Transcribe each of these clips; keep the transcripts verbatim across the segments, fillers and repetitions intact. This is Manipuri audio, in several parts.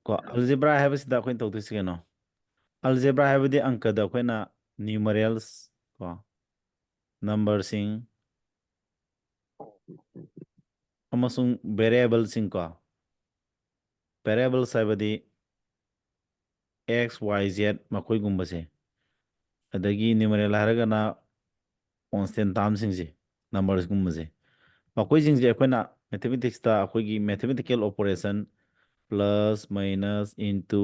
ꯀꯣ, ꯑꯜꯖꯦꯕ꯭ꯔꯥ ꯍꯥꯏꯕꯁꯤꯗ ꯑꯩꯈꯣꯏꯅ ꯇꯧꯗꯣꯏꯁꯤ ꯀꯩꯅꯣ? ꯑꯜꯖꯦꯕ꯭ꯔꯥ ꯍꯥꯏꯕꯗꯤ ꯑꯪꯀꯗ ꯑꯩꯈꯣꯏꯅ ꯅ꯭ꯌꯨꯃꯔꯦꯜꯁ ꯀꯣ, ꯅꯝꯕꯔꯁꯤꯡ ꯑꯃꯁꯨꯡ ꯚꯦꯔꯤꯌꯦꯕꯜꯁꯤꯡ ꯀꯣ, ꯚꯦꯔꯤꯌꯦꯕꯜꯁ ꯍꯥꯏꯕꯗꯤ ꯑꯦꯛꯁ ꯋꯥꯏ ꯖꯦꯠ ꯃꯈꯣꯏꯒꯨꯝꯕꯁꯦ, ꯑꯗꯒꯤ ꯅ꯭ꯌꯨꯃꯔꯦꯜ ꯍꯥꯏꯔꯒꯅ ꯀꯣꯟꯁꯇꯦꯟ ꯇꯥꯝꯁꯤꯡꯁꯦ, ꯅꯝꯕꯔꯁꯒꯨꯝꯕꯁꯦ, ꯃꯈꯣꯏꯁꯤꯡꯁꯦ ꯑꯩꯈꯣꯏꯅ ꯃꯦꯊꯃꯦꯇꯤꯛꯁꯇ ꯑꯩꯈꯣꯏꯒꯤ mathematical operation plus minus into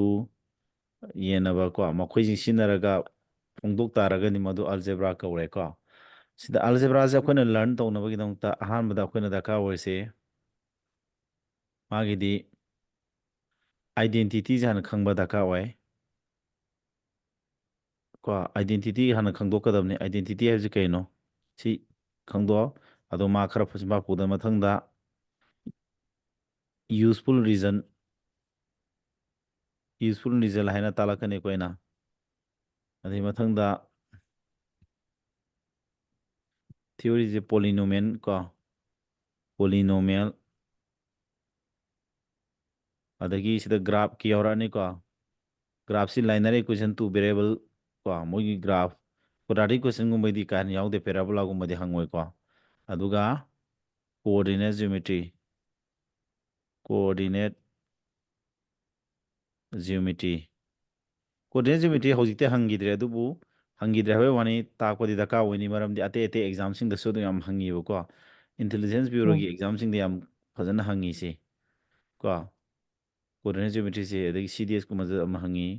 ꯌꯦꯟꯅꯕ ꯀꯣ, ꯃꯈꯣꯏꯁꯤꯡ ꯁꯤꯖꯤꯟꯅꯔꯒ ꯐꯣꯡꯗꯣꯛ ꯇꯥꯔꯒꯗꯤ ꯃꯗꯨ ꯑꯜꯖꯦꯕ꯭ꯔꯥ ꯀꯧꯔꯦꯀꯣ꯫ ꯁꯤꯗ ꯑꯜꯖꯦꯕ꯭ꯔꯥꯁꯦ ꯑꯩꯈꯣꯏꯅ ꯂꯔꯟ ꯇꯧꯅꯕꯒꯤꯗꯃꯛꯇ ꯑꯍꯥꯟꯕꯗ ꯑꯩꯈꯣꯏꯅ ꯗꯔꯀꯥꯔ ꯑꯣꯏꯔꯤꯁꯦ ꯃꯥꯒꯤꯗꯤ ꯑꯥꯏꯗꯦꯟꯇꯤꯇꯤꯁꯦ ꯍꯥꯟꯅ ꯈꯪꯕ ꯗꯔꯀꯥꯔ ꯑꯣꯏ꯫ ꯀꯣ, ꯑꯥꯏꯗꯦꯟꯇꯤꯇꯤ ꯍꯥꯟꯅ ꯈꯪꯗꯣꯛꯀꯗꯕꯅꯤ꯫ ꯑꯥꯏꯗꯦꯟꯇꯤꯇꯤ ꯍꯥꯏꯕꯁꯤ ꯀꯩꯅꯣ? ꯁꯤ ꯈꯪꯗꯣꯛꯑꯣ꯫ ꯑꯗꯣ ꯃꯥ ꯈꯔ ꯐꯖꯅ ꯄꯨꯗ ꯃꯊꯪꯗ ꯌꯨꯁꯐꯨꯜ ꯔꯤꯖꯟ, ꯌꯨꯁꯐꯨꯜ ꯔꯤꯖꯟ ꯍꯥꯏꯅ ꯇꯥꯛꯂꯛꯀꯅꯤ ꯑꯩꯈꯣꯏꯅ꯫ ꯑꯗꯩ ꯃꯊꯪꯗ ꯊꯤꯑꯣꯔꯤꯁꯦ ꯄꯣꯂꯤꯅꯣꯃꯦꯟ ꯀꯣ, ꯄꯣꯂꯤꯅꯣꯃꯦꯜ, ꯑꯗꯒꯤ ꯁꯤꯗ ꯒ꯭ꯔꯥꯐꯀꯤ ꯌꯥꯎꯔꯛꯑꯅꯤꯀꯣ꯫ ꯒ꯭ꯔꯥꯐꯁꯤ linear equation two variable ꯀꯣ, ꯃꯣꯏꯒꯤ ꯒ꯭ꯔꯥꯐ꯫ ꯀ꯭ꯋꯥꯗ꯭ꯔꯥꯇꯤꯛ ꯏꯀ꯭ꯋꯦꯁꯟꯒꯨꯝꯕꯗꯤ ꯀꯥ ꯍꯦꯟꯅ ꯌꯥꯎꯗꯦ, ꯄꯦꯔꯥꯕꯣꯂꯥꯒꯨꯝꯕꯗꯤ ꯍꯪꯉꯣꯏꯀꯣ꯫ ꯑꯗꯨꯒ coordinate geometry, coordinate geometry, coordinate geometry ꯍꯧꯖꯤꯛꯇꯤ ꯍꯪꯈꯤꯗ꯭ꯔꯦ, ꯑꯗꯨꯕꯨ ꯍꯪꯈꯤꯗ꯭ꯔꯦ ꯍꯥꯏꯕꯒꯤ ꯋꯥꯅꯤ, ꯇꯥꯛꯄꯗꯤ ꯗꯔꯀꯥꯔ ꯑꯣꯏꯅꯤ, ꯃꯔꯝꯗꯤ ꯑꯇꯩ ꯑꯇꯩ ꯑꯦꯛꯖꯥꯝꯁꯤꯡꯗꯁꯨ ꯑꯗꯨꯝ ꯌꯥꯝ ꯍꯪꯉꯤꯕꯀꯣ꯫ ꯏꯟꯇꯦꯂꯤꯖꯦꯟꯁ ꯕ꯭ꯌꯨꯔꯣꯒꯤ ꯑꯦꯛꯖꯥꯝꯁꯤꯡꯗ ꯌꯥꯝ ꯐꯖꯅ ꯍꯪꯉꯤꯁꯦ ꯀꯣ꯫ ꯀꯣꯑꯣꯔꯗꯤꯅꯦꯠ ꯖꯤꯑꯣꯃꯦꯇ꯭ꯔꯤꯁꯦ, ꯑꯗꯒꯤ ꯁꯤ ꯗꯤ ꯑꯦꯁ ꯀꯨꯝꯕꯗ ꯑꯃ ꯍꯪꯉꯤ꯫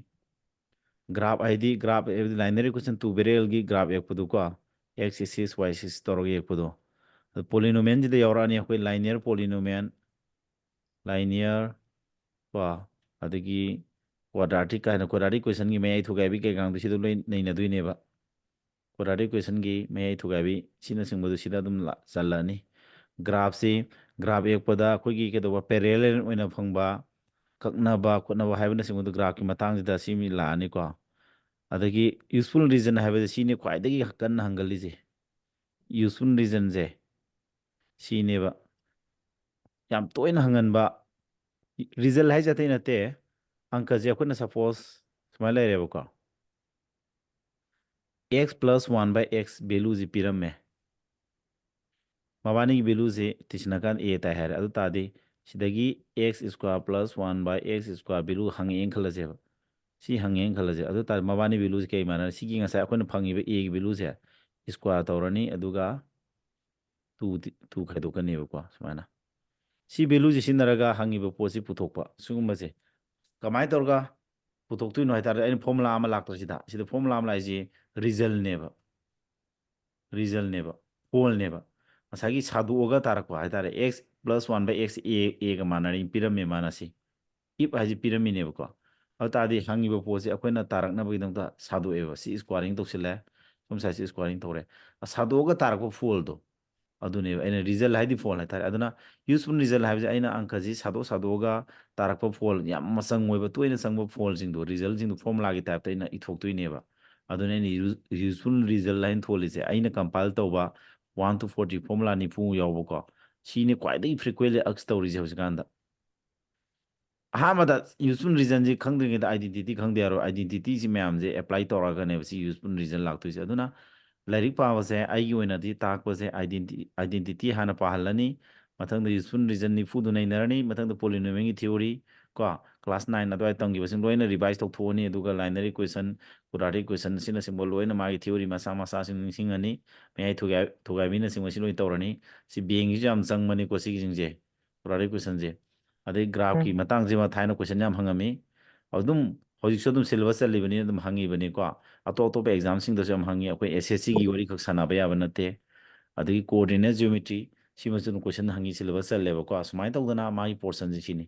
ꯒ꯭ꯔꯥꯐ ꯍꯥꯏꯗꯤ, ꯒ꯭ꯔꯥꯐ ꯍꯥꯏꯕꯗꯤ linear equation two variableꯒꯤ ꯒ꯭ꯔꯥꯐ ꯌꯦꯛꯄꯗꯨꯀꯣ, ꯑꯦꯛꯁ ꯑꯦꯛꯁꯤꯁ, ꯋꯥꯏ ꯑꯦꯛꯁꯤꯁ ꯇꯧꯔꯒ ꯌꯦꯛꯄꯗꯣ꯫ ꯑꯗꯣ ꯄꯣꯂꯤꯅꯣꯃꯤꯌꯦꯜꯁꯤꯗ ꯌꯥꯎꯔꯛꯑꯅꯤ ꯑꯩꯈꯣꯏ linear polynomial, linear ꯀꯣ, ꯑꯗꯒꯤ ꯀ꯭ꯋꯥꯗ꯭ꯔꯥꯇꯤꯛ ꯀꯥꯏꯅ, ꯀ꯭ꯋꯥꯗ꯭ꯔꯥꯇꯤꯛ ꯏꯀ꯭ꯋꯦꯁꯟꯒꯤ ꯃꯌꯥꯏ ꯊꯨꯒꯥꯏꯕꯤ ꯀꯩꯀꯥꯡꯗꯣ ꯁꯤꯗ ꯂꯣꯏ ꯅꯩꯅꯗꯣꯏꯅꯦꯕ꯫ ꯀ꯭ꯋꯥꯗ꯭ꯔꯥꯇꯤꯛ ꯏꯀ꯭ꯋꯦꯁꯟꯒꯤ ꯃꯌꯥꯏ ꯊꯨꯒꯥꯏꯕꯤ ꯁꯤꯅꯆꯤꯡꯕꯗꯨ ꯁꯤꯗ ꯑꯗꯨꯝ ꯂꯥ-, ꯆꯜꯂꯅꯤ꯫ ꯒ꯭ꯔꯥꯐꯁꯤ, ꯒ꯭ꯔꯥꯐ ꯌꯦꯛꯄꯗ ꯑꯩꯈꯣꯏꯒꯤ ꯀꯩꯗꯧꯕ, ꯄꯦꯔꯦꯂꯦꯜ ꯑꯣꯏꯅ ꯐꯪꯕ, ꯀꯛꯅꯕ ꯈꯣꯠꯅꯕ ꯍꯥꯏꯕꯅꯆꯤꯡꯕꯗꯨ ꯒ꯭ꯔꯥꯐꯀꯤ ꯃꯇꯥꯡꯁꯤꯗ ꯁꯤ ꯃꯤ ꯂꯥꯛꯑꯅꯤꯀꯣ꯫ ꯑꯗꯒꯤ ꯌꯨꯁꯐꯨꯜ ꯔꯤꯖꯟ ꯍꯥꯏꯕꯁꯦ ꯁꯤꯅꯤ ꯈ꯭ꯋꯥꯏꯗꯒꯤ ꯀꯟꯅ ꯍꯪꯒꯜꯂꯤꯁꯦ꯫ ꯌꯨꯁꯐꯨꯜ ꯔꯤꯖꯟꯁꯦ ꯁꯤꯅꯦꯕ ꯌꯥꯝ ꯇꯣꯏꯅ ꯍꯪꯒꯟꯕ꯫ ꯔꯤꯖꯜ ꯍꯥꯏꯁꯦ ꯑꯇꯩ ꯅꯠꯇꯦ, ꯑꯪꯀꯁꯦ ꯑꯩꯈꯣꯏꯅ suppose ꯁꯨꯃꯥꯏꯅ ꯂꯩꯔꯦꯕꯀꯣ, x plus one by x valueꯁꯤ ꯄꯤꯔꯝꯃꯦ꯫ ꯃꯕꯥꯅꯤꯒꯤ valueꯁꯤ ꯇꯤꯁꯤꯟꯅꯀꯥꯟꯗ a ꯇꯥꯏ ꯍꯥꯏꯔꯦ꯫ ꯑꯗꯨ ꯇꯥꯔꯗꯤ ꯁꯤꯗꯒꯤ x square plus one by x square value ꯍꯪꯉꯛꯑꯦꯅ ꯈꯜꯂꯁꯦꯕ꯫ ꯁꯤ ꯍꯪꯉꯦꯅ ꯈꯜꯂꯁꯦ꯫ ꯑꯗꯨ ꯇꯥꯔꯗꯤ ꯃꯕꯥꯅꯤ valueꯁꯤ ꯀꯩ ꯃꯥꯟꯅꯔꯦ? ꯁꯤꯒꯤ ꯉꯁꯥꯏ ꯑꯩꯈꯣꯏꯅ ꯐꯪꯉꯤꯕ aꯒꯤ valueꯁꯦ square ꯇꯧꯔꯅꯤ, ꯑꯗꯨꯒ two, two ꯈꯥꯏꯗꯣꯛꯀꯅꯦꯕꯀꯣ, ꯁꯨꯃꯥꯏꯅ꯫ ꯁꯤ valueꯁꯤ ꯁꯤꯖꯤꯟꯅꯔꯒ ꯍꯪꯉꯤꯕ ꯄꯣꯠꯁꯤ ꯄꯨꯊꯣꯛꯄ꯫ ꯁꯤꯒꯨꯝꯕꯁꯦ ꯀꯃꯥꯏꯅ ꯇꯧꯔꯒ ꯄꯨꯊꯣꯛꯇꯣꯏꯅꯣ ꯍꯥꯏ ꯇꯥꯔꯗꯤ, ꯑꯩꯅ formula ꯑꯃ ꯂꯥꯛꯇ꯭ꯔꯁꯤꯗ, ꯁꯤꯗ formula ꯑꯃ ꯂꯥꯛꯏꯁꯤ resultꯅꯦꯕ꯫ resultꯅꯦꯕ, fallꯅꯦꯕ꯫ ꯉꯁꯥꯏꯒꯤ ꯁꯥꯗꯣꯛꯑꯒ ꯇꯥꯔꯛꯄ ꯍꯥꯏ ꯇꯥꯔꯦ, x plus one by x a, aꯒ ꯃꯥꯟꯅꯔꯤ ꯄꯤꯔꯝꯃꯦ ꯃꯥꯅ ꯁꯤ꯫ if ꯍꯥꯏꯁꯤ ꯄꯤꯔꯝꯃꯤꯅꯦꯕꯀꯣ꯫ ꯑꯗꯨ ꯇꯥꯔꯗꯤ ꯍꯪꯉꯤꯕ ꯄꯣꯠꯁꯤ ꯑꯩꯈꯣꯏꯅ ꯇꯥꯔꯛꯅꯕꯒꯤꯗꯃꯛꯇ ꯁꯥꯗꯣꯛꯑꯦꯕ꯫ ꯁꯤ squaring ꯇꯧꯁꯤꯜꯂꯦ, ꯁꯣꯝ sideꯁꯤ squaring ꯇꯧꯔꯦ꯫ ꯑ, ꯁꯥꯗꯣꯛꯑꯒ ꯇꯥꯔꯛꯄ fallꯗꯣ, ꯑꯗꯨꯅꯦꯕ ꯑꯩꯅ result ꯍꯥꯏꯗꯤ fall ꯍꯥꯏꯇꯥꯔꯦ꯫ ꯑꯗꯨꯅ useful result ꯍꯥꯏꯕꯁꯦ ꯑꯩꯅ ꯑꯪꯀꯁꯤ ꯁꯥꯗꯣꯛ ꯁꯥꯗꯣꯛꯑꯒ ꯇꯥꯔꯛꯄ fall, ꯌꯥꯝ ꯃꯆꯪ ꯑꯣꯏꯕ, ꯇꯣꯏꯅ ꯆꯪꯕ fallꯁꯤꯡꯗꯣ, resultꯁꯤꯡꯗꯣ formulaꯒꯤ typeꯇ ꯑꯩꯅ ꯏꯊꯣꯛꯇꯣꯏꯅꯦꯕ꯫ ꯑꯗꯨꯅ ꯑꯩꯅ use-, useful result ꯍꯥꯏꯅ ꯊꯣꯜꯂꯤꯁꯦ, ꯑꯩꯅ compile ꯇꯧꯕ one to forty formula ꯅꯤꯐꯨ ꯌꯥꯎꯕꯀꯣ, ꯁꯤꯅꯤ ꯈ꯭ꯋꯥꯏꯗꯒꯤ frequently ask ꯇꯧꯔꯤꯁꯦ ꯍꯧꯖꯤꯛꯀꯥꯟꯗ꯫ ꯑꯍꯥꯟꯕꯗ useful reasonꯁꯤ ꯈꯪꯗ꯭ꯔꯤꯉꯩꯗ identity ꯈꯪꯗ ꯌꯥꯔꯣꯏ꯫ identityꯁꯤ ꯃꯌꯥꯝꯁꯦ apply ꯇꯧꯔꯛꯑꯒꯅꯦꯕ ꯁꯤ useful reason ꯂꯥꯛꯇꯣꯏꯁꯦ꯫ ꯑꯗꯨꯅ ꯂꯥꯏꯔꯤꯛ ꯄꯥꯕꯁꯦ ꯑꯩꯒꯤ ꯑꯣꯏꯅꯗꯤ ꯇꯥꯛꯄꯁꯦ identity, identity ꯍꯥꯟꯅ ꯄꯥꯍꯜꯂꯅꯤ, ꯃꯊꯪꯗ useful reason ꯅꯤꯐꯨꯗꯨ ꯅꯩꯅꯔꯅꯤ, ꯃꯊꯪꯗ polynomialꯒꯤ theory ꯀꯣ, class nine ꯑꯗꯨꯋꯥꯏ ꯇꯝꯈꯤꯕꯁꯤꯡ ꯂꯣꯏꯅ revise ꯇꯧꯊꯣꯛꯑꯅꯤ꯫ ꯑꯗꯨꯒ linary equation, quadratic equation ꯑꯁꯤꯅꯆꯤꯡꯕ ꯂꯣꯏꯅ ꯃꯥꯒꯤ theory ꯃꯆꯥ ꯃꯆꯥꯁꯤꯡ ꯅꯤꯡꯁꯤꯡꯉꯅꯤ꯫ ꯃꯌꯥꯏ ꯊꯣꯒꯥꯏ-, ꯊꯣꯒꯥꯏꯕꯤꯅꯆꯤꯡꯕꯁꯤ ꯂꯣꯏ ꯇꯧꯔꯅꯤ꯫ ꯁꯤ ꯕꯦꯡꯒꯤꯁꯨ ꯌꯥꯝ ꯆꯪꯕꯅꯤꯀꯣ ꯁꯤꯒꯤꯁꯤꯡꯁꯦ, quadratic equationꯁꯦ꯫ ꯑꯗꯩ graphꯀꯤ ꯎꯝ꯫ ꯃꯇꯥꯡꯁꯤꯃ ꯊꯥꯏꯅ question ꯌꯥꯝ ꯍꯪꯉꯝꯃꯤ꯫ ꯑꯗꯨꯝ ꯍꯧꯖꯤꯛꯁꯨ ꯑꯗꯨꯝ syllabus ꯆꯜꯂꯤꯕꯅꯤꯅ ꯑꯗꯨꯝ ꯍꯪꯉꯤꯕꯅꯤꯀꯣ꯫ ꯑꯇꯣꯞ ꯑꯇꯣꯞꯄ examꯁꯤꯡꯗꯁꯨ ꯌꯥꯝ ꯍꯪꯉꯤ꯫ ꯑꯩꯈꯣꯏ SSCꯒꯤ ꯋꯥꯔꯤ ꯈꯛ ꯁꯥꯟꯅꯕ ꯌꯥꯕ ꯅꯠꯇꯦ꯫ ꯑꯗꯒꯤ coordinate geometry, ꯁꯤꯃꯁꯨ ꯑꯗꯨꯝ question ꯍꯪꯉꯤ, syllabus ꯆꯜꯂꯦꯕꯀꯣ꯫ ꯁꯨꯃꯥꯏꯅ ꯇꯧꯗꯅ ꯃꯥꯒꯤ portionꯁꯦ ꯁꯤꯅꯤ꯫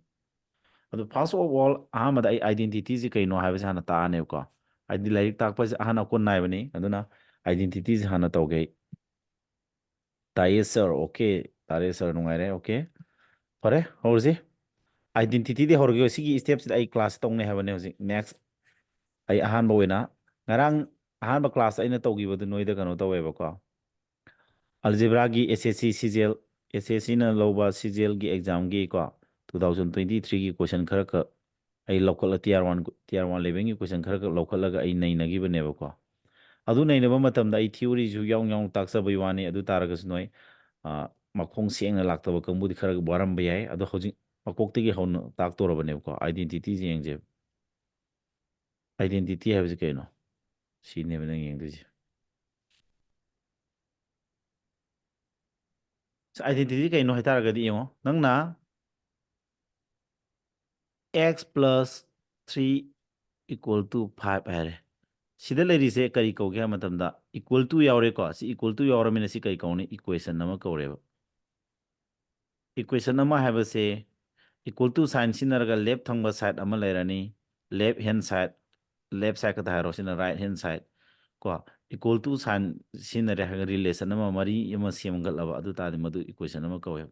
ꯑꯗꯣ first of all, ꯑꯍꯥꯟꯕꯗ ꯑꯩ identityꯁꯦ ꯀꯩꯅꯣ ꯍꯥꯏꯕꯁꯦ ꯍꯥꯟꯅ ꯇꯥꯛꯑꯅꯦꯕꯀꯣ꯫ ꯍꯥꯏꯗꯤ ꯂꯥꯏꯔꯤꯛ ꯇꯥꯛꯄꯁꯦ ꯑꯍꯥꯟ ꯑꯀꯣꯟ ꯅꯥꯏꯕꯅꯤ꯫ ꯑꯗꯨꯅ identityꯁꯦ ꯍꯥꯟꯅ ꯇꯧꯒꯦ꯫ ꯇꯥꯏꯌꯦ sir, okay, ꯇꯥꯔꯦ sir, ꯅꯨꯡꯉꯥꯏꯔꯦ, okay꯫ ꯐꯔꯦ, ꯍꯧꯔꯁꯤ꯫ identityꯗꯤ ꯍꯧꯔꯒꯦ꯫ ꯁꯤꯒꯤ stepꯁꯤꯗ ꯑꯩ class ꯇꯧꯅꯤ ꯍꯥꯏꯕꯅꯦ ꯍꯧꯖꯤꯛ꯫ Next, ꯑꯩ ꯑꯍꯥꯟꯕ ꯑꯣꯏꯅ, ꯉꯔꯥꯡ ꯑꯍꯥꯟꯕ class ꯑꯩꯅ ꯇꯧꯈꯤꯕꯗꯨ ꯅꯣꯏꯗ ꯀꯩꯅꯣ ꯇꯧꯋꯦꯕꯀꯣ, algebraꯒꯤ SSC CGL, SSCꯅ ꯂꯧꯕ CGLꯒꯤ examꯒꯤ ꯀꯣ, two thousand twenty threeꯒꯤ question ꯈꯔ ꯈꯛ ꯑꯩ ꯂꯧꯈꯠꯂ T R one, T R one ꯂꯦꯚꯦꯜꯒꯤ ꯀꯣꯏꯁꯟ ꯈꯔ ꯈꯛ ꯂꯧꯈꯠꯂꯒ ꯑꯩ ꯅꯩꯅꯈꯤꯕꯅꯦꯕꯀꯣ꯫ ꯑꯗꯨ ꯅꯩꯅꯕ ꯃꯇꯝꯗ ꯑꯩ ꯊꯤꯑꯣꯔꯤꯁꯨ ꯌꯥꯎ ꯌꯥꯎꯅ ꯇꯥꯛꯆꯕꯩ ꯋꯥꯅꯤ꯫ ꯑꯗꯨ ꯇꯥꯔꯒꯁꯨ ꯅꯣꯏ, ꯑ, ꯃꯈꯣꯡ ꯁꯦꯡꯅ ꯂꯥꯛꯇꯕ ꯀꯥꯡꯕꯨꯗꯤ ꯈꯔ ꯋꯥꯔꯝꯕ ꯌꯥꯏ꯫ ꯑꯗꯣ ꯍꯧꯖꯤꯛ ꯃꯀꯣꯛꯇꯒꯤ ꯍꯧꯅ ꯇꯥꯛꯇꯣꯔꯕꯅꯦꯕꯀꯣ꯫ ꯑꯥꯏꯗꯦꯟꯇꯤꯇꯤꯁꯦ ꯌꯦꯡꯁꯦꯕ꯫ ꯑꯥꯏꯗꯦꯟꯇꯤꯇꯤ ꯍꯥꯏꯕꯁꯤ ꯀꯩꯅꯣ? ꯁꯤꯅꯦꯕ ꯅꯪ ꯌꯦꯡꯗꯣꯏꯁꯦ꯫ ꯑꯥꯏꯗꯦꯟꯇꯤꯇꯤ ꯀꯩꯅꯣ ꯍꯥꯏꯇꯥꯔꯒꯗꯤ ꯌꯦꯡꯉꯣ, ꯅꯪꯅ x plus three equal to five ꯍꯥꯏꯔꯦ꯫ ꯁꯤꯗ ꯂꯩꯔꯤꯁꯦ ꯀꯔꯤ ꯀꯧꯒꯦ ꯍꯥꯏꯕ ꯃꯇꯝꯗ, equal to ꯌꯥꯎꯔꯦꯀꯣ꯫ ꯁꯤ equal to ꯌꯥꯎꯔꯃꯤꯅ ꯁꯤ ꯀꯔꯤ ꯀꯧꯅꯤ? Equation ꯑꯃ ꯀꯧꯔꯦꯕ꯫ Equation ꯑꯃ ꯍꯥꯏꯕꯁꯦ equal to sign ꯁꯤꯖꯤꯟꯅꯔꯒ left ꯊꯪꯕ side ꯑꯃ ꯂꯩꯔꯅꯤ, left hand side, left side ꯈꯛꯇ ꯍꯥꯏꯔꯣ, ꯁꯤꯅ right hand side ꯀꯣ꯫ Equal to sign ꯁꯤꯖꯤꯟꯅꯔꯦ ꯍꯥꯏꯔꯒ relation ꯑꯃ, ꯃꯔꯤ ꯑꯃ ꯁꯦꯝꯒꯠꯂꯕ, ꯑꯗꯨ ꯇꯥꯔꯗꯤ ꯃꯗꯨ equation ꯑꯃ ꯀꯧꯋꯦꯕ꯫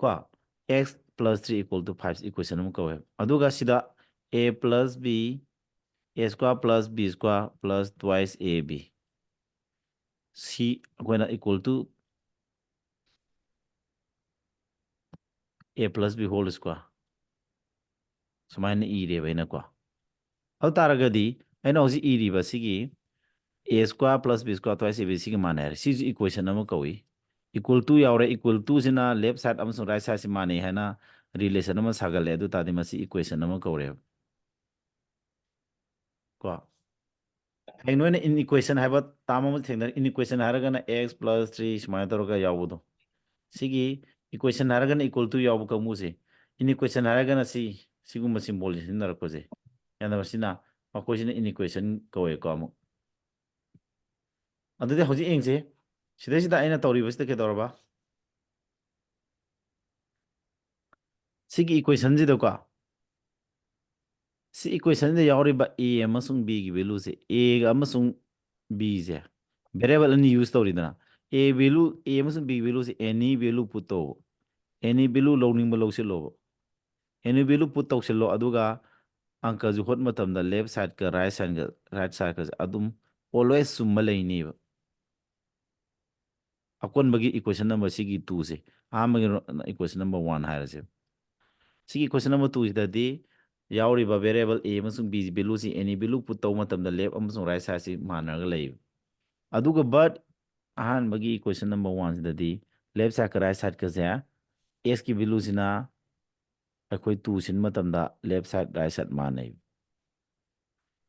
ꯀꯣ, x plus three equal to five equation ꯑꯃ ꯀꯧꯋꯦꯕ꯫ ꯑꯗꯨꯒ ꯁꯤꯗ a plus b, a square plus b square plus twice ab, ꯁꯤ ꯑꯩꯈꯣꯏꯅ equal to a plus b whole square ꯁꯨꯃꯥꯏꯅ ꯏꯔꯦꯕ ꯑꯩꯅꯀꯣ꯫ ꯑꯗꯨ ꯇꯥꯔꯒꯗꯤ ꯑꯩꯅ ꯍꯧꯖꯤꯛ ꯏꯔꯤꯕ ꯁꯤꯒꯤ a square plus b square twice ab ꯁꯤꯒ ꯃꯥꯟꯅꯩ ꯍꯥꯏꯔꯦ꯫ ꯁꯤꯁꯨ equation ꯑꯃ ꯀꯧꯏ꯫ Equal to ꯌꯥꯎꯔꯦ꯫ Equal to ꯁꯤꯅ left side ꯑꯃꯁꯨꯡ right side ꯁꯤ ꯃꯥꯟꯅꯩ ꯍꯥꯏꯅ relation ꯑꯃ ꯁꯥꯒꯠꯂꯦ꯫ ꯑꯗꯨ ꯇꯥꯔꯗꯤ ꯃꯁꯤ equation ꯑꯃ ꯀꯧꯔꯦꯕ꯫ ꯀꯣ, ꯍꯌꯦꯡ ꯅꯣꯏꯅ inequation ꯍꯥꯏꯕ term ꯑꯃ ꯊꯦꯡꯅꯔꯦ꯫ Inequation ꯍꯥꯏꯔꯒꯅ x plus three ꯁꯨꯃꯥꯏꯅ ꯇꯧꯔꯒ ꯌꯥꯎꯕꯗꯣ, ꯁꯤꯒꯤ equation ꯍꯥꯏꯔꯒꯅ equal to ꯌꯥꯎꯕ ꯀꯥꯡꯕꯨꯁꯦ, inequation ꯍꯥꯏꯔꯒꯅ ꯁꯤ, ꯁꯤꯒꯨꯝꯕ symbol ꯁꯤꯖꯤꯟꯅꯔꯛꯄꯁꯦ, ꯌꯥꯅꯕꯁꯤꯅ, ꯃꯈꯣꯏꯁꯤꯅ inequation ꯀꯧꯋꯦꯀꯣ꯫ ꯑꯃꯨꯛ ꯑꯗꯨꯗꯤ ꯍꯧꯖꯤꯛ ꯌꯦꯡꯁꯦ, ꯁꯤꯗꯩꯁꯤꯗ ꯑꯩꯅ ꯇꯧꯔꯤꯕꯁꯤꯗ ꯀꯩꯗꯧꯔꯕ? ꯁꯤꯒꯤ equation ꯁꯤꯗꯀꯣ, ꯁꯤ equation ꯁꯤꯗ ꯌꯥꯎꯔꯤꯕ a ꯑꯃꯁꯨꯡ b ꯒꯤ value ꯁꯦ, a ꯒ ꯑꯃꯁꯨꯡ b ꯁꯦ variable ꯑꯅꯤ use ꯇꯧꯔꯤꯗꯅ, a value, a ꯑꯃꯁꯨꯡ b value ꯁꯦ any value put ꯇꯧꯕ, any value ꯂꯧꯅꯤꯡꯕ ꯂꯧꯁꯤꯜꯂꯣꯕ, any value put ꯇꯧꯁꯤꯜꯂꯣ꯫ ꯑꯗꯨꯒ ꯑꯪꯀꯁꯨ ꯍꯣꯠ ꯃꯇꯝꯗ left side ꯀ right side ꯀ, right side ꯀꯁꯦ ꯑꯗꯨꯝ always ꯆꯨꯝꯕ ꯂꯩꯅꯦꯕ꯫ ꯑꯀꯣꯟꯕꯒꯤ equation number ꯁꯤꯒꯤ two ꯁꯦ, ꯑꯍꯥꯟꯕꯒꯤ ro-, equation number one ꯍꯥꯏꯔꯁꯦ꯫ ꯁꯤꯒꯤ equation number two ꯁꯤꯗꯗꯤ ꯌꯥꯎꯔꯤꯕ variable a ꯑꯃꯁꯨꯡ b valueꯁꯤ any value put ꯇꯧꯕ ꯃꯇꯝꯗ left ꯑꯃꯁꯨꯡ right sideꯁꯤ ꯃꯥꯟꯅꯔꯒ ꯂꯩꯌꯦꯕ꯫ ꯑꯗꯨꯒ but ꯑꯍꯥꯟꯕꯒꯤ equation number oneꯁꯤꯗꯗꯤ left sideꯀ right sideꯀꯁꯦ xꯀꯤ valueꯁꯤꯅ ꯑꯩꯈꯣꯏ two ꯁꯤꯟ ꯃꯇꯝꯗ left side right side ꯃꯥꯟꯅꯩ꯫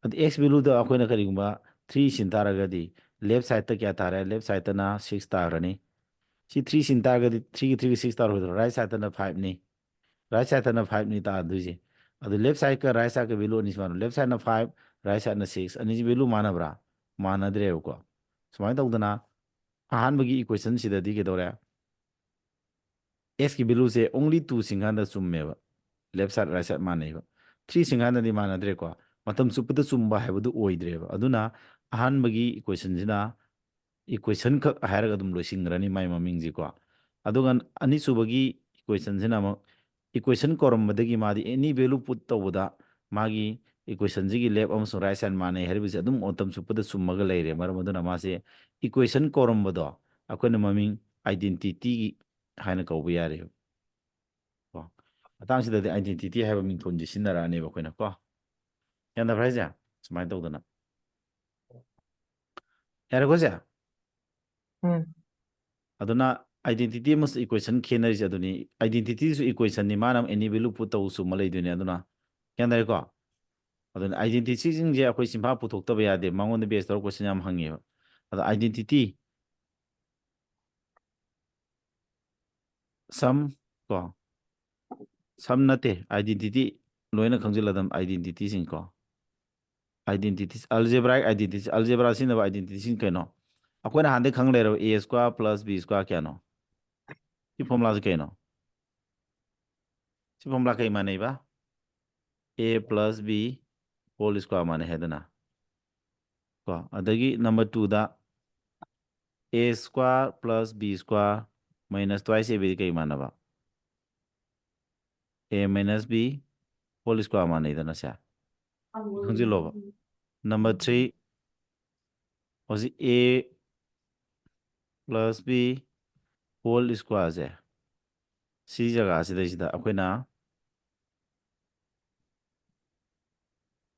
ꯑꯗꯨ x valueꯗ ꯑꯩꯈꯣꯏꯅ ꯀꯔꯤꯒꯨꯝꯕ three ꯁꯤꯟ ꯇꯥꯔꯒꯗꯤ left sideꯇ ꯀꯌꯥ ꯇꯥꯔꯦ? Left sideꯇꯅ six ꯇꯥꯈ꯭ꯔꯅꯤ꯫ ꯁꯤ three ꯁꯤꯟ ꯇꯥꯔꯒꯗꯤ threeꯒ threeꯒ six ꯇꯥꯔꯣꯏꯗ꯭ꯔꯣ? Right sideꯇꯅ fiveꯅꯤ꯫ Right sideꯇꯅ fiveꯅꯤ ꯇꯥꯗꯣꯏꯁꯦ꯫ ꯑꯗꯨ left sideꯀ right sideꯀ value ꯑꯅꯤꯁꯤ ꯃꯥꯟꯅꯕ꯫ Left sideꯅ five, right sideꯅ six꯫ ꯑꯅꯤꯁꯤ value ꯃꯥꯟꯅꯕ꯭ꯔꯥ? ꯃꯥꯟꯅꯗ꯭ꯔꯦꯕꯀꯣ꯫ ꯁꯨꯃꯥꯏꯅ ꯇꯧꯗꯅ ꯑꯍꯥꯟꯕꯒꯤ equationꯁꯤꯗꯗꯤ ꯀꯩꯗꯧꯔꯦ? Xꯀꯤ valueꯁꯦ only two ꯁꯤꯡꯀꯥꯟꯗ ꯆꯨꯝꯃꯦꯕ꯫ Left side, right side ꯃꯥꯟꯅꯩꯕ꯫ Three ꯁꯤꯡꯀꯥꯟꯗꯗꯤ ꯃꯥꯟꯅꯗ꯭ꯔꯦꯀꯣ꯫ ꯃꯇꯝ ꯆꯨꯞꯄꯗ ꯆꯨꯝꯕ ꯍꯥꯏꯕꯗꯨ ꯑꯣꯏꯗ꯭ꯔꯦꯕ꯫ ꯑꯗꯨꯅ ꯑꯍꯥꯟꯕꯒꯤ equationꯁꯤꯅ equation ꯈꯛ ꯍꯥꯏꯔꯒ ꯑꯗꯨꯝ ꯂꯣꯏꯁꯤꯟꯈ꯭ꯔꯅꯤ ꯃꯥꯏ ꯃꯃꯤꯡꯁꯤꯀꯣ꯫ ꯑꯗꯨꯒ ꯑꯅꯤꯁꯨꯕꯒꯤ equationꯁꯤꯅ ꯑꯃꯨꯛ equation ꯀꯧꯔꯝꯕꯗꯒꯤ ꯃꯥꯗꯤ any value put ꯇꯧꯕꯗ ꯃꯥꯒꯤ equationꯁꯤꯒꯤ left ꯑꯃꯁꯨꯡ right side ꯃꯥꯟꯅꯩ ꯍꯥꯏꯔꯤꯕꯁꯦ ꯑꯗꯨꯝ ꯃꯇꯝ ꯆꯨꯞꯄꯗ ꯆꯨꯝꯃꯒ ꯂꯩꯔꯦ꯫ ꯃꯔꯝ ꯑꯗꯨꯅ ꯃꯥꯁꯦ equation ꯀꯧꯔꯝꯕꯗ ꯑꯩꯈꯣꯏꯅ ꯃꯃꯤꯡ identityꯒꯤ ꯍꯥꯏꯅ ꯀꯧꯕ ꯌꯥꯔꯦꯕ꯫ ꯀꯣ꯫ ꯃꯇꯥꯡꯁꯤꯗꯗꯤ identity ꯍꯥꯏꯕ ꯃꯤꯡꯊꯣꯟꯁꯦ ꯁꯤꯖꯤꯟꯅꯔꯛꯑꯅꯦꯕ ꯑꯩꯈꯣꯏꯅ ꯀꯣ꯫ ꯒ꯭ꯌꯥꯟ ꯇꯥꯕ꯭ꯔꯥ ꯍꯥꯏꯁꯦ? ꯁꯨꯃꯥꯏꯅ ꯇꯧꯗꯅ꯫ ꯌꯥꯔꯦꯀꯣ ꯁꯦ? ꯎꯝ꯫ ꯑꯗꯨꯅ identity ꯑꯃꯁꯨꯡ equation ꯈꯦꯠꯅꯔꯤꯁꯦ ꯑꯗꯨꯅꯤ꯫ Identityꯁꯨ equationꯅꯤ, ꯃꯥꯅ ꯑꯃꯨꯛ any value put ꯇꯧ ꯆꯨꯝꯃ ꯂꯩꯗꯣꯏꯅꯤ꯫ ꯑꯗꯨꯅ ꯒ꯭ꯌꯥꯟ ꯇꯥꯔꯦꯀꯣ? ꯑꯗꯨꯅ identityꯁꯤꯡꯁꯦ ꯑꯩꯈꯣꯏ ꯆꯤꯟꯐꯥ ꯄꯨꯊꯣꯛꯇꯕ ꯌꯥꯗꯦ꯫ ꯃꯉꯣꯟꯗ base ꯇꯧꯔꯒ question ꯌꯥꯝ ꯍꯪꯉꯦꯕ꯫ ꯑꯗꯣ identity sum ꯀꯣ, sum ꯅꯠꯇꯦ, identity ꯂꯣꯏꯅ ꯈꯪꯖꯤꯜꯂꯗꯝ identityꯁꯤꯡ ꯀꯣ꯫ Identities, algebraic identities, algebra ꯁꯤꯖꯤꯟꯅꯕ identityꯁꯤꯡ ꯀꯩꯅꯣ? ꯑꯩꯈꯣꯏꯅ ꯍꯥꯟꯅꯗꯩ ꯈꯪ ꯂꯩꯔꯕ a square plus b square ꯀꯌꯥꯅꯣ? ꯁꯤ formulaꯁꯦ ꯀꯩꯅꯣ? ꯁꯤ formula ꯀꯩ ꯃꯥꯟꯅꯩꯕ? A plus b whole square ꯃꯥꯟꯅꯩ ꯍꯥꯏꯗꯅ꯫ ꯀꯣ, ꯑꯗꯒꯤ number twoꯗ a square plus b square minus twice a b ꯗꯤ ꯀꯩ ꯃꯥꯟꯅꯕ? A minus b whole square ꯃꯥꯟꯅꯩꯗꯅ say. ꯈꯪꯖꯤꯜꯂꯣꯕ꯫ Number three, ꯍꯧꯖꯤꯛ a plus b whole squareꯁꯦ ꯁꯤ ꯖꯒꯥꯁꯤꯗꯩꯁꯤꯗ ꯑꯩꯈꯣꯏꯅ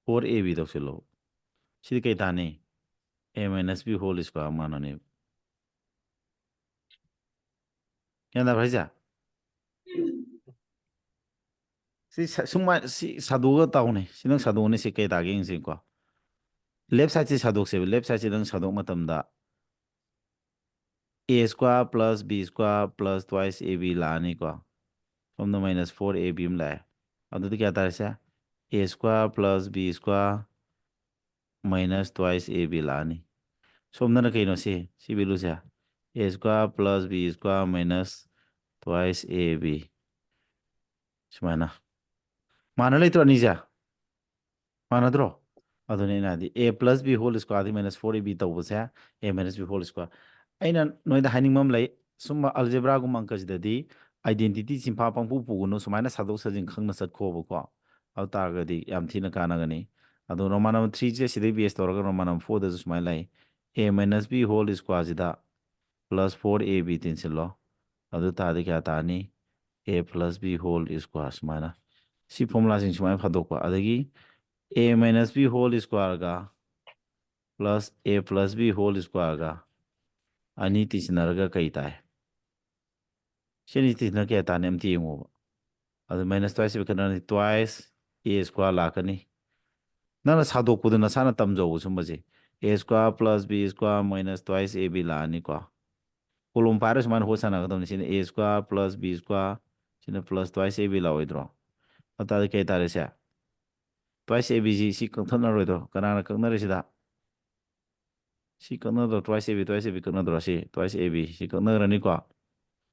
four A B ꯇꯧꯁꯤꯜꯂꯣ꯫ ꯁꯤꯗꯤ ꯀꯩ ꯇꯥꯅꯤ? A minus B whole square ꯃꯥꯟꯅꯅꯦꯕ꯫ ꯒ꯭ꯌꯥꯟ ꯇꯥꯕ꯭ꯔꯥ ꯍꯥꯏꯁꯦ? ꯁꯤ ꯁ-, ꯁꯨꯃꯥꯏ-, ꯁꯤ ꯁꯥꯗꯣꯛꯑꯒ ꯇꯥꯎꯅꯦ꯫ ꯁꯤ ꯅꯪ ꯁꯥꯗꯣꯛꯑꯅꯤ, ꯁꯤ ꯀꯩ ꯇꯥꯒꯦ ꯌꯦꯡꯁꯤꯀꯣ꯫ Left side ꯁꯤ ꯁꯥꯗꯣꯛꯁꯦꯕ꯫ Left side ꯁꯤ ꯅꯪ ꯁꯥꯗꯣꯛ ꯃꯇꯝꯗ A square plus B square plus twice A B ꯂꯥꯛꯑꯅꯤꯀꯣ꯫ ꯁꯣꯝꯗ minus four A B ꯑꯃ ꯂꯥꯛꯑꯦ꯫ ꯑꯗꯨꯗꯤ ꯀꯌꯥ ꯇꯥꯔꯦꯁꯦ? A square plus B square minus twice A B ꯂꯥꯛꯑꯅꯤ꯫ ꯁꯣꯝꯗꯅ ꯀꯩꯅꯣ ꯁꯤ? ꯁꯤ value say A square plus B square minus twice A B꯫ ꯁꯨꯃꯥꯏꯅ꯫ ꯃꯥꯟꯅ ꯂꯩꯇ꯭ꯔꯣ ꯑꯅꯤꯁꯦ? ꯃꯥꯟꯅꯗ꯭ꯔꯣ? ꯑꯗꯨꯅꯤ ꯑꯩꯅ ꯍꯥꯏꯗꯤ A plus B whole square D minus four A B ꯇꯧꯕꯁꯦ A minus B whole square꯫ ꯑꯩꯅ ꯅꯣꯏꯗ ꯍꯥꯏꯅꯤꯡꯕ ꯑꯃ ꯂꯩ, ꯁꯨꯝꯕ algebra ꯒꯨꯝꯕ ꯑꯪꯀꯁꯤꯗꯗꯤ identity ꯆꯤꯟꯐꯥ ꯄꯪꯄꯨ ꯄꯨꯒꯅꯨ, ꯁꯨꯃꯥꯏꯅ ꯁꯥꯗꯣꯛ ꯁꯥꯖꯤꯟ ꯈꯪꯅ ꯆꯠꯈꯣꯕꯀꯣ꯫ ꯑꯗꯨ ꯇꯥꯔꯒꯗꯤ ꯌꯥꯝ ꯊꯤꯅ ꯀꯥꯟꯅꯒꯅꯤ꯫ ꯑꯗꯣ Roman number three ꯁꯦ ꯁꯤꯗꯩ base ꯇꯧꯔꯒ Roman number four ꯗꯁꯨ ꯁꯨꯃꯥꯏꯅ ꯂꯩ, A minus B whole square ꯁꯤꯗ plus four A B ꯇꯤꯟꯁꯤꯜꯂꯣ꯫ ꯑꯗꯨ ꯇꯥꯔꯗꯤ ꯀꯌꯥ ꯇꯥꯔꯅꯤ? A plus B whole square ꯁꯨꯃꯥꯏꯅ꯫ ꯁꯤ formula ꯁꯤꯡ ꯁꯨꯃꯥꯏꯅ ꯐꯥꯗꯣꯛꯄ꯫ ꯑꯗꯒꯤ A minus B whole square ꯒ plus A plus B whole square ꯒ ꯑꯅꯤ ꯇꯤꯁꯤꯟꯅꯔꯒ ꯀꯩ ꯇꯥꯏ? ꯁꯤ ꯑꯅꯤ ꯇꯤꯁꯤꯟꯅ ꯀꯌꯥ ꯇꯥꯅꯤ? ꯑꯝꯇ ꯌꯦꯡꯉꯣꯕ꯫ ꯑꯗꯨ minus twice ꯈꯠꯅꯔꯅꯤ, twice A square ꯂꯥꯛꯀꯅꯤ꯫ ꯅꯪꯅ ꯁꯥꯗꯣꯛꯄꯗꯨ ꯅꯁꯥꯅ ꯇꯝꯖꯧꯕ ꯁꯨꯝꯕꯁꯦ꯫ A square plus B square minus twice A B ꯂꯥꯛꯑꯅꯤꯀꯣ꯫ Column ꯄꯥꯏꯔ ꯁꯨꯃꯥꯏꯅ ꯍꯣꯠ ꯁꯥꯟꯅꯒꯗꯕꯅꯤ꯫ ꯁꯤꯅ A square plus B square, ꯁꯤꯅ plus twice A B ꯂꯥꯛꯑꯣꯏꯗ꯭ꯔꯣ? ꯑꯗꯨ ꯇꯥꯔꯗꯤ ꯀꯩ ꯇꯥꯔꯦ ꯁꯦ? Twice A B ꯁꯤ, ꯁꯤ ꯀꯛꯊꯠꯅꯔꯣꯏꯗ꯭ꯔꯣ? ꯀꯅꯥꯅ ꯀꯛꯅꯔꯤꯁꯤꯗ? ꯁꯤ ꯀꯛꯅꯗ꯭ꯔꯣ? Twice A B, twice A B ꯀꯛꯅꯗ꯭ꯔꯣ? ꯁꯤ twice A B ꯁꯤ ꯀꯛꯅꯈ꯭ꯔꯅꯤꯀꯣ꯫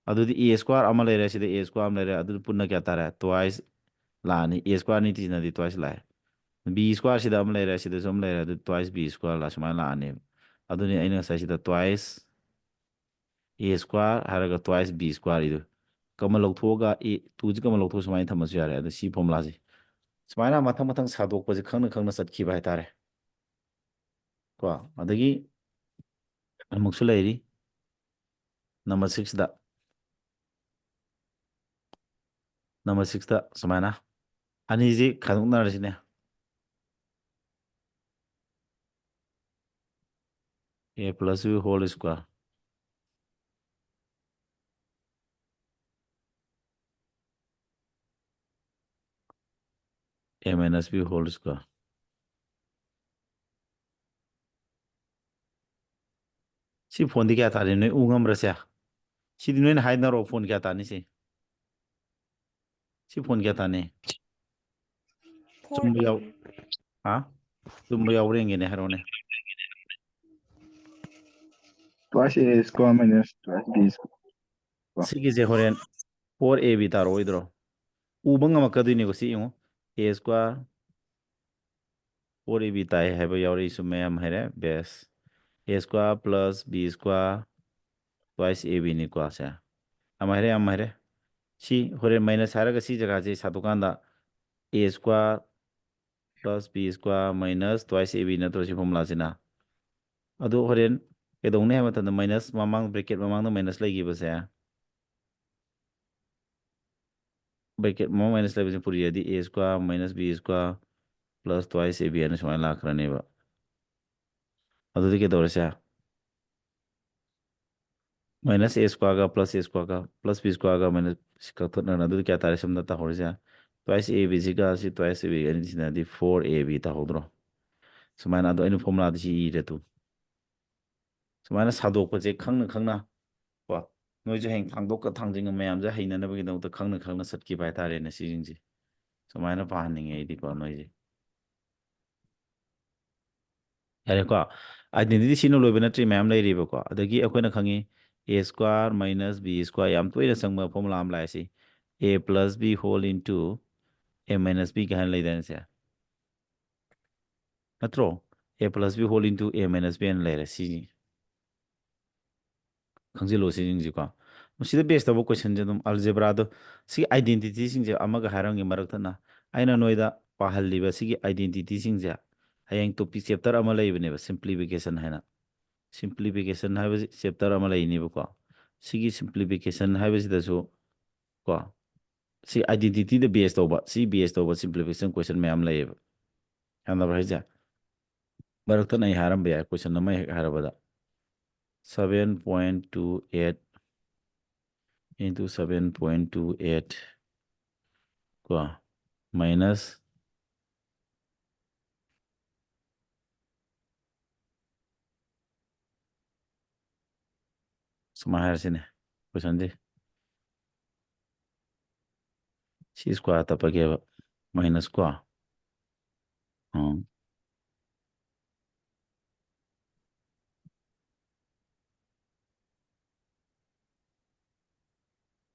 ꯑꯗꯨꯗꯤ A square ꯑꯃ ꯂꯩꯔꯦ, ꯁꯤꯗ A square ꯑꯃ ꯂꯩꯔꯦ, ꯑꯗꯨꯗꯤ ꯄꯨꯟꯅ ꯀꯌꯥ ꯇꯥꯔꯦ? Twice ꯂꯥꯛꯑꯅꯤ꯫ A square ꯑꯅꯤ ꯇꯤꯁꯤꯟꯅꯗꯤ twice ꯂꯥꯛꯑꯦ꯫ B square ꯁꯤꯗ ꯑꯃ ꯂꯩꯔꯦ, ꯁꯤꯗꯁꯨ ꯑꯃ ꯂꯩꯔꯦ, ꯑꯗꯨ twice B square ꯂꯥꯛ ꯁꯨꯃꯥꯏꯅ ꯂꯥꯛꯑꯅꯦꯕ꯫ ꯑꯗꯨꯅꯤ ꯑꯩꯅ ꯉꯁꯥꯏ ꯁꯤꯗ twice A square ꯍꯥꯏꯔꯒ twice B square ꯏꯗꯨ꯫ Common ꯂꯧꯊꯣꯛꯑꯒ A, two ꯁꯤ common ꯂꯧꯊꯣꯛꯑ ꯁꯨꯃꯥꯏꯅ ꯊꯝꯃꯁꯨ ꯌꯥꯔꯦ꯫ ꯑꯗꯨ ꯁꯤ formula ꯁꯤ ꯁꯨꯃꯥꯏꯅ ꯃꯊꯪ ꯃꯊꯪ ꯁꯥꯗꯣꯛꯄꯁꯦ ꯈꯪꯅ ꯈꯪꯅ ꯆꯠꯈꯤꯕ ꯍꯥꯏꯇꯥꯔꯦ꯫ ꯀꯣ, ꯑꯗꯒꯤ ꯑꯃꯨꯛꯁꯨ ꯂꯩꯔꯤ꯫ Number six ꯇ꯫ Number six ꯇ ꯁꯨꯃꯥꯏꯅ ꯑꯅꯤꯁꯤ ꯈꯥꯏꯗꯣꯛꯅꯔꯁꯤꯅꯦ꯫ A plus B whole square, A minus B whole square. ꯁꯤ ꯐꯣꯟꯗꯤ ꯀꯌꯥ ꯇꯥꯔꯤ? ꯅꯣꯏ ꯎ ꯉꯝꯕ꯭ꯔꯁꯦ? ꯁꯤꯗꯤ ꯅꯣꯏꯅ ꯍꯥꯏꯅꯔꯣ, ꯐꯣꯟ ꯀꯌꯥ ꯇꯥꯅꯤ ꯁꯤ? ꯁꯤ ꯐꯣꯟ ꯀꯌꯥ ꯇꯥꯅꯤ? ꯆꯨꯝꯕ ꯌꯥꯎ-, ꯍꯥ? ꯆꯨꯝꯕ ꯌꯥꯎꯕ꯭ꯔꯥ ꯌꯦꯡꯒꯦꯅꯦ, ꯍꯥꯏꯔꯛꯑꯣꯅꯦ꯫ Twice A square minus twice B square. ꯁꯤꯒꯤꯁꯦ ꯍꯣꯔꯦꯟ four A B ꯇꯥꯔꯛꯑꯣꯏꯗ꯭ꯔꯣ? ꯎꯕ ꯉꯝꯃꯛꯀꯗꯣꯏꯅꯦꯀꯣ꯫ ꯁꯤ ꯌꯦꯡꯉꯣ, A square four A B ꯇꯥꯏ ꯍꯥꯏꯕ ꯌꯥꯎꯔꯛꯏꯁꯨ ꯃꯌꯥꯝ ꯍꯥꯏꯔꯦ꯫ Base, A square plus B square twice A B ꯅꯤꯀꯣ꯫ ꯁꯦ ꯌꯥꯝ ꯍꯥꯏꯔꯦ, ꯌꯥꯝ ꯍꯥꯏꯔꯦ꯫ ꯁꯤ ꯍꯣꯔꯦꯟ minus ꯍꯥꯏꯔꯒ ꯁꯤ ꯖꯒꯥꯁꯦ ꯁꯥꯗꯣꯛꯀꯥꯟꯗ A square plus B square minus twice A B ꯅꯠꯇ꯭ꯔꯣ ꯁꯤ formula ꯁꯤꯅ? ꯑꯗꯨ ꯍꯣꯔꯦꯟ ꯀꯩꯗꯧꯅꯤ ꯍꯥꯏꯕ ꯃꯇꯝꯗ minus ꯃꯃꯥꯡ, bracket ꯃꯃꯥꯡꯗ minus ꯂꯩꯈꯤꯕꯁꯦ, bracket ꯃꯃꯥꯡ minus ꯂꯩꯕꯁꯦ ꯄꯨꯔꯤꯔꯗꯤ A square minus B square plus twice A B ꯍꯥꯏꯅ ꯁꯨꯃꯥꯏꯅ ꯂꯥꯛꯈ꯭ꯔꯅꯦꯕ꯫ ꯑꯗꯨꯗꯤ ꯀꯩꯗꯧꯔꯁꯦ? Minus A square ꯒ plus A square ꯒ plus B square ꯒ minus ꯁꯤ ꯀꯛꯊꯠꯅꯔꯅꯤ꯫ ꯑꯗꯨꯗꯤ ꯀꯌꯥ ꯇꯥꯔꯦ? ꯁꯣꯝꯗ ꯇꯥꯍꯧꯔꯤꯁꯦ twice A B ꯁꯤꯒ ꯁꯤ twice A B ꯑꯅꯤꯁꯤꯅꯗꯤ four A B ꯇꯥꯍꯧꯗ꯭ꯔꯣ? ꯁꯨꯃꯥꯏꯅ꯫ ꯑꯗꯣ ꯑꯩꯅ formula ꯗꯤ ꯁꯤ ꯏꯔꯦ ꯇꯨ꯫ ꯁꯨꯃꯥꯏꯅ ꯁꯥꯗꯣꯛꯄꯁꯦ ꯈꯪꯅ ꯈꯪꯅ ꯀꯣ, ꯅꯣꯏꯁꯨ ꯍꯌꯦꯡ ꯊꯥꯡꯗꯣꯛꯀ ꯊꯥꯡꯖꯤꯟꯒ ꯃꯌꯥꯝꯁꯦ ꯍꯩꯅꯅꯕꯒꯤꯗꯃꯛꯇ ꯈꯪꯅ ꯈꯪꯅ ꯆꯠꯈꯤꯕ ꯍꯥꯏꯇꯥꯔꯦꯅꯦ ꯁꯤꯁꯤꯡꯁꯦ꯫ ꯁꯨꯃꯥꯏꯅ ꯄꯥꯍꯟꯅꯤꯡꯉꯦ ꯑꯩꯗꯤꯀꯣ ꯅꯣꯏꯁꯦ꯫ ꯌꯥꯔꯦꯀꯣ? Identity ꯁꯤꯅ ꯂꯣꯏꯕ ꯅꯠꯇ꯭ꯔꯤ, ꯃꯌꯥꯝ ꯂꯩꯔꯤꯕꯀꯣ꯫ ꯑꯗꯒꯤ ꯑꯩꯈꯣꯏꯅ ꯈꯪꯉꯤ A square minus B square ꯌꯥꯝ ꯇꯣꯏꯅ ꯆꯪꯕ formula ꯑꯃ ꯂꯥꯛꯑꯦ ꯁꯤ꯫ A plus B whole into A minus B ꯀꯥꯏꯅ ꯂꯩꯗꯥꯏꯅꯦ ꯁꯦ? ꯅꯠꯇ꯭ꯔꯣ? A plus B whole into A minus B ꯍꯥꯏꯅ ꯂꯩꯔꯦ ꯁꯤ꯫ ꯈꯪꯖꯤꯜꯂꯣ ꯁꯤꯁꯤꯡꯁꯤꯀꯣ꯫ ꯃꯁꯤꯗ base ꯇꯧꯕ question ꯁꯦ ꯑꯗꯨꯝ algebra ꯗꯣ, ꯁꯤ identity ꯁꯤꯡꯁꯦ ꯑꯃꯒ ꯍꯥꯏꯔꯝꯒꯦ ꯃꯔꯛ ꯊꯠꯅ꯫ ꯑꯩꯅ ꯅꯣꯏꯗ ꯄꯥꯍꯜꯂꯤꯕ ꯁꯤꯒꯤ identity ꯁꯤꯡꯁꯦ ꯍꯌꯦꯡ topic chapter ꯑꯃ ꯂꯩꯕꯅꯦꯕ, simplification ꯍꯥꯏꯅ꯫ Simplification ꯍꯥꯏꯕ chapter ꯑꯃ ꯂꯩꯅꯦꯕꯀꯣ꯫ ꯁꯤꯒꯤ simplification ꯍꯥꯏꯕꯁꯤꯗꯁꯨ ꯀꯣ, ꯁꯤ identity ꯗ base ꯇꯧꯕ, ꯁꯤ base ꯇꯧꯕ simplification question ꯃꯌꯥꯝ ꯂꯩꯌꯦꯕ꯫ ꯈꯪꯉꯕ꯭ꯔꯥ ꯍꯥꯏꯁꯦ? ꯃꯔꯛ ꯊꯠꯅ ꯑꯩ ꯍꯥꯏꯔꯝꯕ ꯌꯥꯏ, question ꯑꯃ ꯍꯦꯛ ꯍꯥꯏꯔꯕꯗ꯫ seven point two eight into seven point two eight ꯀꯣ, minus ꯁꯨꯃꯥꯏꯅ ꯍꯥꯏꯔꯁꯤꯅꯦ, ꯀꯣꯏꯁꯟꯁꯦ ꯁꯤ ꯁ꯭ꯀ꯭ꯋꯥꯔ ꯇꯞꯄꯒꯦꯕ, ꯃꯥꯏꯅꯁ ꯀꯣ꯫ ꯑꯥ꯫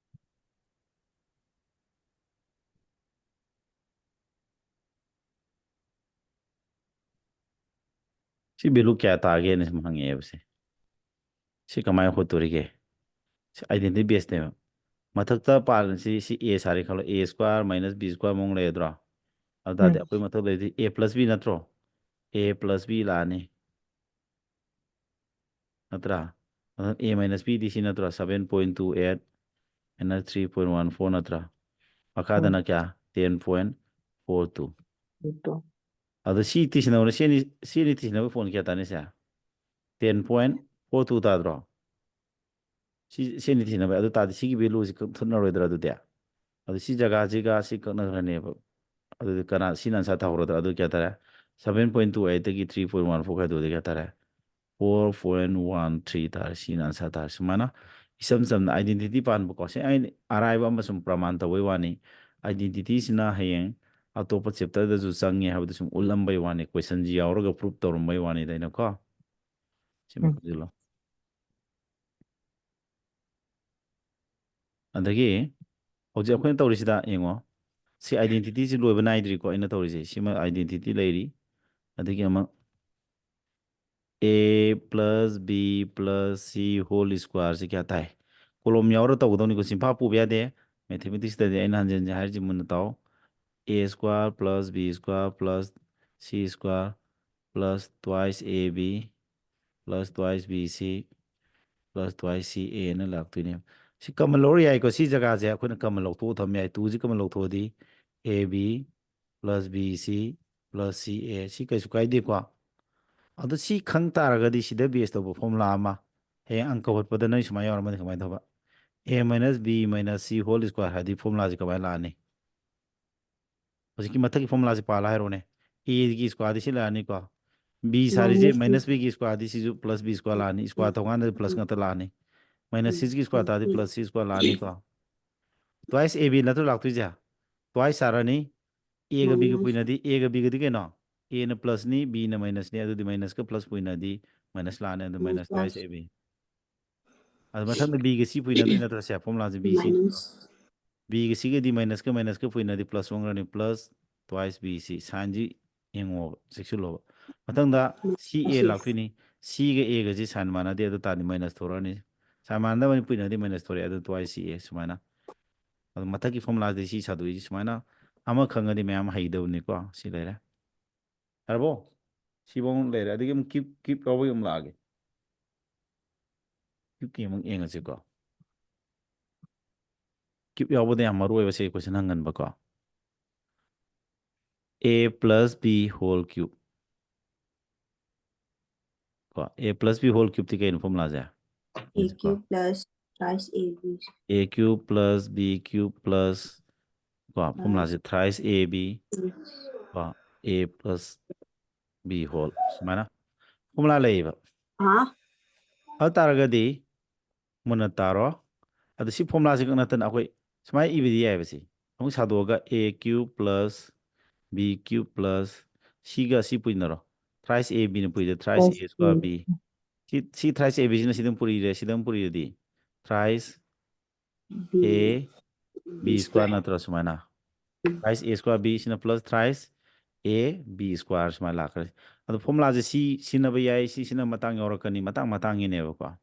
ꯁꯤ ꯚꯦꯂꯨ ꯀꯌꯥ ꯇꯥꯒꯦꯅ ꯁꯨꯝ ꯍꯪꯉꯛꯑꯦꯕ ꯁꯦ꯫ ꯁꯤ ꯀꯃꯥꯏꯅ ꯍꯣꯠꯇꯣꯔꯤꯒꯦ? ꯁꯤ identity baseꯅꯦꯕ꯫ ꯃꯊꯛꯇ ꯄꯥꯜꯂꯁꯤ, ꯁꯤ A ꯁꯥꯔꯦ ꯈꯜꯂꯣ, A square minus B square ꯃꯑꯣꯡ ꯂꯩꯔꯗ꯭ꯔꯣ? ꯑꯗꯨ ꯇꯥꯔꯗꯤ ꯎꯝ꯫ ꯑꯩꯈꯣꯏ ꯃꯊꯛ ꯂꯩꯔꯗꯤ A plus B ꯅꯠꯇ꯭ꯔꯣ? A plus B ꯂꯥꯛꯑꯅꯤ꯫ ꯅꯠꯇ꯭ꯔꯥ? ꯑꯗꯨꯅ A minus B ꯗꯤ ꯁꯤ ꯅꯠꯇ꯭ꯔꯣ? Seven point two eight minus three point one four ꯅꯠꯇ꯭ꯔꯥ? ꯃꯈꯥꯗꯅ ꯎꯝ꯫ ꯀꯌꯥ? Ten point four two꯫ ꯑꯗꯨ꯫ ꯑꯗꯣ ꯁꯤ ꯇꯤꯁꯤꯟꯅꯕꯅ ꯁꯤ ꯑꯅꯤ, ꯁꯤ ꯑꯅꯤ ꯇꯤꯁꯤꯟꯅꯕ ꯐꯣꯟ ꯀꯌꯥ ꯇꯥꯅꯤ ꯁꯦ? Ten point four two ꯇꯥꯗ꯭ꯔꯣ? ꯁꯤ, ꯁꯤ ꯑꯅꯤ ꯇꯤꯁꯤꯟꯅꯕ꯫ ꯑꯗꯨ ꯇꯥꯔꯗꯤ ꯁꯤꯒꯤ ꯚꯦꯂꯨꯁꯤ ꯀꯛꯊꯠꯅꯔꯣꯏꯗ꯭ꯔꯥ ꯑꯗꯨꯗꯤ? ꯑꯗꯨ ꯁꯤ ꯖꯒꯥꯁꯤꯒ ꯁꯤ ꯀꯛꯅꯈ꯭ꯔꯅꯦꯕ꯫ ꯑꯗꯨꯗꯤ ꯀꯅꯥ, ꯁꯤꯅ ꯑꯟꯁꯥꯔ ꯇꯥꯍꯧꯔꯗ꯭ꯔꯥ? ꯑꯗꯨ ꯀꯌꯥ ꯇꯥꯔꯦ? Seven point two eight ꯇꯒꯤ three point one four ꯈꯥꯏꯗꯣꯛꯑꯗꯤ ꯀꯌꯥ ꯇꯥꯔꯦ? Four point one three ꯇꯥꯔꯦ꯫ ꯁꯤꯅ ꯑꯟꯁꯥꯔ ꯇꯥꯔꯦ꯫ ꯁꯨꯃꯥꯏꯅ ꯏꯆꯝ ꯆꯝꯅ identity ꯄꯥꯟꯕꯀꯣ꯫ ꯁꯤ ꯑꯩꯅ ꯑꯔꯥꯏꯕ ꯑꯃ ꯁꯨꯝ ꯄ꯭ꯔꯃꯥꯟ ꯇꯧꯕꯩ ꯋꯥꯅꯤ꯫ Identityꯁꯤꯅ ꯍꯌꯦꯡ ꯑꯇꯣꯞꯄ chapterꯗꯁꯨ ꯆꯪꯉꯦ ꯍꯥꯏꯕꯗꯨ ꯁꯨꯝ ꯎꯠꯂꯝꯕꯩ ꯋꯥꯅꯤ꯫ Questionꯁꯤ ꯌꯥꯎꯔꯒ proof ꯇꯧꯔꯝꯕꯩ ꯋꯥꯅꯤꯗ ꯑꯩꯅꯀꯣ꯫ ꯁꯤꯃ ꯎꯝ꯫ ꯈꯪꯖꯤꯜꯂꯣ꯫ ꯑꯗꯒꯤ ꯍꯧꯖꯤꯛ ꯑꯩꯈꯣꯏꯅ ꯇꯧꯔꯤꯁꯤꯗ ꯌꯦꯡꯉꯣ꯫ ꯁꯤ identityꯁꯤ ꯂꯣꯏꯕ ꯅꯥꯏꯗ꯭ꯔꯤꯀꯣ ꯑꯩꯅ ꯇꯧꯔꯤꯁꯦ꯫ ꯁꯤꯃ identity ꯂꯩꯔꯤ꯫ ꯑꯗꯒꯤ ꯑꯃ A plus B plus C whole square ꯁꯤ ꯀꯌꯥ ꯇꯥꯏ? Column ꯌꯥꯎꯔ ꯇꯧꯒꯗꯧꯅꯤꯀꯣ꯫ ꯆꯤꯟꯐꯥ ꯄꯨꯕ ꯌꯥꯗꯦ꯫ Mathematicsꯇꯗꯤ ꯑꯩꯅ ꯍꯟꯖꯤꯟ ꯍꯟꯖꯤꯟ ꯍꯥꯏꯔꯤꯁꯤ ꯃꯨꯟꯅ ꯇꯥꯎ꯫ A square plus B square plus C square plus twice A B plus twice B C plus twice C A ꯅ ꯂꯥꯛꯇꯣꯏꯅꯦꯕ꯫ ꯁꯤ common ꯂꯧꯔ ꯌꯥꯏꯀꯣ꯫ ꯁꯤ ꯖꯒꯥꯁꯦ ꯑꯩꯈꯣꯏꯅ common ꯂꯧꯊꯣꯛꯑ ꯊꯝ ꯌꯥꯏ꯫ Twoꯁꯤ common ꯂꯧꯊꯣꯛꯑꯗꯤ A B plus B C plus C A꯫ ꯁꯤ ꯀꯩꯁꯨ ꯀꯥꯏꯗꯦꯀꯣ꯫ ꯑꯗꯣ ꯁꯤ ꯈꯪ ꯇꯥꯔꯒꯗꯤ ꯁꯤꯗ base ꯇꯧꯕ formula ꯑꯃ, ꯍꯌꯦꯡ ꯑꯪꯀ ꯍꯣꯠꯄꯗ ꯅꯣꯏ ꯁꯨꯃꯥꯏꯅ ꯌꯥꯎꯔꯝꯃꯗꯤ ꯀꯃꯥꯏꯅ ꯇꯧꯕ? A minus B minus C whole square ꯍꯥꯏꯗꯤ ꯐꯣꯔꯃꯨꯂꯥꯁꯤ ꯀꯃꯥꯏꯅ ꯂꯥꯛꯑꯅꯤ? ꯍꯧꯖꯤꯛꯀꯤ ꯃꯊꯛꯀꯤ ꯐꯣꯔꯃꯨꯂꯥꯁꯤ ꯄꯥꯜꯂ ꯍꯥꯏꯔꯣꯅꯦ꯫ A ꯒꯤ square ꯗꯤ ꯁꯤ ꯂꯥꯛꯑꯅꯤꯀꯣ꯫ B ꯁꯥꯔꯤꯁꯦ minus B ꯒꯤ square ꯗꯤ ꯁꯤꯁꯨ plus B square ꯂꯥꯛꯑꯅꯤ, square ꯇꯧꯀꯥꯟꯗ plus ꯉꯥꯛꯇ ꯂꯥꯛꯑꯅꯤ꯫ Minus C ꯒꯤ square ꯇꯥꯔꯗꯤ plus C square ꯂꯥꯛꯑꯅꯤꯀꯣ꯫ Twice A B ꯅꯠꯇ꯭ꯔꯣ ꯂꯥꯛꯇꯣꯏꯁꯦ? Twice ꯁꯥꯔꯅꯤ꯫ A ꯒ B ꯒ ꯄꯨꯏꯅꯗꯤ, A ꯒ B ꯒꯗꯤ ꯀꯩꯅꯣ? A ꯅ plus ꯅꯤ, B ꯅ minus ꯅꯤ, ꯑꯗꯨꯗꯤ minus ꯀ plus ꯄꯨꯏꯅꯗꯤ minus ꯂꯥꯛꯑꯅꯤ, ꯑꯗꯨ minus twice A B꯫ ꯑꯗꯨ ꯃꯊꯪꯗ B ꯒ C ꯄꯨꯏꯅꯗꯣꯏ ꯅꯠꯇ꯭ꯔꯣ ꯁꯦ? ꯐꯣꯔꯃꯨꯂꯥꯁꯦ B C꯫ B ꯒ C ꯒꯗꯤ minus ꯀ minus ꯀ ꯄꯨꯏꯅꯗꯤ plus ꯑꯣꯟꯈ꯭ꯔꯅꯤ, plus twice B C꯫ Sign ꯁꯤ ꯌꯦꯡꯉꯣꯕ, ꯆꯦꯛꯁꯤꯜꯂꯣꯕ꯫ ꯃꯊꯪꯗ C A ꯂꯥꯛꯇꯣꯏꯅꯤ꯫ C ꯒ A ꯒꯁꯤ sign ꯃꯥꯟꯅꯗꯦ, ꯑꯗꯨ ꯇꯥꯔꯗꯤ minus ꯊꯣꯔꯛꯑꯅꯤ꯫ Sign ꯃꯥꯟꯅꯗꯕꯅꯤ ꯄꯨꯏꯅꯗꯤ minus ꯊꯣꯔꯛꯑꯦ, ꯑꯗꯨ twice C A ꯁꯨꯃꯥꯏꯅ꯫ ꯑꯗꯨ ꯃꯊꯛꯀꯤ ꯐꯣꯔꯃꯨꯂꯥꯁꯤꯗꯤ ꯁꯤ ꯁꯥꯗꯣꯛꯏꯁꯤ ꯁꯨꯃꯥꯏꯅ꯫ ꯑꯃ ꯈꯪꯉꯗꯤ ꯃꯌꯥꯝ ꯍꯩꯗꯧꯕꯅꯤꯀꯣ꯫ ꯁꯤ ꯂꯩꯔꯦ꯫ ꯌꯥꯔꯕꯣ? ꯁꯤꯐꯧ ꯂꯩꯔꯦ꯫ ꯑꯗꯒꯤ ꯑꯃꯨꯛ cube, cube ꯌꯥꯎꯕꯒꯤ ꯑꯃꯨꯛ ꯂꯥꯛꯑꯒꯦ꯫ Cube ꯀꯤ ꯑꯃꯨꯛ ꯌꯦꯡꯉꯁꯤꯀꯣ꯫ Cube ꯌꯥꯎꯕꯗ ꯌꯥꯝ ꯃꯔꯨ ꯑꯣꯏꯕ ꯁꯤ question ꯍꯪꯒꯟꯕꯀꯣ꯫ A plus B whole cube꯫ ꯀꯣ, A plus B whole cube T ꯀꯩꯅꯣ ꯐꯣꯔꯃꯨꯂꯥꯁꯦ? A cube plus thrice A B꯫ A cube plus B cube plus, ꯀꯣ, ꯐꯣꯔꯃꯨꯂꯥꯁꯦ thrice A B, ꯀꯣ, A plus B whole ꯁꯨꯃꯥꯏꯅ ꯐꯣꯔꯃꯨꯂꯥ ꯂꯩꯌꯦꯕ꯫ ꯍꯥ? ꯑꯗꯨ ꯇꯥꯔꯒꯗꯤ ꯃꯨꯟꯅ ꯇꯥꯔꯣ꯫ ꯑꯗ ꯁꯤ ꯐꯣꯔꯃꯨꯂꯥꯁꯤ ꯈꯛ ꯅꯠꯇꯅ ꯑꯩꯈꯣꯏ ꯁꯨꯃꯥꯏꯅ ꯏꯕꯗꯤ ꯌꯥꯏꯑꯕ ꯁꯤ꯫ ꯑꯃꯨꯛ ꯁꯥꯗꯣꯛꯑꯒ A cube plus B cube plus C ꯒ C ꯄꯨꯏꯅꯔꯣ? Thrice A B ꯅ ꯄꯨꯏꯗ thrice A square B꯫ ꯁꯤ, ꯁꯤ thrice A B ꯁꯤꯅ ꯁꯤꯗ ꯑꯃꯨꯛ ꯄꯨꯔꯤꯔꯦ, ꯁꯤꯗ ꯑꯃꯨꯛ ꯄꯨꯔꯤꯔꯗꯤ thrice A B square ꯅꯠꯇ꯭ꯔꯣ ꯁꯨꯃꯥꯏꯅ? Thrice A square B ꯁꯤꯅ plus thrice A B square ꯁꯨꯃꯥꯏꯅ ꯂꯥꯛꯈ꯭ꯔꯦ꯫ ꯑꯗꯣ ꯐꯣꯔꯃꯨꯂꯥꯁꯦ ꯁꯤ ꯁꯤꯖꯤꯟꯅꯕ ꯌꯥꯏ, ꯁꯤ ꯁꯤꯖꯤꯟꯅꯕ ꯃꯇꯥꯡ ꯌꯥꯎꯔꯛꯀꯅꯤ, ꯃꯇꯥꯡ ꯃꯇꯥꯡꯒꯤꯅꯦꯕꯀꯣ꯫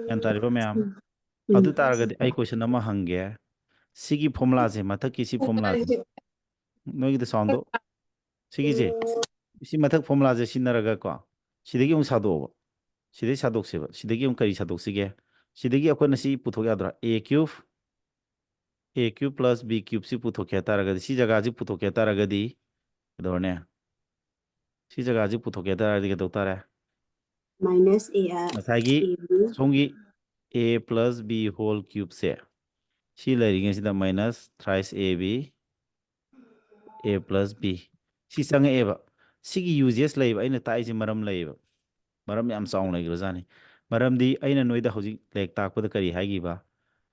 ꯒ꯭ꯌꯥꯟ ꯇꯥꯔꯤꯕ ꯃꯌꯥꯝ? ꯑꯗꯨ ꯇꯥꯔꯒꯗꯤ ꯑꯩ question ꯑꯃ ꯍꯪꯒꯦ꯫ ꯁꯤꯒꯤ ꯐꯣꯔꯃꯨꯂꯥꯁꯦ, ꯃꯊꯛꯀꯤ ꯁꯤ ꯐꯣꯔꯃꯨꯂꯥꯁꯦ, ꯅꯣꯏꯒꯤꯗ sound ꯗꯣ, ꯁꯤꯒꯤꯁꯦ, ꯁꯤ ꯃꯊꯛ ꯐꯣꯔꯃꯨꯂꯥꯁꯦ ꯁꯤꯖꯤꯟꯅꯔꯒ ꯀꯣ, ꯁꯤꯗꯒꯤ ꯑꯃꯨꯛ ꯁꯥꯗꯣꯛꯑꯣꯕ꯫ ꯁꯤꯗꯒꯤ ꯁꯥꯗꯣꯛꯁꯦꯕ꯫ ꯁꯤꯗꯒꯤ ꯑꯃꯨꯛ ꯀꯔꯤ ꯁꯥꯗꯣꯛꯁꯤꯒꯦ? ꯁꯤꯗꯒꯤ ꯑꯩꯈꯣꯏꯅ ꯁꯤ ꯄꯨꯊꯣꯛ ꯌꯥꯗ꯭ꯔꯥ? A cube, A cube plus B cube ꯁꯤ ꯄꯨꯊꯣꯛꯀꯦ ꯍꯥꯏ ꯇꯥꯔꯒꯗꯤ, ꯁꯤ ꯖꯒꯥꯁꯤ ꯄꯨꯊꯣꯛꯀꯦ ꯍꯥꯏ ꯇꯥꯔꯒꯗꯤ ꯀꯩꯗꯧꯔꯅꯤ? ꯁꯤ ꯖꯒꯥꯁꯤ ꯄꯨꯊꯣꯛꯀꯦ ꯍꯥꯏ ꯇꯥꯔꯒꯗꯤ ꯀꯩꯗꯧ ꯇꯥꯔꯦ? minus a ꯉꯁꯥꯏꯒꯤ a b ꯁꯣꯝꯒꯤ a plus b whole cube ꯁꯦ ꯁꯤ ꯂꯩꯔꯤꯉꯩꯁꯤꯗ minus thrice a b a plus b ꯁꯤ ꯆꯪꯉꯛꯑꯦꯕ꯫ ꯁꯤꯒꯤ uses ꯂꯩꯕ ꯑꯩꯅ ꯇꯥꯛꯏꯁꯦ ꯃꯔꯝ ꯂꯩꯌꯦꯕ꯫ ꯃꯔꯝ ꯌꯥꯝ ꯆꯥꯎꯅ ꯂꯩꯈ꯭ꯔꯖꯥꯠꯅꯤ꯫ ꯃꯔꯝꯗꯤ ꯑꯩꯅ ꯅꯣꯏꯗ ꯍꯧꯖꯤꯛ ꯂꯥꯏꯔꯤꯛ ꯇꯥꯛꯄꯗ ꯀꯔꯤ ꯍꯥꯏꯈꯤꯕ?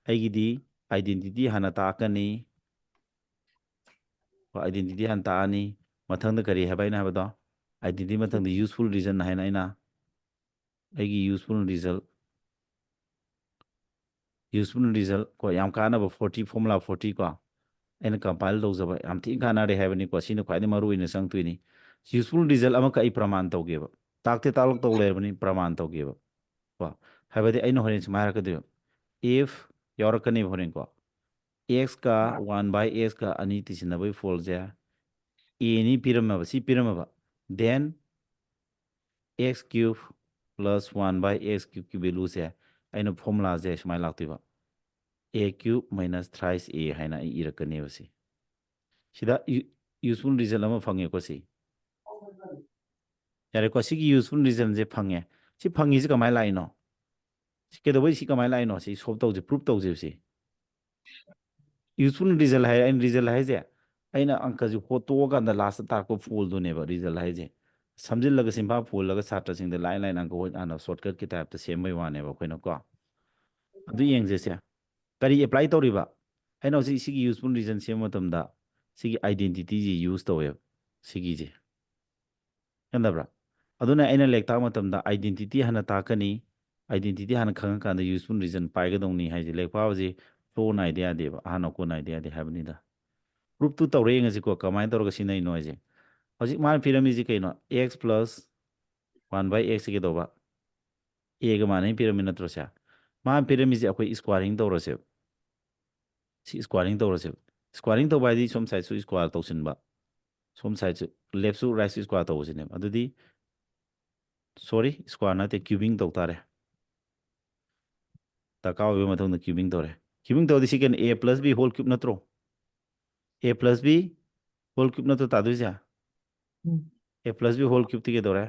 ꯑꯩꯒꯤꯗꯤ identity ꯍꯥꯟꯅ ꯇꯥꯛꯀꯅꯤ꯫ Identity ꯍꯥꯟꯅ ꯇꯥꯛꯑꯅꯤ꯫ ꯃꯊꯪꯗ ꯀꯔꯤ ꯍꯥꯏꯕ ꯑꯩꯅ ꯍꯥꯏꯕꯗꯣ? Identity ꯃꯊꯪꯗ useful reason ꯍꯥꯏꯅ ꯑꯩꯅ ꯑꯩꯒꯤ useful result useful result ꯀꯣ, ꯌꯥꯝ ꯀꯥꯟꯅꯕ forty, formula forty ꯀꯣ, ꯑꯩꯅ compile ꯇꯧꯖꯕ ꯌꯥꯝ ꯊꯤꯅ ꯀꯥꯟꯅꯔꯦ ꯍꯥꯏꯕꯅꯤꯀꯣ꯫ ꯁꯤꯅ ꯈ꯭ꯋꯥꯏꯗꯒꯤ ꯃꯔꯨ ꯑꯣꯏꯅ ꯆꯪꯗꯣꯏꯅꯤ꯫ Useful result ꯑꯃꯈꯛ ꯑꯩ ꯄ꯭ꯔꯃꯥꯟ ꯇꯧꯒꯦꯕ꯫ ꯇꯥꯛꯇꯤ ꯇꯥꯛꯂꯛꯇꯧ ꯂꯩꯔꯕꯅꯤ, ꯄ꯭ꯔꯃꯥꯟ ꯇꯧꯒꯦꯕ ꯀꯣ꯫ ꯍꯥꯏꯕꯗꯤ ꯑꯩꯅ ꯍꯣꯔꯦꯟ ꯁꯨꯃꯥꯏꯅ ꯍꯥꯏꯔꯛꯀꯗꯣꯏꯕ, if ꯌꯥꯎꯔꯛꯀꯅꯦꯕ ꯍꯣꯔꯦꯟ ꯀꯣ꯫ X ꯀ one by x ꯀ ꯑꯅꯤ ꯇꯤꯁꯤꯟꯅꯕꯒꯤ ꯐꯣꯜꯁꯦ a ꯅꯤ ꯄꯤꯔꯝꯃꯕ, ꯁꯤ ꯄꯤꯔꯝꯃꯕ, then x cube plus one by x cube ꯀꯤ value ꯁꯦ ꯑꯩꯅ formula ꯁꯦ ꯁꯨꯃꯥꯏꯅ ꯂꯥꯛꯇꯣꯏꯕ, a cube minus thrice a ꯍꯥꯏꯅ ꯑꯩ ꯏꯔꯛꯀꯅꯦꯕ꯫ ꯁꯤ ꯁꯤꯗ useful result ꯑꯃ ꯐꯪꯉꯦꯀꯣ꯫ ꯁꯤ ꯌꯥꯔꯦꯀꯣ꯫ ꯁꯤꯒꯤ useful result ꯁꯦ ꯐꯪꯉꯦ꯫ ꯁꯤ ꯐꯪꯉꯤꯁꯤ ꯀꯃꯥꯏꯅ ꯂꯥꯛꯏꯅꯣ? ꯁꯤ ꯀꯩꯗꯧꯕꯩ ꯁꯤ ꯀꯃꯥꯏꯅ ꯂꯥꯛꯏꯅꯣ? ꯁꯤ solve ꯇꯧꯁꯦ, proof ꯇꯧꯁꯦꯕ꯫ ꯁꯤ useful result ꯍꯥꯏꯔꯦ꯫ ꯑꯩꯅ result ꯍꯥꯏꯁꯦ ꯑꯩꯅ ꯑꯪꯀꯁꯦ ꯍꯣꯠꯇꯣꯛꯑꯀꯥꯟꯗ last ꯇ ꯇꯥꯔꯛꯄ ꯐꯣꯜꯗꯨꯅꯦꯕ result ꯍꯥꯏꯁꯦ꯫ ꯁꯝꯖꯤꯜꯂꯒ ꯁꯤꯟꯐꯥ ꯐꯣꯜꯂꯒ ꯁꯥꯇ꯭ꯔꯁꯤꯡꯗ ꯂꯥꯏ ꯂꯥꯏꯅ ꯑꯪꯀ ꯍꯣꯠ ꯍꯥꯟꯅ shortcut ꯀꯤ type ꯇ ꯁꯦꯝꯕꯩ ꯋꯥꯅꯦꯕ ꯑꯩꯈꯣꯏꯅꯀꯣ꯫ ꯑꯗꯨ ꯌꯦꯡꯁꯦ꯫ ꯁꯦ ꯀꯔꯤ apply ꯇꯧꯔꯤꯕ? ꯑꯩꯅ ꯍꯧꯖꯤꯛ ꯁꯤꯒꯤ useful reason ꯁꯦꯝꯕ ꯃꯇꯝꯗ ꯁꯤꯒꯤ identity ꯁꯤ use ꯇꯧꯋꯦꯕ꯫ ꯁꯤꯒꯤꯁꯦ ꯈꯪꯗꯕ꯭ꯔꯥ? ꯑꯗꯨꯅ ꯑꯩꯅ ꯂꯥꯏꯔꯤꯛ ꯇꯥꯛꯄ ꯃꯇꯝꯗ identity ꯍꯥꯟꯅ ꯇꯥꯛꯀꯅꯤ꯫ Identity ꯍꯥꯟꯅ ꯈꯪꯉꯀꯥꯟꯗ useful reason ꯄꯥꯏꯒꯗꯧꯅꯤ ꯍꯥꯏꯁꯦ꯫ ꯂꯥꯏꯔꯤꯛ ꯄꯥꯕꯁꯤ flow ꯅꯥꯏꯗ ꯌꯥꯗꯦꯕ, ꯑꯍꯥꯟꯕ ꯑꯀꯣꯟ ꯅꯥꯏꯗ ꯌꯥꯗꯦ ꯍꯥꯏꯕꯅꯤꯗ꯫ Proof ꯇꯨ ꯇꯧꯔ ꯌꯦꯡꯉꯁꯤꯀꯣ, ꯀꯃꯥꯏꯅ ꯇꯧꯔꯒ ꯁꯤꯖꯤꯟꯅꯩꯅꯣ ꯍꯥꯏꯁꯦ꯫ ꯍꯧꯖꯤꯛ ꯃꯥꯅ ꯄꯤꯔꯝꯃꯤꯁꯤ ꯀꯩꯅꯣ? X plus one by x ꯁꯤ ꯀꯩꯗꯧꯕ? A ꯒ ꯃꯥꯟꯅꯩ ꯄꯤꯔꯝꯃꯤ ꯅꯠꯇ꯭ꯔꯣ ꯁꯦ? ꯃꯥꯅ ꯄꯤꯔꯝꯃꯤꯁꯦ ꯑꯩꯈꯣꯏ squaring ꯇꯧꯔꯁꯦꯕ꯫ ꯁꯤ squaring ꯇꯧꯔꯁꯦꯕ꯫ Squaring ꯇꯧꯕ ꯍꯥꯏꯗꯤ ꯁꯣꯝ side ꯁꯨ square ꯇꯧꯁꯤꯟꯕ, ꯁꯣꯝ side ꯁꯨ, left ꯁꯨ right ꯁꯨ square ꯇꯧꯕꯁꯤꯅꯦꯕ꯫ ꯑꯗꯨꯗꯤ sorry, square ꯅꯠꯇꯦ, cubing ꯇꯧ ꯇꯥꯔꯦ꯫ ꯗꯔꯀꯥꯔ ꯑꯣꯏꯕ ꯃꯊꯪꯗ cubing ꯇꯧꯔꯦ꯫ Cubing ꯇꯧꯔꯗꯤ ꯁꯤ ꯀꯩꯅꯣ? A plus b whole cube ꯅꯠꯇ꯭ꯔꯣ? A plus b whole cube ꯅꯠꯇ꯭ꯔꯣ ꯇꯥꯗꯣꯏꯁꯦ? ꯎꯝ꯫ A plus b whole cube T ꯀꯩꯗꯧꯔꯦ?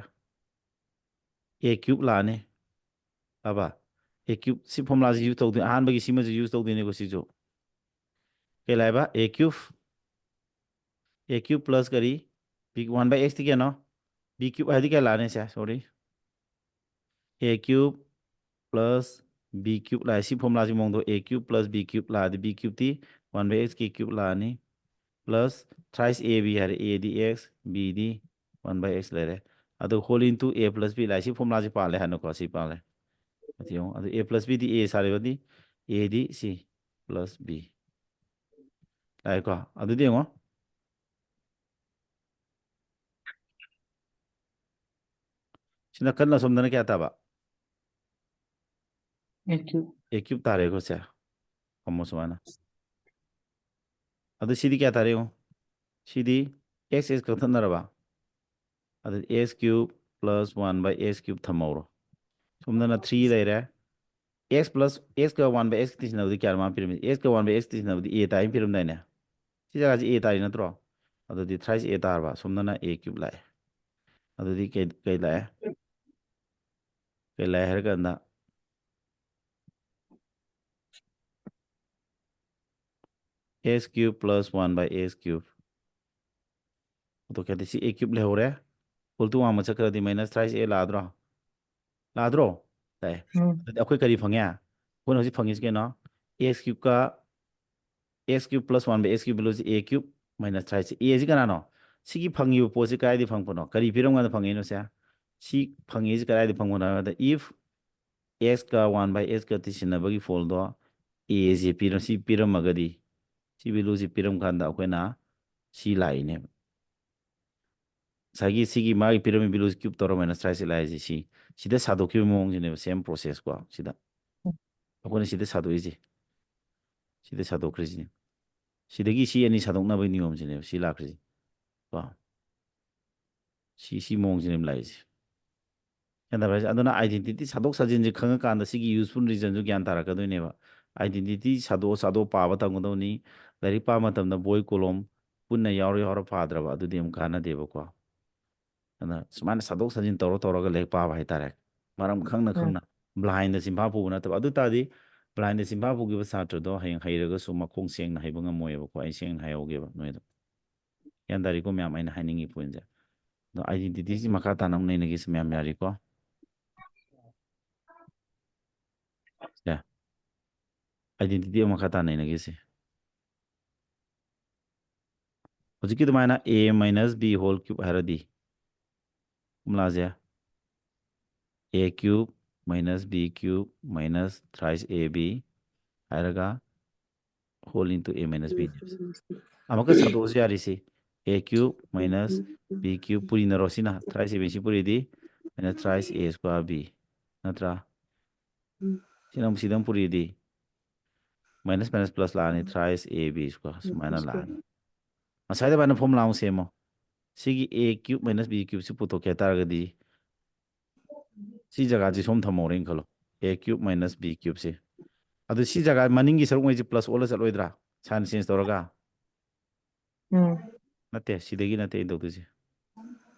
A cube ꯂꯥꯛꯑꯅꯤ꯫ ꯂꯥꯛꯑꯕ? A cube, ꯁꯤ formulaꯁꯤ use ꯇꯧꯗꯣꯏꯅꯤ꯫ ꯑꯍꯥꯟꯕꯒꯤ ꯁꯤꯃꯁꯨ use ꯇꯧꯗꯣꯏꯅꯤꯀꯣ ꯁꯤꯁꯨ꯫ ꯀꯩ ꯂꯥꯛꯑꯦꯕ? A cube, A cube plus ꯀꯔꯤ? B, one by X T ꯀꯌꯥꯅꯣ? B cube ꯍꯥꯏꯗꯤ ꯀꯌꯥ ꯂꯥꯛꯑꯅꯤ ꯁꯦ? Sorry, A cube plus B cube ꯂꯥꯛꯑꯦ꯫ ꯁꯤ formulaꯁꯤ ꯃꯑꯣꯡꯗꯣ A cube plus B cube ꯂꯥꯛꯑꯗꯤ B cube T one by X ꯀꯤ cube ꯂꯥꯛꯑꯅꯤ꯫ Plus thrice A B ꯍꯥꯏꯔꯦ, A D X, B D one by X ꯂꯩꯔꯦ꯫ ꯑꯗꯨ whole into A plus B ꯂꯥꯛꯑꯦ꯫ ꯁꯤ formulaꯁꯤ ꯄꯥꯜꯂꯦ ꯍꯥꯏꯅꯀꯣ, ꯁꯤ ꯄꯥꯜꯂꯦ꯫ ꯑꯗꯨ ꯌꯦꯡꯉꯣ, ꯑꯗꯨ A plus B D A ꯁꯥꯔꯤꯕꯗꯤ A D C plus B ꯂꯥꯛꯑꯦꯀꯣ꯫ ꯑꯗꯨꯗꯤ ꯌꯦꯡꯉꯣ, ꯁꯤ ꯅꯥꯀꯟ ꯑꯁꯣꯝꯗꯅ ꯀꯌꯥ ꯇꯥꯕ? A cube. A cube ꯇꯥꯔꯦꯀꯣ ꯁꯦ꯫ ꯐꯝꯃꯣ ꯁꯨꯃꯥꯏꯅ꯫ ꯑꯗꯨ ꯁꯤꯗꯤ ꯀꯌꯥ ꯇꯥꯔꯦ ꯌꯦꯡꯉꯣ꯫ ꯁꯤꯗꯤ X, X ꯀꯛꯊꯠꯅꯔꯕ? ꯑꯗꯨꯗꯤ X cube plus one by X cube ꯊꯝꯍꯧꯔꯣ꯫ ꯁꯣꯝꯗꯅ three ꯂꯩꯔꯦ꯫ X plus, X ꯀ one by X ꯇꯤꯁꯤꯟꯅꯕꯗꯤ ꯀꯌꯥꯅꯣ ꯃꯥ ꯄꯤꯔꯝꯃꯤ? X ꯀ one by X ꯇꯤꯁꯤꯟꯅꯕꯗꯤ A ꯇꯥꯏꯅ ꯄꯤꯔꯝꯗꯥꯏꯅꯦ? ꯁꯤ ꯖꯒꯥꯁꯤ A ꯇꯥꯔꯤ ꯅꯠꯇ꯭ꯔꯣ? ꯑꯗꯨꯗꯤ thrice A ꯇꯥꯔꯕ, ꯁꯣꯝꯗꯅ A cube ꯂꯥꯛꯑꯦ꯫ ꯑꯗꯨꯗꯤ ꯀꯩ, ꯀꯩ ꯂꯥꯛꯑꯦ? ꯀꯩ ꯂꯥꯛꯑꯦ ꯍꯥꯏꯔ ꯀꯥꯟꯗ, X cube plus one by X cube꯫ ꯑꯣꯇꯣꯀꯦꯗꯤ ꯁꯤ A cube ꯂꯩꯍꯧꯔꯦ꯫ Equal to ꯋꯥꯡꯃ ꯆꯠꯈ꯭ꯔꯗꯤ minus thrice A ꯂꯥꯛꯑꯗ꯭ꯔꯣ? ꯂꯥꯛꯑꯗ꯭ꯔꯣ? ꯂꯥꯛꯑꯦ꯫ ꯎꯝ꯫ ꯑꯗꯨꯗꯤ ꯑꯩꯈꯣꯏ ꯀꯔꯤ ꯐꯪꯉꯦ? ꯑꯩꯈꯣꯏꯅ ꯍꯧꯖꯤꯛ ꯐꯪꯉꯤꯁꯤ ꯀꯩꯅꯣ? X cube ꯀ X cube plus one by X cube value ꯁꯤ A cube minus thrice A꯫ A ꯁꯤ ꯀꯅꯥꯅꯣ? ꯁꯤꯒꯤ ꯐꯪꯉꯤꯕ ꯄꯣꯠꯁꯤ ꯀꯗꯥꯏꯗꯒꯤ ꯐꯪꯉꯛꯄꯅꯣ? ꯀꯔꯤ ꯄꯤꯔꯝꯀꯥꯟꯗ ꯐꯪꯉꯛꯏꯅꯣ ꯁꯦ? ꯁꯤ ꯐꯪꯉꯤꯁꯤ ꯀꯗꯥꯏꯗꯒꯤ ꯐꯪꯕꯅꯣ ꯍꯥꯏꯕꯗ, if X ꯀ one by X ꯀ ꯇꯤꯁꯤꯟꯅꯕꯒꯤ ꯐꯣꯜꯗꯣ A ꯁꯤ ꯄꯤꯔꯝ-, ꯁꯤ ꯄꯤꯔꯝꯃꯒꯗꯤ, ꯁꯤ value ꯁꯤ ꯄꯤꯔꯝ ꯀꯥꯟꯗ ꯑꯩꯈꯣꯏꯅ ꯁꯤ ꯂꯥꯛꯏꯅꯦꯕ꯫ ꯉꯁꯥꯏꯒꯤ ꯁꯤꯒꯤ ꯃꯥꯒꯤ ꯄꯤꯔꯝꯃꯤ value ꯁꯤ cube ꯇꯧꯔ minus thrice A ꯂꯥꯛꯏꯁꯦ ꯁꯤ, ꯁꯤꯗ ꯁꯥꯗꯣꯛꯈꯤꯕ ꯃꯑꯣꯡꯁꯤꯅꯦꯕ, same process ꯀꯣ꯫ ꯁꯤꯗ ꯑꯩꯈꯣꯏꯅ ꯁꯤꯗ ꯁꯥꯗꯣꯛꯏꯁꯦ, ꯁꯤꯗ ꯁꯥꯗꯣꯛꯈ꯭ꯔꯤꯁꯤꯅꯦ꯫ ꯁꯤꯗꯒꯤ ꯁꯤ ꯑꯅꯤ ꯁꯥꯗꯣꯛꯅꯕꯒꯤ ꯅꯤꯌꯣꯝꯁꯤꯅꯦꯕ ꯁꯤ ꯂꯥꯛꯈ꯭ꯔꯤꯁꯦ ꯀꯣ꯫ ꯁꯤ, ꯁꯤ ꯃꯑꯣꯡꯁꯤꯅꯦꯕ ꯂꯥꯛꯏꯁꯦ꯫ ꯒ꯭ꯌꯥꯟ ꯇꯥꯕ꯭ꯔꯥ ꯍꯥꯏꯁꯦ? ꯑꯗꯨꯅ identity ꯁꯥꯗꯣꯛ ꯁꯥꯖꯤꯟꯁꯦ ꯈꯪꯉꯀꯥꯟꯗ ꯁꯤꯒꯤ useful reasonꯁꯨ ꯒ꯭ꯌꯥꯟ ꯇꯥꯔꯛꯀꯗꯣꯏꯅꯦꯕ꯫ Identity ꯁꯥꯗꯣꯛ ꯁꯥꯗꯣꯛ ꯄꯥꯕ ꯇꯝꯒꯗꯧꯅꯤ꯫ ꯂꯥꯏꯔꯤꯛ ꯄꯥꯕ ꯃꯇꯝꯗ ꯕꯣꯏ ꯀꯣꯂꯣꯝ ꯄꯨꯟꯅ ꯌꯥꯎꯔ ꯌꯥꯎꯔ ꯄꯥꯗ꯭ꯔꯕ ꯑꯗꯨꯗꯤ ꯑꯃꯨꯛ ꯀꯥꯟꯅꯗꯦꯕꯀꯣ꯫ ꯑꯗ ꯁꯨꯃꯥꯏꯅ ꯁꯥꯗꯣꯛ ꯁꯥꯖꯤꯟ ꯇꯧꯔ ꯇꯧꯔꯒ ꯂꯥꯏꯔꯤꯛ ꯄꯥꯕ ꯍꯥꯏꯇꯥꯔꯦ꯫ ꯃꯔꯝ ꯈꯪꯅ ꯎꯝ꯫ ꯈꯪꯅ, blindꯗ ꯆꯤꯟꯐꯥ ꯄꯨꯕ ꯅꯠꯇꯕ꯫ ꯑꯗꯨ ꯇꯥꯔꯗꯤ blindꯗ ꯆꯤꯟꯐꯥ ꯄꯨꯈꯤꯕ ꯁꯥꯇ꯭ꯔꯗꯣ ꯍꯌꯦꯡ ꯍꯩꯔꯒꯁꯨ ꯃꯈꯣꯡ ꯁꯦꯡꯅ ꯍꯩꯕ ꯉꯝꯃꯣꯏꯕꯀꯣ꯫ ꯑꯩ ꯁꯦꯡꯅ ꯍꯥꯏꯍꯧꯒꯦꯕ ꯅꯣꯏꯗ꯫ ꯒ꯭ꯌꯥꯟ ꯇꯥꯔꯤꯀꯣ ꯃꯌꯥꯝ ꯑꯩꯅ ꯍꯥꯏꯅꯤꯡꯉꯤ pointꯁꯦ? ꯑꯗꯣ identityꯁꯤ ꯃꯈꯥ ꯇꯥꯅ ꯑꯃꯨꯛ ꯅꯩꯅꯒꯦꯁꯤ ꯃꯌꯥꯝ, ꯌꯥꯔꯤꯀꯣ? ꯁꯦ꯫ Identity ꯑꯃ ꯃꯈꯥ ꯇꯥꯅ ꯅꯩꯅꯒꯦꯁꯦ꯫ ꯍꯧꯖꯤꯛꯀꯤ ꯑꯗꯨꯃꯥꯏꯅ a minus b whole cube ꯍꯥꯏꯔꯗꯤ, formulaꯁꯦ a cube minus b cube minus thrice ab ꯍꯥꯏꯔꯒ whole into a minus b꯫ ꯑꯃꯨꯛꯀ ꯁꯥꯗꯣꯛꯑꯁꯨ ꯌꯥꯔꯤꯁꯤ, a cube minus b cube ꯄꯨꯔꯤꯅꯔꯣ, ꯁꯤꯅ thrice ab ꯁꯤ ꯄꯨꯔꯤꯗꯤ minus thrice a square b ꯅꯠꯇ꯭ꯔꯥ? ꯎꯝ꯫ ꯁꯤꯅ ꯑꯃꯨꯛ ꯁꯤꯗ ꯑꯃꯨꯛ ꯄꯨꯔꯤꯗꯤ minus minus plus ꯂꯥꯛꯑꯅꯤ, thrice a b square ꯁꯨꯃꯥꯏꯅ ꯂꯥꯛꯑꯅꯤ꯫ ꯉꯁꯥꯏ ꯑꯗꯨꯃꯥꯏꯅ formula ꯑꯃꯨꯛ ꯁꯦꯝꯃꯣ꯫ ꯁꯤꯒꯤ a cube minus b cube ꯁꯤ ꯄꯨꯊꯣꯛꯀꯦ ꯍꯥꯏ ꯇꯥꯔꯒꯗꯤ ꯁꯤ ꯖꯒꯥꯁꯤ ꯁꯣꯝ ꯊꯝꯍꯧꯔꯦꯅ ꯈꯜꯂꯣ, a cube minus b cube ꯁꯦ꯫ ꯑꯗꯨ ꯁꯤ ꯖꯒꯥ ꯃꯅꯤꯡꯒꯤ ꯁꯔꯨꯛꯉꯩꯁꯦ plus ꯑꯣꯜꯂ ꯆꯠꯂꯣꯏꯗ꯭ꯔꯥ? Sign change ꯇꯧꯔꯒ? ꯎꯝ꯫ ꯅꯠꯇꯦ, ꯁꯤꯗꯒꯤ ꯅꯠꯇꯦ ꯑꯩꯅ ꯇꯧꯗꯣꯏꯁꯦ꯫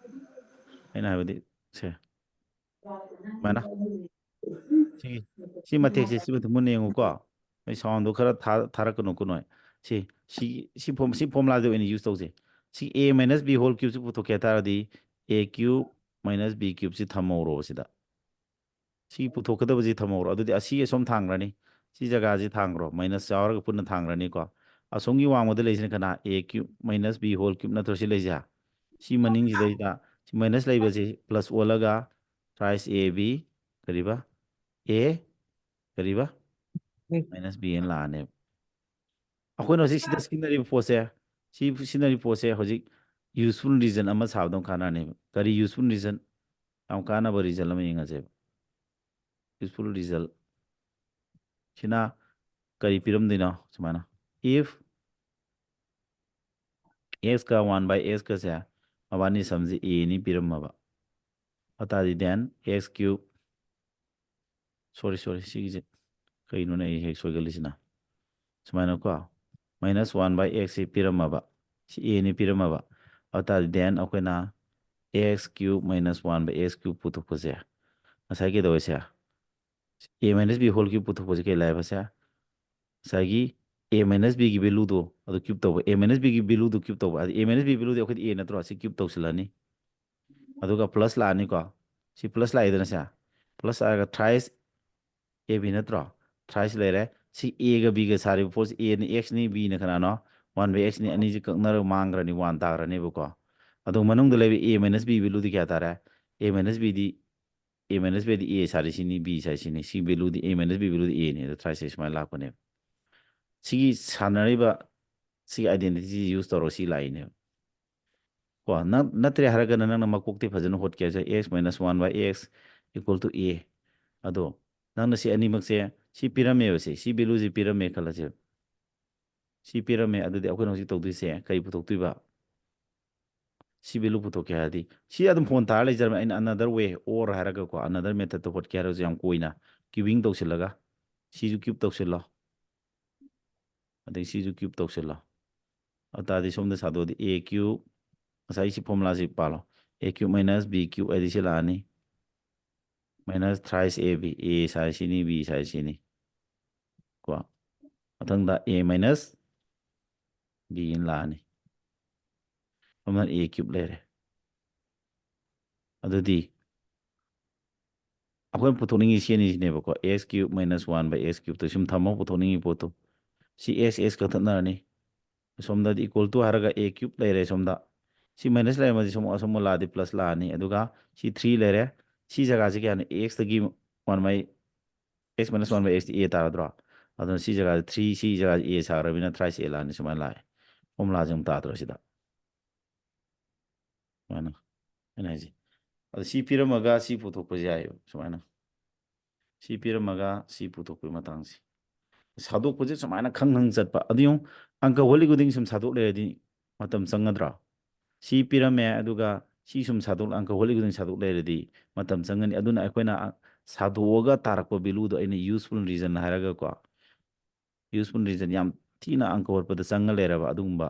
ꯑꯩꯅ ꯍꯥꯏꯕꯗꯤ ꯁꯦ, ꯁꯨꯃꯥꯏꯅ꯫ ꯁꯤꯒꯤ, ꯁꯤ ꯃꯇꯦꯛꯁꯦ, ꯁꯤ ꯃꯇꯦꯛ ꯃꯨꯟꯅ ꯌꯦꯡꯉꯨꯀꯣ꯫ ꯑꯩ soundꯗꯣ ꯈꯔ ꯊꯥ-, ꯊꯥꯔꯛꯀꯅꯨꯀꯣ ꯅꯣꯏ꯫ ꯁꯤ, ꯁꯤ, ꯁꯤ form-, ꯁꯤ formulaꯁꯦ ꯑꯣꯏꯅ use ꯇꯧꯁꯦ꯫ ꯁꯤ a minus b whole cubeꯁꯤ ꯄꯨꯊꯣꯛꯀꯦ ꯍꯥꯏ ꯇꯥꯔꯗꯤ a cube minus b cubeꯁꯤ ꯊꯝꯍꯧꯔꯣꯕ ꯁꯤꯗ꯫ ꯁꯤ ꯄꯨꯊꯣꯛꯀꯗꯕꯁꯤ ꯊꯝꯍꯧꯔꯣ꯫ ꯑꯗꯨꯗꯤ ꯑꯁꯤ ꯑꯁꯣꯝ ꯊꯥꯡꯈ꯭ꯔꯅꯤ꯫ ꯁꯤ ꯖꯒꯥꯁꯤ ꯊꯥꯡꯈ꯭ꯔꯣ꯫ Minus ꯌꯥꯎꯔꯒ ꯄꯨꯟꯅ ꯊꯥꯡꯈ꯭ꯔꯅꯤꯀꯣ꯫ ꯑꯁꯣꯝꯒꯤ ꯋꯥꯡꯃꯗ ꯂꯩꯁꯤꯅ ꯀꯅꯥ? a cube minus b whole cube ꯅꯠꯇ꯭ꯔꯣ ꯁꯤ ꯂꯩꯁꯦ? ꯁꯤ ꯃꯅꯤꯡꯁꯤꯗꯩꯗ ꯁꯤ minus ꯂꯩꯕꯁꯤ plus ꯑꯣꯜꯂꯒ thrice a b ꯀꯔꯤꯕ? A ꯀꯔꯤꯕ? ꯎꯝ꯫ Minus b ꯍꯥꯏꯅ ꯂꯥꯛꯑꯅꯦꯕ꯫ ꯑꯩꯈꯣꯏꯅ ꯍꯧꯖꯤꯛ ꯁꯤꯗ ꯁꯤꯖꯤꯟꯅꯔꯤꯕ ꯄꯣꯠꯁꯦ, ꯁꯤ ꯁꯤꯖꯤꯟꯅꯔꯤꯕ ꯄꯣꯠꯁꯦ ꯍꯧꯖꯤꯛ useful reason ꯑꯃ ꯁꯥꯕꯗ ꯑꯃꯨꯛ ꯀꯥꯟꯅꯅꯦꯕ꯫ ꯀꯔꯤ useful reason? ꯌꯥꯝ ꯀꯥꯟꯅꯕ result ꯑꯃ ꯌꯦꯡꯉꯁꯦꯕ꯫ Useful result ꯁꯤꯅ ꯀꯔꯤ ꯄꯤꯔꯝꯗꯣꯏꯅꯣ? ꯁꯨꯃꯥꯏꯅ, if x ꯀ one by x ꯀꯁꯦ ꯃꯕꯥꯅꯤ sumꯁꯦ a ꯅꯤ ꯄꯤꯔꯝꯃꯕ, ꯑꯗꯨ ꯇꯥꯔꯗꯤ then x cube, sorry, sorry, ꯁꯤꯒꯤꯁꯦ ꯀꯩꯅꯣꯅꯦ ꯑꯩ ꯍꯦꯛ ꯁꯣꯏꯒꯜꯂꯤꯁꯤꯅ? ꯁꯨꯃꯥꯏꯅꯀꯣ, minus one by x ꯁꯤ ꯄꯤꯔꯝꯃꯕ, ꯁꯤ a ꯅꯤ ꯄꯤꯔꯝꯃꯕ, ꯑꯗꯨ ꯇꯥꯔꯗꯤ then ꯑꯩꯈꯣꯏꯅ x cube minus one by x cube ꯄꯨꯊꯣꯛꯄꯁꯦ, ꯉꯁꯥꯏ ꯀꯩꯗꯧꯋꯦꯁꯦ, a minus b whole cube ꯄꯨꯊꯣꯛꯄꯁꯦ ꯀꯩ ꯂꯥꯛꯑꯦꯕꯁꯦ, ꯉꯁꯥꯏꯒꯤ a minus b ꯒꯤ value ꯗꯣ ꯑꯗꯨ cube ꯇꯧꯕ, a minus b ꯒꯤ value ꯗꯣ cube ꯇꯧꯕ, ꯑꯗꯨ a minus b value ꯗꯤ ꯑꯩꯈꯣꯏꯗꯤ a ꯅꯠꯇ꯭ꯔꯣ, ꯁꯤ cube ꯇꯧꯁꯤꯜꯂꯅꯤ꯫ ꯑꯗꯨꯒ plus ꯂꯥꯛꯑꯅꯤꯀꯣ, ꯁꯤ plus ꯂꯥꯛꯏꯗꯅ ꯁꯦ, plus ꯂꯥꯛꯑꯒ thrice a b ꯅꯠꯇ꯭ꯔꯣ, thrice ꯂꯩꯔꯦ꯫ ꯁꯤ a ꯒ b ꯒ ꯁꯥꯔꯤꯕ ꯄꯣꯠꯁꯤ, a ꯅ x ꯅꯤ, b ꯅ ꯀꯅꯥꯅꯣ, one by x ꯅꯤ꯫ ꯑꯅꯤꯁꯤ ꯀꯛꯅꯔꯒ ꯃꯥꯡꯈ꯭ꯔꯅꯤ, one ꯇꯥꯈ꯭ꯔꯅꯦꯕꯀꯣ꯫ ꯑꯗꯨꯒ ꯃꯅꯨꯡꯗ ꯂꯩꯕ a minus b value ꯗꯤ ꯀꯌꯥ ꯇꯥꯔꯦ? a minus b D, a minus b D a ꯁꯥꯔꯤꯁꯤꯅꯤ, b ꯁꯥꯔꯤꯁꯤꯅꯤ꯫ ꯁꯤ value D, a minus b value D a ꯅꯤ꯫ ꯑꯗꯣ thrice ꯁꯦ ꯁꯨꯃꯥꯏꯅ ꯂꯥꯛꯄꯅꯦꯕ꯫ ꯁꯤꯒꯤ ꯁꯥꯟꯅꯔꯤꯕ, ꯁꯤꯒꯤ identity ꯁꯤ use ꯇꯧꯔꯒ ꯁꯤ ꯂꯥꯛꯏꯅꯦꯕ꯫ ꯀꯣ, ꯅꯪ ꯅꯠꯇ꯭ꯔꯦ ꯍꯥꯏꯔꯒꯅ ꯅꯪꯅ ꯃꯀꯣꯛꯇꯤ ꯐꯖꯅ ꯍꯣꯠꯀꯦ ꯍꯥꯏꯁꯦ, x minus one by x equal to a꯫ ꯑꯗꯣ ꯅꯪꯅ ꯁꯤ ꯑꯅꯤꯃꯛꯁꯦ, ꯁꯤ ꯄꯤꯔꯝꯃꯦꯕ, ꯁꯤ, ꯁꯤ value ꯁꯤ ꯄꯤꯔꯝꯃꯦ ꯈꯜꯂꯁꯦꯕ꯫ ꯁꯤ ꯄꯤꯔꯝꯃꯦ, ꯑꯗꯨꯗꯤ ꯑꯩꯈꯣꯏꯅ ꯍꯧꯖꯤꯛ ꯇꯧꯗꯣꯏꯁꯦ ꯀꯔꯤ ꯄꯨꯊꯣꯛꯇꯣꯏꯕ? ꯁꯤ value ꯄꯨꯊꯣꯛꯀꯦ ꯍꯥꯏꯔꯗꯤ, ꯁꯤ ꯑꯗꯨꯝ ꯐꯣꯟ ꯇꯥꯔ ꯂꯩꯖꯔꯝꯃꯦ꯫ ꯑꯩꯅ another way, or ꯍꯥꯏꯔꯒꯀꯣ, another method ꯇ ꯍꯣꯠꯀꯦ ꯍꯥꯏꯔꯒꯁꯨ ꯌꯥꯝ ꯀꯨꯏꯅ cubing ꯇꯧꯁꯤꯜꯂꯒ, ꯁꯤꯁꯨ cube ꯇꯧꯁꯤꯜꯂꯣ, ꯑꯗꯩ ꯁꯤꯁꯨ cube ꯇꯧꯁꯤꯜꯂꯣ꯫ ꯑꯗꯨ ꯇꯥꯔꯗꯤ ꯁꯣꯝꯗ ꯁꯥꯗꯣꯛꯑꯗꯤ a cube, ꯉꯁꯥꯏ ꯁꯤ formula ꯁꯤ ꯄꯥꯜꯂꯣ, a cube minus b cube ꯍꯥꯏꯗꯤ ꯁꯤ ꯂꯥꯛꯑꯅꯤ, minus thrice a b, a ꯁꯥꯏ ꯁꯤꯅꯤ, b ꯁꯥꯏ ꯁꯤꯅꯤ꯫ ꯀꯣ, ꯃꯊꯪꯗ a minus b ꯑꯅ ꯂꯥꯛꯑꯅꯤ꯫ ꯁꯣꯝꯗ a cube ꯂꯩꯔꯦ꯫ ꯑꯗꯨꯗꯤ ꯑꯩꯈꯣꯏꯅ ꯄꯨꯊꯣꯛꯅꯤꯡꯉꯤ ꯁꯤ ꯑꯅꯤꯁꯤꯅꯦꯕꯀꯣ, x cube minus one by x cube ꯇ ꯁꯨꯝ ꯊꯝꯃꯒ ꯄꯨꯊꯣꯛꯅꯤꯡꯉꯤ ꯄꯣꯠꯇꯣ꯫ ꯁꯤ x, x ꯀꯛꯊꯠꯅꯔꯅꯤ꯫ ꯁꯣꯝꯗꯗꯤ equal to ꯍꯥꯏꯔꯒ a cube ꯂꯩꯔꯦ ꯁꯣꯝꯗ꯫ ꯁꯤ minus ꯂꯩꯔꯝꯃꯗꯤ ꯁꯣꯝ, ꯑꯁꯣꯝ ꯂꯥꯛꯑꯗꯤ plus ꯂꯥꯛꯑꯅꯤ꯫ ꯑꯗꯨꯒ ꯁꯤ three ꯂꯩꯔꯦ꯫ ꯁꯤ ꯖꯒꯥꯁꯤ ꯀꯌꯥꯅꯣ? X ꯇꯒꯤ one by, x minus one by x T a ꯇꯥꯔꯗ꯭ꯔꯣ? ꯑꯗꯨꯅ ꯁꯤ ꯖꯒꯥꯗ three, ꯁꯤ ꯖꯒꯥꯗ a ꯁꯥꯈ꯭ꯔꯕꯅꯤꯅ thrice a ꯂꯥꯛꯑꯅꯤ꯫ ꯁꯨꯃꯥꯏꯅ ꯂꯥꯛꯑꯦ꯫ Formula ꯁꯤ ꯑꯃꯨꯛ ꯇꯥꯗ꯭ꯔꯣ ꯁꯤꯗ? ꯁꯨꯃꯥꯏꯅ꯫ ꯑꯩꯅ ꯍꯥꯏꯁꯦ꯫ ꯑꯗꯣ ꯁꯤ ꯄꯤꯔꯝꯃꯒ ꯁꯤ ꯄꯨꯊꯣꯛꯄꯁꯨ ꯌꯥꯏꯑꯕ ꯁꯨꯃꯥꯏꯅ꯫ ꯁꯤ ꯄꯤꯔꯝꯃꯒ ꯁꯤ ꯄꯨꯊꯣꯛꯄꯒꯤ ꯃꯇꯥꯡꯁꯦ꯫ ꯁꯥꯗꯣꯛꯄꯁꯦ ꯁꯨꯃꯥꯏꯅ ꯈꯪ ꯈꯪ ꯆꯠꯄ꯫ ꯑꯗꯨ ꯌꯦꯡꯉꯨ, ꯑꯪꯀ ꯍꯣꯠꯂꯤ ꯈꯨꯗꯤꯡ ꯁꯨꯝ ꯁꯥꯗꯣꯛ ꯂꯩꯔꯗꯤ ꯃꯇꯝ ꯆꯪꯒꯗ꯭ꯔꯣ? ꯁꯤ ꯄꯤꯔꯝꯃꯦ, ꯑꯗꯨꯒ ꯁꯤ ꯁꯨꯝ ꯁꯥꯗꯣꯛ, ꯑꯪꯀ ꯍꯣꯠꯂꯤ ꯈꯨꯗꯤꯡ ꯁꯥꯗꯣꯛ ꯂꯩꯔꯗꯤ ꯃꯇꯝ ꯆꯪꯒꯅꯤ꯫ ꯑꯗꯨꯅ ꯑꯩꯈꯣꯏꯅ ꯁꯥꯗꯣꯛꯑꯒ ꯇꯥꯔꯛꯄ value ꯗꯣ ꯑꯩꯅ useful reason ꯍꯥꯏꯔꯒꯀꯣ, useful reason ꯌꯥꯝ ꯊꯤꯅ ꯑꯪꯀ ꯍꯣꯠꯄꯗ ꯆꯪꯉ ꯂꯩꯔꯕ ꯑꯗꯨꯒꯨꯝꯕ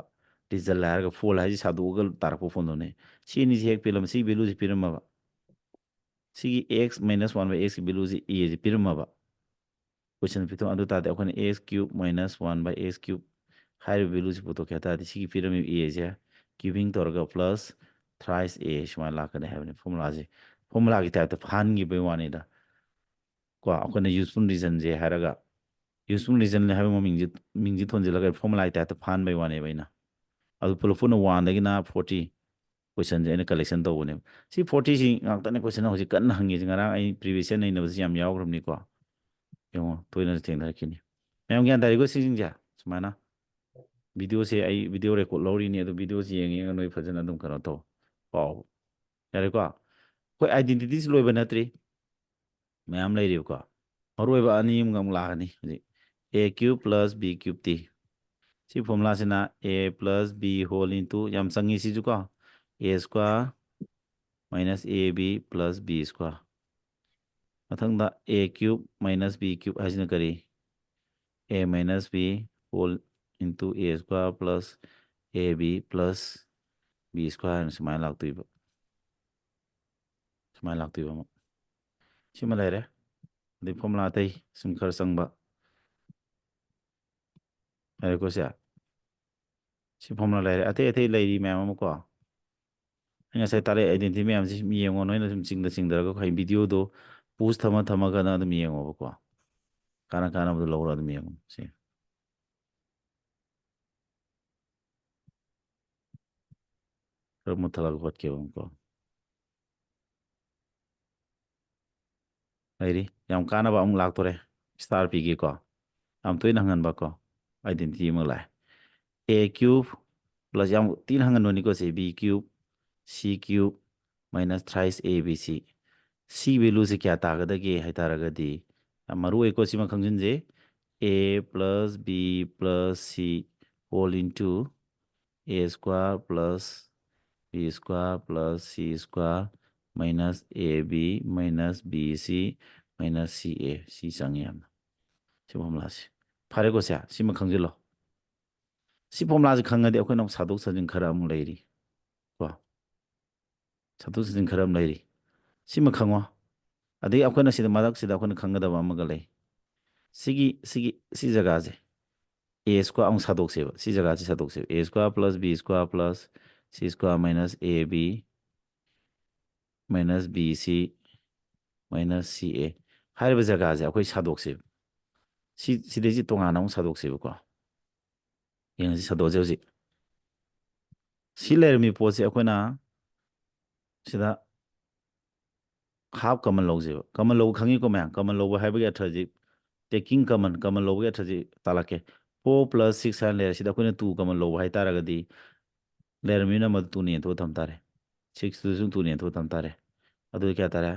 ꯔꯤꯖꯜ ꯍꯥꯏꯔꯒ ꯐꯣꯜ ꯍꯥꯏꯁꯤ ꯁꯥꯗꯣꯛꯑꯒ ꯇꯥꯔꯛꯄ ꯐꯣꯟꯗꯨꯅꯦ꯫ ꯁꯤ ꯑꯅꯤꯁꯤ ꯍꯦꯛ ꯄꯤꯔꯝꯕ, ꯁꯤꯒꯤ ꯚꯦꯂꯨꯁꯤ ꯄꯤꯔꯝꯃꯕ, ꯁꯤꯒꯤ x minus one by x ꯀꯤ ꯚꯦꯂꯨꯁꯤ a ꯁꯤ ꯄꯤꯔꯝꯃꯕ, ꯀꯣꯏꯁꯟ ꯄꯤꯊꯣꯛ ꯑꯗꯨ ꯇꯥꯔꯗꯤ ꯑꯩꯈꯣꯏꯅ x cube minus one by x cube ꯍꯥꯏꯔꯤꯕ ꯚꯦꯂꯨꯁꯤ ꯄꯨꯊꯣꯛꯀꯦ ꯍꯥꯏ ꯇꯥꯔꯗꯤ ꯁꯤꯒꯤ ꯄꯤꯔꯝꯃꯤꯕ a ꯁꯦ ꯀ꯭ꯌꯨꯕꯤꯡ ꯇꯧꯔꯒ ꯄ꯭ꯂꯁ ꯊ꯭ꯔꯥꯏꯁ a ꯁꯨꯃꯥꯏꯅ ꯂꯥꯛꯀꯅꯤ ꯍꯥꯏꯕꯅꯤ ꯐꯣꯔꯃꯨꯂꯥꯁꯦ꯫ ꯐꯣꯔꯃꯨꯂꯥꯒꯤ ꯇꯥꯏꯞꯇ ꯐꯍꯟꯈꯤꯕꯒꯤ ꯋꯥꯅꯤꯗ꯫ ꯀꯣ ꯑꯩꯈꯣꯏꯅ ꯌꯨꯁꯐꯨꯜ ꯔꯤꯖꯟꯁꯦ ꯍꯥꯏꯔꯒ ꯌꯨꯁꯐꯨꯜ ꯔꯤꯖꯟ ꯍꯥꯏꯕ ꯃꯃꯤꯡꯁꯦ, ꯃꯤꯡꯁꯦ ꯊꯣꯟꯖꯤꯜꯂꯒ ꯐꯣꯔꯃꯨꯂꯥꯒꯤ ꯇꯥꯏꯞꯇ ꯐꯍꯟꯕꯒꯤ ꯋꯥꯅꯦꯕ ꯑꯩꯅ꯫ ꯑꯗꯨ ꯄꯨꯂꯞ ꯄꯨꯟꯅ ꯋꯥꯟꯗꯒꯤꯅ ꯐꯣꯔꯇꯤ ꯀꯣꯏꯁꯟꯁꯦ ꯑꯩꯅ ꯀꯂꯦꯛꯁꯟ ꯇꯧꯕꯅꯦꯕ꯫ ꯁꯤ ꯐꯣꯔꯇꯤꯁꯤ ꯉꯥꯛꯇꯅꯦ ꯀꯣꯏꯁꯟ ꯍꯧꯖꯤꯛ ꯀꯟꯅ ꯍꯪꯉꯤꯁꯦ꯫ ꯉꯔꯥꯡ ꯑꯩ ꯄ꯭ꯔꯤꯚꯤꯌꯁ ꯌꯔ ꯅꯩꯅꯕꯁꯤ ꯌꯥꯝ ꯌꯥꯎꯈ꯭ꯔꯕꯅꯤꯀꯣ꯫ ꯌꯦꯡꯉꯣ, ꯇꯣꯏꯅꯁꯨ ꯊꯦꯡꯅꯔꯛꯈꯤꯅꯤ꯫ ꯃꯌꯥꯝ ꯒ꯭ꯌꯥꯟ ꯇꯥꯔꯤꯀꯣ ꯁꯤꯁꯤꯡꯁꯦ? ꯁꯨꯃꯥꯏꯅ ꯚꯤꯗꯤꯑꯣꯁꯦ, ꯑꯩ ꯚꯤꯗꯤꯑꯣ ꯔꯦꯀꯣꯔꯠ ꯂꯧꯔꯤꯅꯤ, ꯑꯗꯨ ꯚꯤꯗꯤꯑꯣꯁꯦ ꯌꯦꯡꯉ ꯌꯦꯡꯉ ꯅꯣꯏ ꯐꯖꯅ ꯑꯗꯨꯝ ꯀꯩꯅꯣ ꯇꯧ, ꯄꯥꯎ꯫ ꯌꯥꯔꯦꯀꯣ? ꯑꯩꯈꯣꯏ ꯑꯥꯏꯗꯦꯟꯇꯤꯇꯤꯁ ꯂꯣꯏꯕ ꯅꯠꯇ꯭ꯔꯤ, ꯃꯌꯥꯝ ꯂꯩꯔꯤꯕꯀꯣ꯫ ꯃꯔꯨꯑꯣꯏꯕ ꯑꯅꯤ ꯑꯃꯒ ꯑꯃꯨꯛ ꯂꯥꯛꯀꯅꯤ ꯍꯧꯖꯤꯛ, a cube plus b cube t꯫ ꯁꯤ ꯐꯣꯔꯃꯨꯂꯥꯁꯤꯅ a plus b whole into, ꯌꯥꯝ ꯆꯪꯉꯤ ꯁꯤꯁꯨ ꯀꯣ, a square minus ab plus b square꯫ ꯃꯊꯪꯗ a cube minus b cube ꯍꯥꯏꯁꯤꯅ ꯀꯔꯤ? a minus b whole into a square plus ab plus b square ꯍꯥꯏꯅ ꯁꯨꯃꯥꯏꯅ ꯂꯥꯛꯇꯣꯏꯕ꯫ ꯁꯨꯃꯥꯏꯅ ꯂꯥꯛꯇꯣꯏꯕ ꯑꯃꯨꯛ꯫ ꯁꯤꯃ ꯂꯩꯔꯦ꯫ ꯑꯗꯩ ꯐꯣꯔꯃꯨꯂꯥ ꯑꯇꯩ ꯁꯨꯝ ꯈꯔ ꯆꯪꯕ꯫ ꯍꯥꯏꯔꯦꯀꯣ ꯁꯦ? ꯁꯤ ꯐꯣꯔꯃꯨꯂꯥ ꯂꯩꯔꯦ꯫ ꯑꯇꯩ ꯑꯇꯩ ꯂꯩꯔꯤ ꯃꯌꯥꯝ ꯑꯃ ꯀꯣ꯫ ꯑꯩ ꯉꯁꯥꯏ ꯇꯥꯔꯛꯑꯦ ꯑꯥꯏꯗꯦꯟꯇꯤꯇꯤ ꯃꯌꯥꯝꯁꯤ ꯁꯨꯝ ꯌꯦꯡꯉꯣ꯫ ꯅꯣꯏꯅ ꯁꯨꯝ ꯆꯤꯡꯗ ꯆꯤꯡꯗꯔꯒ ꯍꯌꯦꯡ ꯚꯤꯗꯤꯑꯣꯗꯣ ꯄꯣꯁ ꯊꯝꯃ ꯊꯝꯃꯒꯅ ꯑꯗꯨꯝ ꯌꯦꯡꯉꯣꯕꯀꯣ꯫ ꯀꯥꯟꯅ ꯀꯥꯟꯅꯕꯗꯣ ꯂꯧꯔ ꯑꯗꯨꯝ ꯌꯦꯡꯉꯣ꯫ ꯁꯤ ꯈꯔ ꯃꯨꯠꯊꯠꯂꯒ ꯈꯣꯠꯀꯦꯕ ꯑꯃꯨꯛꯀꯣ꯫ ꯂꯩꯔꯤ꯫ ꯌꯥꯝ ꯀꯥꯟꯅꯕ ꯑꯃꯨꯛ ꯂꯥꯛꯇꯣꯔꯦ꯫ ꯁ꯭ꯇꯥꯔ ꯄꯤꯒꯦꯀꯣ꯫ ꯌꯥꯝ ꯇꯣꯏꯅ ꯍꯪꯒꯟꯕꯀꯣ꯫ ꯑꯥꯏꯗꯦꯟꯇꯤꯇꯤ ꯑꯃ ꯂꯥꯛꯑꯦ꯫ a cube plus, ꯌꯥꯝ ꯊꯤꯅ ꯍꯪꯒꯟꯕꯅꯤꯀꯣ ꯁꯤ, b cube c cube minus thrice a b c꯫ ꯁꯤ ꯚꯦꯂꯨꯁꯦ ꯀꯌꯥ ꯇꯥꯒꯗꯒꯦ ꯍꯥꯏ ꯇꯥꯔꯒꯗꯤ, ꯌꯥꯝ ꯃꯔꯨ ꯑꯣꯏꯀꯣ ꯁꯤꯃ ꯈꯪꯖꯤꯟꯁꯦ꯫ a plus b plus c whole into a square plus b square plus c square minus ab minus bc minus ca꯫ ꯁꯤ ꯆꯪꯉꯤ ꯌꯥꯝꯅ꯫ ꯁꯤ ꯐꯣꯔꯃꯨꯂꯥꯁꯤ꯫ ꯐꯔꯦꯀꯣ ꯁꯦ? ꯁꯤꯃ ꯈꯪꯖꯤꯜꯂꯣ꯫ ꯁꯤ formulaꯁꯤ ꯈꯪꯉꯗꯤ ꯑꯩꯈꯣꯏꯅ ꯑꯃꯨꯛ ꯁꯥꯗꯣꯛ ꯁꯥꯖꯤꯟ ꯈꯔ ꯑꯃꯨꯛ ꯂꯩꯔꯤ ꯀꯣ꯫ ꯁꯥꯗꯣꯛ ꯁꯥꯖꯤꯟ ꯈꯔ ꯑꯃ ꯂꯩꯔꯤ꯫ ꯁꯤꯃ ꯈꯪꯉꯣ꯫ ꯑꯗꯒꯤ ꯑꯩꯈꯣꯏꯅ ꯁꯤꯗ ꯃꯊꯛꯁꯤꯗ ꯑꯩꯈꯣꯏꯅ ꯈꯪꯒꯗꯕ ꯑꯃꯒ ꯂꯩ꯫ ꯁꯤꯒꯤ ꯁꯤꯒꯤ ꯁꯤ ꯖꯒꯥꯁꯦ ꯑꯦ ꯁ꯭ꯀ꯭ꯋꯥꯔ ꯑꯃꯨꯛ ꯁꯥꯗꯣꯛꯁꯦꯕ꯫ ꯁꯤ ꯖꯒꯥꯁꯤ ꯁꯥꯗꯣꯛꯁꯦꯕ꯫ A square plus B square plus C square minus A B minus B C minus C A ꯍꯥꯏꯔꯤꯕ ꯖꯒꯥꯁꯦ ꯑꯩꯈꯣꯏ ꯁꯥꯗꯣꯛꯁꯦꯕ꯫ ꯁꯤ ꯁꯤꯗꯩꯁꯤ ꯇꯣꯉꯥꯟꯅ ꯑꯃꯨꯛ ꯁꯥꯗꯣꯛꯁꯦꯕꯀꯣ꯫ ꯌꯦꯡꯉꯁꯤ, ꯁꯥꯗꯣꯛꯑꯁꯦ ꯍꯧꯖꯤꯛ꯫ ꯁꯤ ꯂꯩꯔꯝꯃꯤ ꯄꯣꯠꯁꯦ ꯑꯩꯈꯣꯏꯅ ꯁꯤꯗ half common ꯂꯧꯁꯦꯕ꯫ Common ꯂꯧꯕ ꯈꯪꯉꯤꯀꯣ ꯃꯌꯥꯝ? Common ꯂꯧꯕ ꯍꯥꯏꯕꯒꯤ ꯑꯔꯊꯁꯤ, taking common, common ꯂꯧꯕꯒꯤ ꯑꯔꯊꯁꯤ ꯇꯥꯛꯂꯛꯀꯦ꯫ Four plus six ꯍꯥꯏꯅ ꯂꯩꯔꯦ꯫ ꯁꯤꯗ ꯑꯩꯈꯣꯏꯅ two common ꯂꯧꯕ ꯍꯥꯏꯇꯥꯔꯒꯗꯤ ꯂꯩꯔꯝꯃꯤ number ꯗꯨ two ꯅ ꯌꯦꯟꯊꯣꯛꯑ ꯊꯝ ꯇꯥꯔꯦ꯫ Six ꯇꯨꯁꯨ two ꯅ ꯌꯦꯟꯊꯣꯛꯑ ꯊꯝ ꯇꯥꯔꯦ꯫ ꯑꯗꯨꯗꯤ ꯀꯌꯥ ꯇꯥꯔꯦ?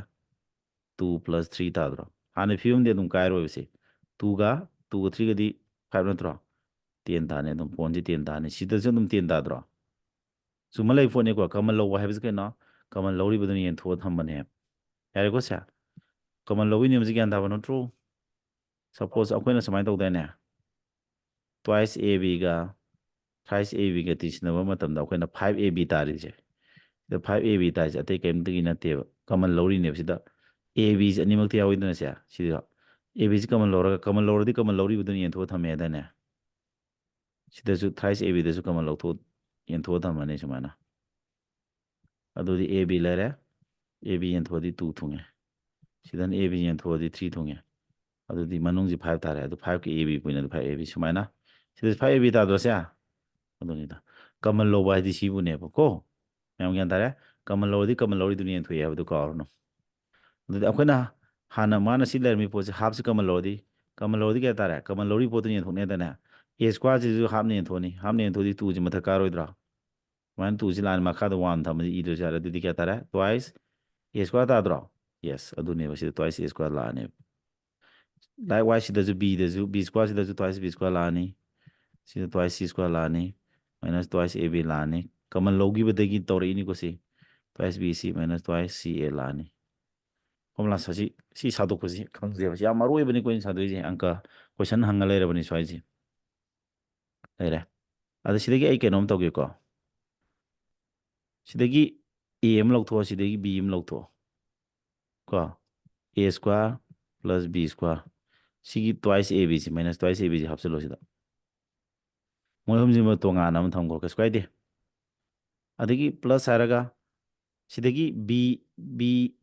Two plus three ꯇꯥꯗ꯭ꯔꯣ? ꯍꯥꯟꯅ ꯐꯤꯕꯝꯗꯤ ꯑꯗꯨꯝ ꯀꯥꯏꯔꯣꯏꯕꯁꯦ꯫ Two ꯒ two ꯒ three ꯒꯗꯤ five ꯅꯠꯇ꯭ꯔꯣ? Ten ꯇꯥꯅꯤ ꯑꯗꯨꯝ, point ꯁꯤ ten ꯇꯥꯅꯤ꯫ ꯁꯤꯗꯁꯨ ꯑꯗꯨꯝ ten ꯇꯥꯗ꯭ꯔꯣ? ꯆꯨꯝꯃ ꯂꯩ ꯄꯣꯠꯅꯤꯀꯣ꯫ Common ꯂꯧꯕ ꯍꯥꯏꯕꯁꯤ ꯀꯩꯅꯣ? Common ꯂꯧꯔꯤꯕꯗꯨꯅ ꯌꯦꯟꯊꯣꯛꯑ ꯊꯝꯕꯅꯦ꯫ ꯌꯥꯔꯦꯀꯣ ꯁꯦ? Common ꯂꯧꯕꯒꯤ ꯅꯤꯌꯝꯁꯤ ꯒ꯭ꯌꯥꯟ ꯇꯥꯕ ꯅꯠꯇ꯭ꯔꯣ? Suppose ꯑꯩꯈꯣꯏꯅ ꯁꯨꯃꯥꯏꯅ ꯇꯧꯗꯥꯏꯅꯦ? Twice A B ꯒ thrice A B ꯒ ꯇꯤꯟꯁꯤꯟꯅꯕ ꯃꯇꯝꯗ ꯑꯩꯈꯣꯏꯅ five A B ꯇꯥꯔꯤꯁꯦ꯫ ꯁꯤꯗ five A B ꯇꯥꯔꯤꯁꯦ ꯑꯇꯩ ꯀꯔꯤꯝꯇꯒꯤ ꯅꯠꯇꯦꯕ꯫ Common ꯂꯧꯔꯤꯅꯦꯕ ꯁꯤꯗ꯫ A B ꯁꯤ ꯑꯅꯤꯃꯛꯇ ꯌꯥꯎꯋꯤꯗꯅ ꯁꯦ꯫ ꯁꯤꯗ A B ꯁꯤ common ꯂꯧꯔꯒ, common ꯂꯧꯔꯗꯤ common ꯂꯧꯔꯤꯕꯗꯨꯅ ꯌꯦꯟꯊꯣꯛꯑ ꯊꯝꯃꯦ ꯍꯥꯏꯗꯥꯏꯅꯦ? ꯁꯤꯗꯁꯨ thrice A B ꯗꯁꯨ common ꯂꯧꯊꯣꯛ, ꯌꯦꯟꯊꯣꯛꯑ ꯊꯝꯃꯅꯤ ꯁꯨꯃꯥꯏꯅ꯫ ꯑꯗꯨꯗꯤ A B ꯂꯩꯔꯦ꯫ A B ꯌꯦꯟꯊꯣꯛꯑꯗꯤ two ꯊꯨꯡꯉꯦ꯫ ꯁꯤꯗꯅ A B ꯌꯦꯟꯊꯣꯛꯑꯗꯤ three ꯊꯨꯡꯉꯦ꯫ ꯑꯗꯨꯗꯤ ꯃꯅꯨꯡꯁꯤ five ꯇꯥꯔꯦ꯫ ꯑꯗꯨ five ꯀꯤ A B point ꯑꯗꯨ five A B ꯁꯨꯃꯥꯏꯅ꯫ ꯁꯤꯗ five A B ꯇꯥꯗ꯭ꯔꯣ ꯁꯦ? ꯑꯗꯨꯅꯤꯗ꯫ Common ꯂꯧꯕ ꯍꯥꯏꯗꯤ ꯁꯤꯕꯨꯅꯦꯕꯀꯣ꯫ ꯃꯌꯥꯝ ꯒ꯭ꯌꯥꯟ ꯇꯥꯔꯦ? Common ꯂꯧꯔꯗꯤ common ꯂꯧꯔꯤꯗꯨꯅ ꯌꯦꯟꯊꯣꯛꯑꯦ ꯍꯥꯏꯕꯗꯨ ꯀꯥꯎꯔꯅꯨ꯫ ꯑꯗꯨꯗꯤ ꯑꯩꯈꯣꯏꯅ ꯍꯥꯟꯅ ꯃꯥꯅ ꯁꯤ ꯂꯩꯔꯝꯃꯤ ꯄꯣꯠꯁꯦ half ꯁꯤ common ꯂꯧꯔꯗꯤ, common ꯂꯧꯔꯗꯤ ꯀꯌꯥ ꯇꯥꯔꯦ? Common ꯂꯧꯔꯤ ꯄꯣꯠꯇꯨꯅ ꯌꯦꯟꯊꯣꯛꯅꯤ ꯍꯥꯏꯗꯥꯏꯅꯦ? A square ꯁꯤꯁꯨ half ꯅ ꯌꯦꯟꯊꯣꯛꯑꯅꯤ꯫ Half ꯅ ꯌꯦꯟꯊꯣꯛꯑꯗꯤ two ꯁꯤ ꯃꯊꯛ ꯀꯥꯔꯣꯏꯗ꯭ꯔꯣ? ꯁꯨꯃꯥꯏꯅ two ꯁꯤ ꯂꯥꯛꯑꯅꯤ, ꯃꯈꯥꯗ one ꯊꯝꯃꯗꯤ ꯏꯗ꯭ꯔꯁꯨ ꯌꯥꯔꯦ꯫ ꯑꯗꯨꯗꯤ ꯀꯌꯥ ꯇꯥꯔꯦ? Twice A square ꯇꯥꯗ꯭ꯔꯣ? Yes, ꯑꯗꯨꯅꯦꯕ꯫ ꯁꯤꯗ twice A square ꯂꯥꯛꯑꯅꯦꯕ꯫ Likewise ꯁꯤꯗꯁꯨ B ꯗꯁꯨ, B square ꯁꯤꯗꯁꯨ twice B square ꯂꯥꯛꯑꯅꯤ꯫ ꯁꯤꯗ twice C square ꯂꯥꯛꯑꯅꯤ꯫ Minus twice A B ꯂꯥꯛꯑꯅꯤ꯫ Common ꯂꯧꯈꯤꯕꯗꯒꯤ ꯇꯧꯔꯛꯏꯅꯤꯀꯣ ꯁꯤ꯫ Twice B C minus twice C A ꯂꯥꯛꯑꯅꯤ꯫ Formula ꯁꯤ, ꯁꯤ ꯁꯥꯗꯣꯛꯄꯁꯤ ꯈꯪꯖꯩꯕ꯫ ꯁꯤ ꯌꯥꯝ ꯃꯔꯨ ꯑꯣꯏꯕꯅꯤꯀꯣ ꯑꯩꯅ ꯁꯥꯗꯣꯛꯏꯁꯦ꯫ ꯑꯪꯀ question ꯍꯪꯉ ꯂꯩꯔꯕꯅꯤ ꯁ꯭ꯋꯥꯏꯁꯦ꯫ ꯂꯩꯔꯦ꯫ ꯑꯗ ꯁꯤꯗꯒꯤ ꯑꯩ ꯀꯩꯅꯣꯝ ꯇꯧꯒꯦꯀꯣ꯫ ꯁꯤꯗꯒꯤ a ꯑꯃ ꯂꯧꯊꯣꯛꯑꯣ, ꯁꯤꯗꯒꯤ b ꯑꯃ ꯂꯧꯊꯣꯛꯑꯣ꯫ ꯀꯣ, a square plus b square꯫ ꯁꯤꯒꯤ twice ab ꯁꯤ, minus twice ab ꯁꯤ ꯍꯥꯞꯆꯤꯜꯂꯣ ꯁꯤꯗ꯫ ꯃꯣꯏ ꯑꯍꯨꯝꯁꯤꯃ ꯇꯣꯉꯥꯟꯅ ꯑꯃ ꯊꯝꯈ꯭ꯔꯣ, ꯀꯩꯁꯨ ꯀꯥꯏꯗꯦ꯫ ꯑꯗꯒꯤ plus ꯍꯥꯏꯔꯒ ꯁꯤꯗꯒꯤ b, b,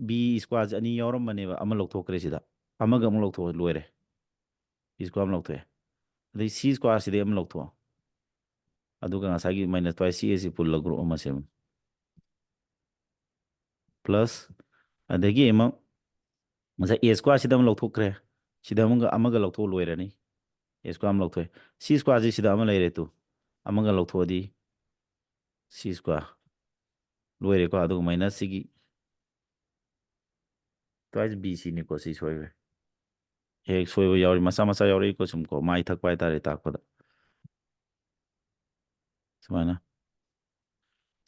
b square ꯁꯦ ꯑꯅꯤ ꯌꯥꯎꯔꯝꯕꯅꯦꯕ, ꯑꯃ ꯂꯧꯊꯣꯛꯈ꯭ꯔꯦ ꯁꯤꯗ꯫ ꯑꯃꯒ ꯑꯃꯨꯛ ꯂꯧꯊꯣꯛꯑꯣ, ꯂꯣꯏꯔꯦ꯫ b square ꯑꯃ ꯂꯧꯊꯣꯛꯑꯦ꯫ ꯑꯗꯩ c square ꯁꯤꯗꯒꯤ ꯑꯃ ꯂꯧꯊꯣꯛꯑꯣ꯫ ꯑꯗꯨꯒ ꯉꯁꯥꯏꯒꯤ minus twice c a ꯁꯤ ꯄꯨꯜꯂ group ꯑꯃ ꯁꯦꯝꯃꯨ꯫ Plus, ꯑꯗꯒꯤ ꯑꯃ ꯉꯁꯥꯏ a square ꯁꯤꯗ ꯑꯃ ꯂꯧꯊꯣꯛꯈ꯭ꯔꯦ, ꯁꯤꯗ ꯑꯃꯒ, ꯑꯃꯒ ꯂꯧꯊꯣꯛ ꯂꯣꯏꯔꯅꯤ꯫ a square ꯑꯃ ꯂꯧꯊꯣꯛꯑꯦ, c square ꯁꯤ ꯁꯤꯗ ꯑꯃ ꯂꯩꯔꯦ ꯇꯨ, ꯑꯃꯒ ꯂꯧꯊꯣꯛꯑꯗꯤ c square꯫ ꯂꯣꯏꯔꯦꯀꯣ꯫ ꯑꯗꯨꯒ minus ꯁꯤꯒꯤ twice b ꯁꯤꯅꯤꯀꯣ, ꯁꯤ ꯁꯣꯏꯈ꯭ꯔꯦ꯫ ꯍꯦꯛ ꯁꯣꯏꯕ ꯌꯥꯎꯔꯤ, ꯃꯆꯥ ꯃꯆꯥ ꯌꯥꯎꯔꯛꯏꯀꯣ ꯁꯨꯝ ꯀꯣ, ꯃꯥꯏ ꯊꯛꯄ ꯍꯥꯏꯇꯥꯔꯦ ꯇꯥꯛꯄꯗ꯫ ꯁꯨꯃꯥꯏꯅ꯫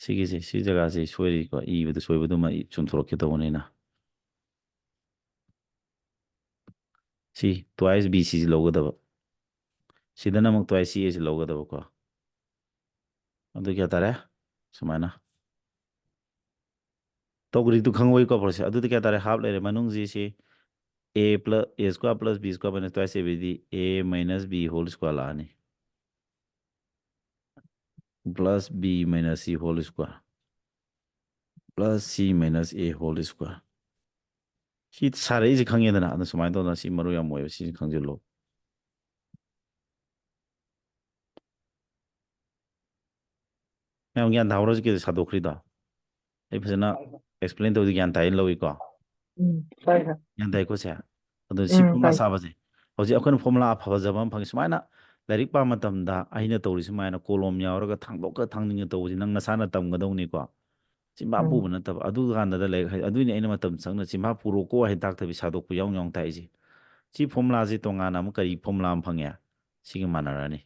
ꯁꯤꯒꯤꯁꯦ, ꯁꯤ ꯖꯒꯥꯁꯦ ꯁꯣꯏꯔꯤꯀꯣ, ꯏꯕꯗ ꯁꯣꯏꯕꯗꯨꯃ ꯏ-, ꯆꯨꯝꯊꯣꯔꯛꯀꯦ ꯇꯧꯕꯅꯤꯅ꯫ ꯁꯤ twice b c ꯁꯤ ꯂꯧꯒꯗꯕ꯫ ꯁꯤꯗꯅ ꯑꯃꯨꯛ twice c a ꯁꯤ ꯂꯧꯒꯗꯕꯀꯣ꯫ ꯑꯗꯨ ꯀꯌꯥ ꯇꯥꯔꯦ? ꯁꯨꯃꯥꯏꯅ꯫ ꯇꯧꯈ꯭ꯔꯤꯗꯨ ꯈꯪꯉꯣꯏꯀꯣ ꯄꯣꯠꯁꯦ꯫ ꯑꯗꯨꯗꯤ ꯀꯌꯥ ꯇꯥꯔꯦ? Half ꯂꯩꯔꯦ꯫ ꯃꯅꯨꯡꯁꯤ ꯁꯤ a plus, a square plus b square minus twice a b D a minus b whole square ꯂꯥꯛꯑꯅꯤ꯫ Plus b minus c whole square plus c minus a whole square꯫ ꯁꯤ ꯁꯥꯔꯛꯏꯁꯦ ꯈꯪꯉꯦꯗꯅ, ꯑꯗꯣ ꯁꯨꯃꯥꯏꯅ ꯇꯧꯗꯅ ꯁꯤ ꯃꯔꯨ ꯌꯥꯝ ꯑꯣꯏꯕ, ꯁꯤꯁꯨ ꯈꯪꯖꯤꯜꯂꯣ꯫ ꯃꯌꯥꯝ ꯒ꯭ꯌꯥꯟ ꯇꯥꯍꯧꯔꯁꯤ ꯀꯩꯗ ꯁꯥꯗꯣꯛꯈ꯭ꯔꯤꯗꯣ? ꯑꯩ ꯐꯖꯅ explain ꯇꯧꯗꯤ ꯒ꯭ꯌꯥꯟ ꯇꯥꯏꯅ ꯂꯧꯏꯀꯣ? ꯎꯝ, ꯇꯥꯏ, ꯁꯥꯔ꯫ ꯒ꯭ꯌꯥꯟ ꯇꯥꯏꯀꯣ, ꯁꯦ? ꯑꯗꯨ ꯁꯤ ꯎꯝ, formula ꯇꯥꯏ꯫ ꯁꯥꯕꯁꯦ, ꯍꯧꯖꯤꯛ ꯑꯩꯈꯣꯏꯅ formula ꯑꯐꯕ ꯐꯖꯕ ꯑꯃ ꯐꯪꯉꯤ꯫ ꯁꯨꯃꯥꯏꯅ ꯂꯥꯏꯔꯤꯛ ꯄꯥꯕ ꯃꯇꯝꯗ ꯑꯩꯅ ꯇꯧꯔꯤ ꯁꯨꯃꯥꯏꯅ ꯀꯣꯂꯣꯝ ꯌꯥꯎꯔꯒ ꯊꯥꯡꯗꯣꯛꯀ ꯊꯥꯡꯖꯤꯟꯒ ꯇꯧꯕꯁꯤ ꯅꯪ ꯅꯁꯥꯅ ꯇꯝꯒꯗꯧꯅꯤꯀꯣ꯫ ꯆꯤꯟꯐꯥ ꯎꯝ꯫ ꯄꯨꯕ ꯅꯠꯇꯕ꯫ ꯑꯗꯨ ꯀꯥꯟꯗꯗ ꯂꯥꯏꯔꯤꯛ ꯍꯥꯏ-, ꯑꯗꯨꯏꯅꯦ ꯑꯩꯅ ꯃꯇꯝ ꯆꯪꯅ ꯆꯤꯟꯐꯥ ꯄꯨꯔꯣꯀꯣ ꯍꯥꯏꯅ ꯇꯥꯛꯇꯕꯤ ꯁꯥꯗꯣꯛꯄ ꯌꯥꯎ ꯌꯥꯎ ꯇꯥꯛꯏꯁꯦ꯫ ꯁꯤ formulaꯁꯤ ꯇꯣꯉꯥꯟꯅ ꯑꯃꯨꯛ ꯀꯔꯤ formula ꯑꯃ ꯐꯪꯉꯦ? ꯁꯤꯒ ꯃꯥꯟꯅꯔꯅꯤ꯫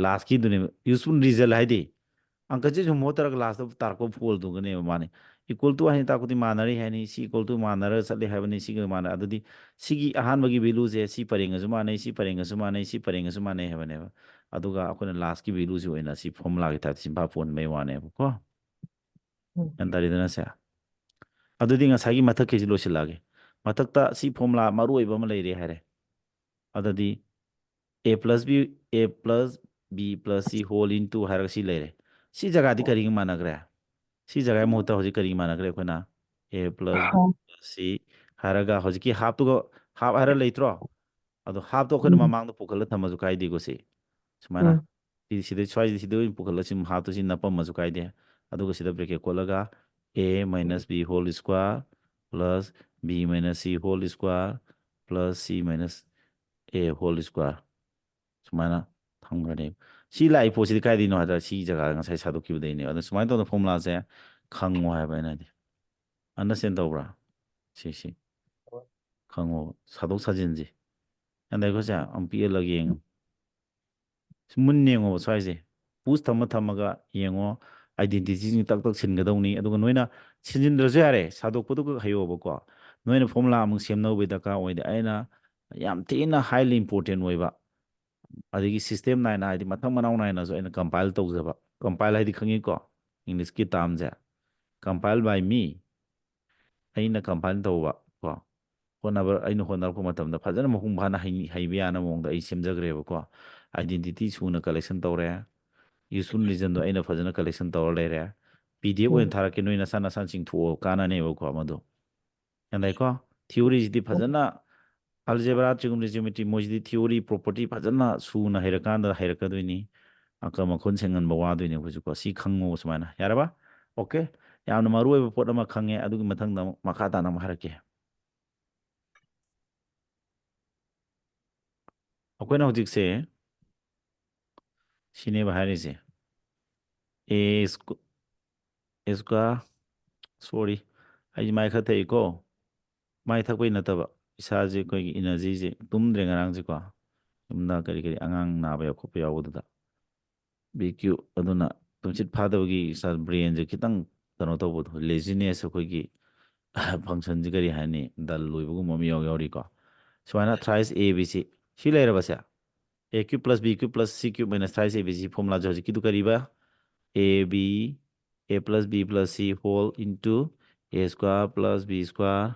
Lastꯀꯤꯗꯨꯅꯦꯕ useful result ꯍꯥꯏꯗꯤ꯫ ꯑꯪꯀꯁꯤ ꯁꯨꯝ ꯍꯣꯠꯇꯔꯒ lastꯇ ꯇꯥꯔꯛꯄ ꯐꯣꯜꯗꯨꯒꯅꯦꯕ ꯃꯥꯅꯤ꯫ Equal to ꯍꯥꯏꯅ ꯇꯥꯛꯄꯗꯤ ꯃꯥꯟꯅꯔꯤ ꯍꯥꯏꯅꯤ, ꯁꯤ equal to ꯃꯥꯟꯅꯔꯒ ꯆꯠꯂꯤ ꯍꯥꯏꯕꯅꯤ, ꯁꯤꯒ ꯃꯥꯟꯅ-, ꯑꯗꯨꯗꯤ ꯁꯤꯒꯤ ꯑꯍꯥꯟꯕꯒꯤ valueꯁꯦ ꯁꯤ ꯄꯔꯦꯡꯒꯁꯨ ꯃꯥꯟꯅꯩ, ꯁꯤ ꯄꯔꯦꯡꯒꯁꯨ ꯃꯥꯟꯅꯩ, ꯁꯤ ꯄꯔꯦꯡꯒꯁꯨ ꯃꯥꯟꯅꯩ ꯍꯥꯏꯕꯅꯦꯕ꯫ ꯑꯗꯨꯒ ꯑꯩꯈꯣꯏꯅ ꯂꯥꯁꯀꯤ ꯚꯦꯂꯨꯁꯤ ꯑꯣꯏꯅ ꯁꯤ ꯐꯣꯔꯃꯨꯂꯥꯒꯤ ꯇꯥꯏꯞꯇ ꯆꯤꯟꯐꯥ ꯄꯣꯟꯕꯩ ꯋꯥꯅꯦꯕꯀꯣ꯫ ꯎꯝ꯫ ꯒ꯭ꯌꯥꯟ ꯇꯥꯔꯦꯗꯅ ꯁꯦ? ꯑꯗꯨꯗꯤ ꯉꯁꯥꯏꯒꯤ ꯃꯊꯛꯀꯤꯁꯤ ꯂꯣꯏꯁꯤꯜꯂꯛꯑꯒꯦ꯫ ꯃꯊꯛꯇ ꯁꯤ ꯐꯣꯔꯃꯨꯂꯥ ꯃꯔꯨ ꯑꯣꯏꯕ ꯑꯃ ꯂꯩꯔꯦ ꯍꯥꯏꯔꯦ꯫ ꯑꯗꯨꯗꯤ a plus b, a plus b plus c whole into ꯍꯥꯏꯔꯒ ꯁꯤ ꯂꯩꯔꯦ꯫ ꯁꯤ ꯖꯒꯥꯗꯤ ꯀꯔꯤꯒ ꯃꯥꯟꯅꯈ꯭ꯔꯦ? ꯁꯤ ꯖꯒꯥꯒꯤ ꯃꯍꯨꯠꯇ ꯍꯧꯖꯤꯛ ꯀꯔꯤꯒ ꯃꯥꯟꯅꯈ꯭ꯔꯦ? ꯑꯩꯈꯣꯏꯅ a plus b ꯑꯣ꯫ plus c ꯍꯥꯏꯔꯒ ꯍꯧꯖꯤꯛꯀꯤ ꯍꯥꯞꯇꯨꯒ, ꯍꯥꯞ ꯍꯥꯏꯔ ꯂꯩꯇ꯭ꯔꯣ? ꯑꯗꯣ ꯍꯥꯞꯇꯣ ꯑꯩꯈꯣꯏꯅ ꯎꯝ꯫ ꯃꯃꯥꯡꯗ ꯄꯨꯈꯠꯂ ꯊꯝꯃꯁꯨ ꯀꯥꯏꯗꯦꯀꯣ ꯁꯤ꯫ ꯁꯨꯃꯥꯏꯅ ꯎꯝ꯫ ꯁꯤ-, ꯁꯤꯗꯩ, ꯁ꯭ꯋꯥꯏꯁꯤꯗ, ꯁꯤꯗ ꯑꯣꯏꯅ ꯄꯨꯈꯠꯂ ꯁꯤ ꯍꯥꯞꯇꯣ ꯁꯤ ꯅꯞꯄꯝꯃꯁꯨ ꯀꯥꯏꯗꯦ꯫ ꯑꯗꯨꯒ ꯁꯤꯗ ꯕ꯭ꯔꯦꯀꯦꯠ ꯀꯣꯠꯂꯒ a minus b whole square plus b minus c whole square plus c minus a whole square ꯁꯨꯃꯥꯏꯅ ꯊꯝꯈ꯭ꯔꯅꯦꯕ꯫ ꯁꯤ ꯂꯥꯛꯏ ꯄꯣꯠꯁꯤꯗꯤ ꯀꯥꯏꯗꯩꯅꯣ ꯍꯥꯏꯗ ꯁꯤ ꯖꯒꯥꯗ ꯉꯁꯥꯏ ꯁꯥꯗꯣꯛꯈꯤꯕꯗꯩꯅꯦꯕ꯫ ꯑꯗꯣ ꯁꯨꯃꯥꯏꯅ ꯇꯧꯗꯅ ꯐꯣꯔꯃꯨꯂꯥꯁꯦ ꯈꯪꯉꯣ ꯍꯥꯏꯕ ꯑꯩꯅ ꯍꯥꯏꯗꯤ꯫ ꯑꯟꯗꯔꯁꯇꯦꯟ ꯇꯧꯕ꯭ꯔꯥ? ꯁꯤ, ꯁꯤ꯫ ꯈꯪꯉꯣꯕ꯫ ꯁꯥꯗꯣꯛ ꯁꯥꯖꯤꯟꯁꯦ꯫ ꯑꯗ ꯑꯩꯈꯣꯏꯁꯦ ꯑꯃꯨꯛ ꯄꯤꯛꯍꯜꯂꯒ ꯌꯦꯡꯉꯨ꯫ ꯁꯤ ꯃꯨꯟꯅ ꯌꯦꯡꯉꯣꯕ ꯁ꯭ꯋꯥꯏꯁꯦ꯫ ꯄꯨꯁ ꯊꯝꯃ ꯊꯝꯃꯒ ꯌꯦꯡꯉꯣ꯫ ꯑꯥꯏꯗꯦꯟꯇꯤꯇꯤꯁꯤꯡ ꯇꯛ ꯇꯛ ꯁꯤꯟꯒꯗꯧꯅꯤ꯫ ꯑꯗꯨꯒ ꯅꯣꯏꯅ ꯁꯤꯟꯖꯤꯟꯗ꯭ꯔꯁꯨ ꯌꯥꯔꯦ꯫ ꯁꯥꯗꯣꯛꯄꯗꯨ ꯈꯛ ꯍꯩꯌꯣꯕꯀꯣ꯫ ꯅꯣꯏꯅ ꯐꯣꯔꯃꯨꯂꯥ ꯑꯃꯨꯛ ꯁꯦꯝꯅꯕꯒꯤ ꯗꯔꯀꯥꯔ ꯑꯣꯏꯗꯦ꯫ ꯑꯩꯅ ꯌꯥꯝ ꯊꯤꯅ highly important ꯑꯣꯏꯕ, ꯑꯗꯒꯤ system ꯅꯥꯏꯅ, ꯍꯥꯏꯗꯤ ꯃꯊꯪ ꯃꯅꯥꯎ ꯅꯥꯏꯅꯁꯨ ꯑꯩꯅ compile ꯇꯧꯖꯕ꯫ Compile ꯍꯥꯏꯗꯤ ꯈꯪꯉꯤꯀꯣ? English ꯀꯤ term say. Compile by me꯫ ꯑꯩꯅ compile ꯇꯧꯕ ꯀꯣ꯫ ꯍꯣꯠꯅꯕ, ꯑꯩꯅ ꯍꯣꯠꯅꯔꯛꯄ ꯃꯇꯝꯗ ꯐꯖꯅ ꯃꯄꯨꯡ ꯐꯥꯅ ꯍꯩ-, ꯍꯩꯕ ꯌꯥꯅꯕ ꯃꯑꯣꯡꯗ ꯑꯩ ꯁꯦꯝꯖꯈ꯭ꯔꯦꯕꯀꯣ꯫ Identity ꯁꯨꯅ collection ꯇꯧꯔꯦ꯫ Useful reason ꯗꯣ ꯑꯩꯅ ꯐꯖꯅ collection ꯇꯧꯔ ꯂꯩꯔꯦ꯫ P D F ꯑꯣꯏꯅ ꯎꯝ꯫ ꯊꯥꯔꯛꯀꯦ, ꯅꯣꯏ ꯅꯁꯥ ꯅꯁꯥꯅ ꯆꯤꯡꯊꯣꯛꯑꯣ, ꯀꯥꯟꯅꯅꯦꯕꯀꯣ ꯃꯗꯨ꯫ ꯒ꯭ꯌꯥꯟ ꯇꯥꯏꯀꯣ? Theory ꯁꯤꯗꯤ ꯐꯖꯅ algebra, trigonometry, geometry ꯃꯣꯏꯁꯤꯗꯤ theory, property ꯐꯖꯅ ꯁꯨꯅ ꯍꯩꯔꯀꯥꯟꯗ ꯍꯩꯔꯛꯀꯗꯣꯏꯅꯤ꯫ ꯑꯀ ꯃꯈꯨꯟ ꯁꯦꯡꯍꯟꯕ ꯋꯥꯗꯣꯏꯅꯦ ꯑꯩꯈꯣꯏꯁꯨꯀꯣ꯫ ꯁꯤ ꯈꯪꯉꯣ ꯁꯨꯃꯥꯏꯅ꯫ ꯌꯥꯔꯕ? Okay? ꯌꯥꯝꯅ ꯃꯔꯨ ꯑꯣꯏꯕ ꯄꯣꯠ ꯑꯃ ꯈꯪꯉꯦ꯫ ꯑꯗꯨꯒꯤ ꯃꯊꯪꯗ ꯑꯃꯨꯛ ꯃꯈꯥ ꯇꯥꯅ ꯑꯃꯨꯛ ꯍꯥꯏꯔꯛꯀꯦ꯫ ꯑꯩꯈꯣꯏꯅ ꯍꯧꯖꯤꯛꯁꯦ ꯁꯤꯅꯦꯕ ꯍꯥꯏꯔꯤꯁꯦ꯫ A squ-, A square, sorry, ꯑꯩꯁꯦ ꯃꯥꯏ ꯈꯔ ꯊꯛꯏꯀꯣ꯫ ꯃꯥꯏ ꯊꯛꯄꯩ ꯅꯠꯇꯕ, ꯏꯁꯥꯁꯦ ꯑꯩꯈꯣꯏꯒꯤ energy ꯁꯦ ꯇꯨꯝꯗ꯭ꯔꯦ ꯉꯔꯥꯡꯁꯦꯀꯣ꯫ ꯌꯨꯝꯗ ꯀꯔꯤ ꯀꯔꯤ ꯑꯉꯥꯡ ꯅꯥꯕ ꯌꯥꯎ ꯈꯣꯠꯄ ꯌꯥꯎꯕꯗꯨꯗ꯫ B Q, ꯑꯗꯨꯅ ꯇꯨꯝꯁꯤꯠ ꯐꯥꯗꯕꯒꯤ ꯏꯁꯥ brain ꯁꯦ ꯈꯤꯇꯪ ꯀꯩꯅꯣ ꯇꯧꯕꯗꯣ, laziness, ꯑꯩꯈꯣꯏꯒꯤ function ꯁꯦ ꯀꯔꯤ ꯍꯥꯏꯅꯤ, dull ꯑꯣꯏꯕꯒꯨꯝꯕ ꯑꯃ ꯌꯥꯎ-, ꯌꯥꯎꯔꯤꯀꯣ꯫ ꯁꯨꯃꯥꯏꯅ thrice A B C ꯁꯤ ꯂꯩꯔꯕꯁꯦ, A cube plus B cube plus C cube minus thrice A B C formula ꯁꯦ ꯍꯧꯖꯤꯛꯀꯤꯗꯨ ꯀꯔꯤꯕ? A B, A plus B plus C whole into A square plus B square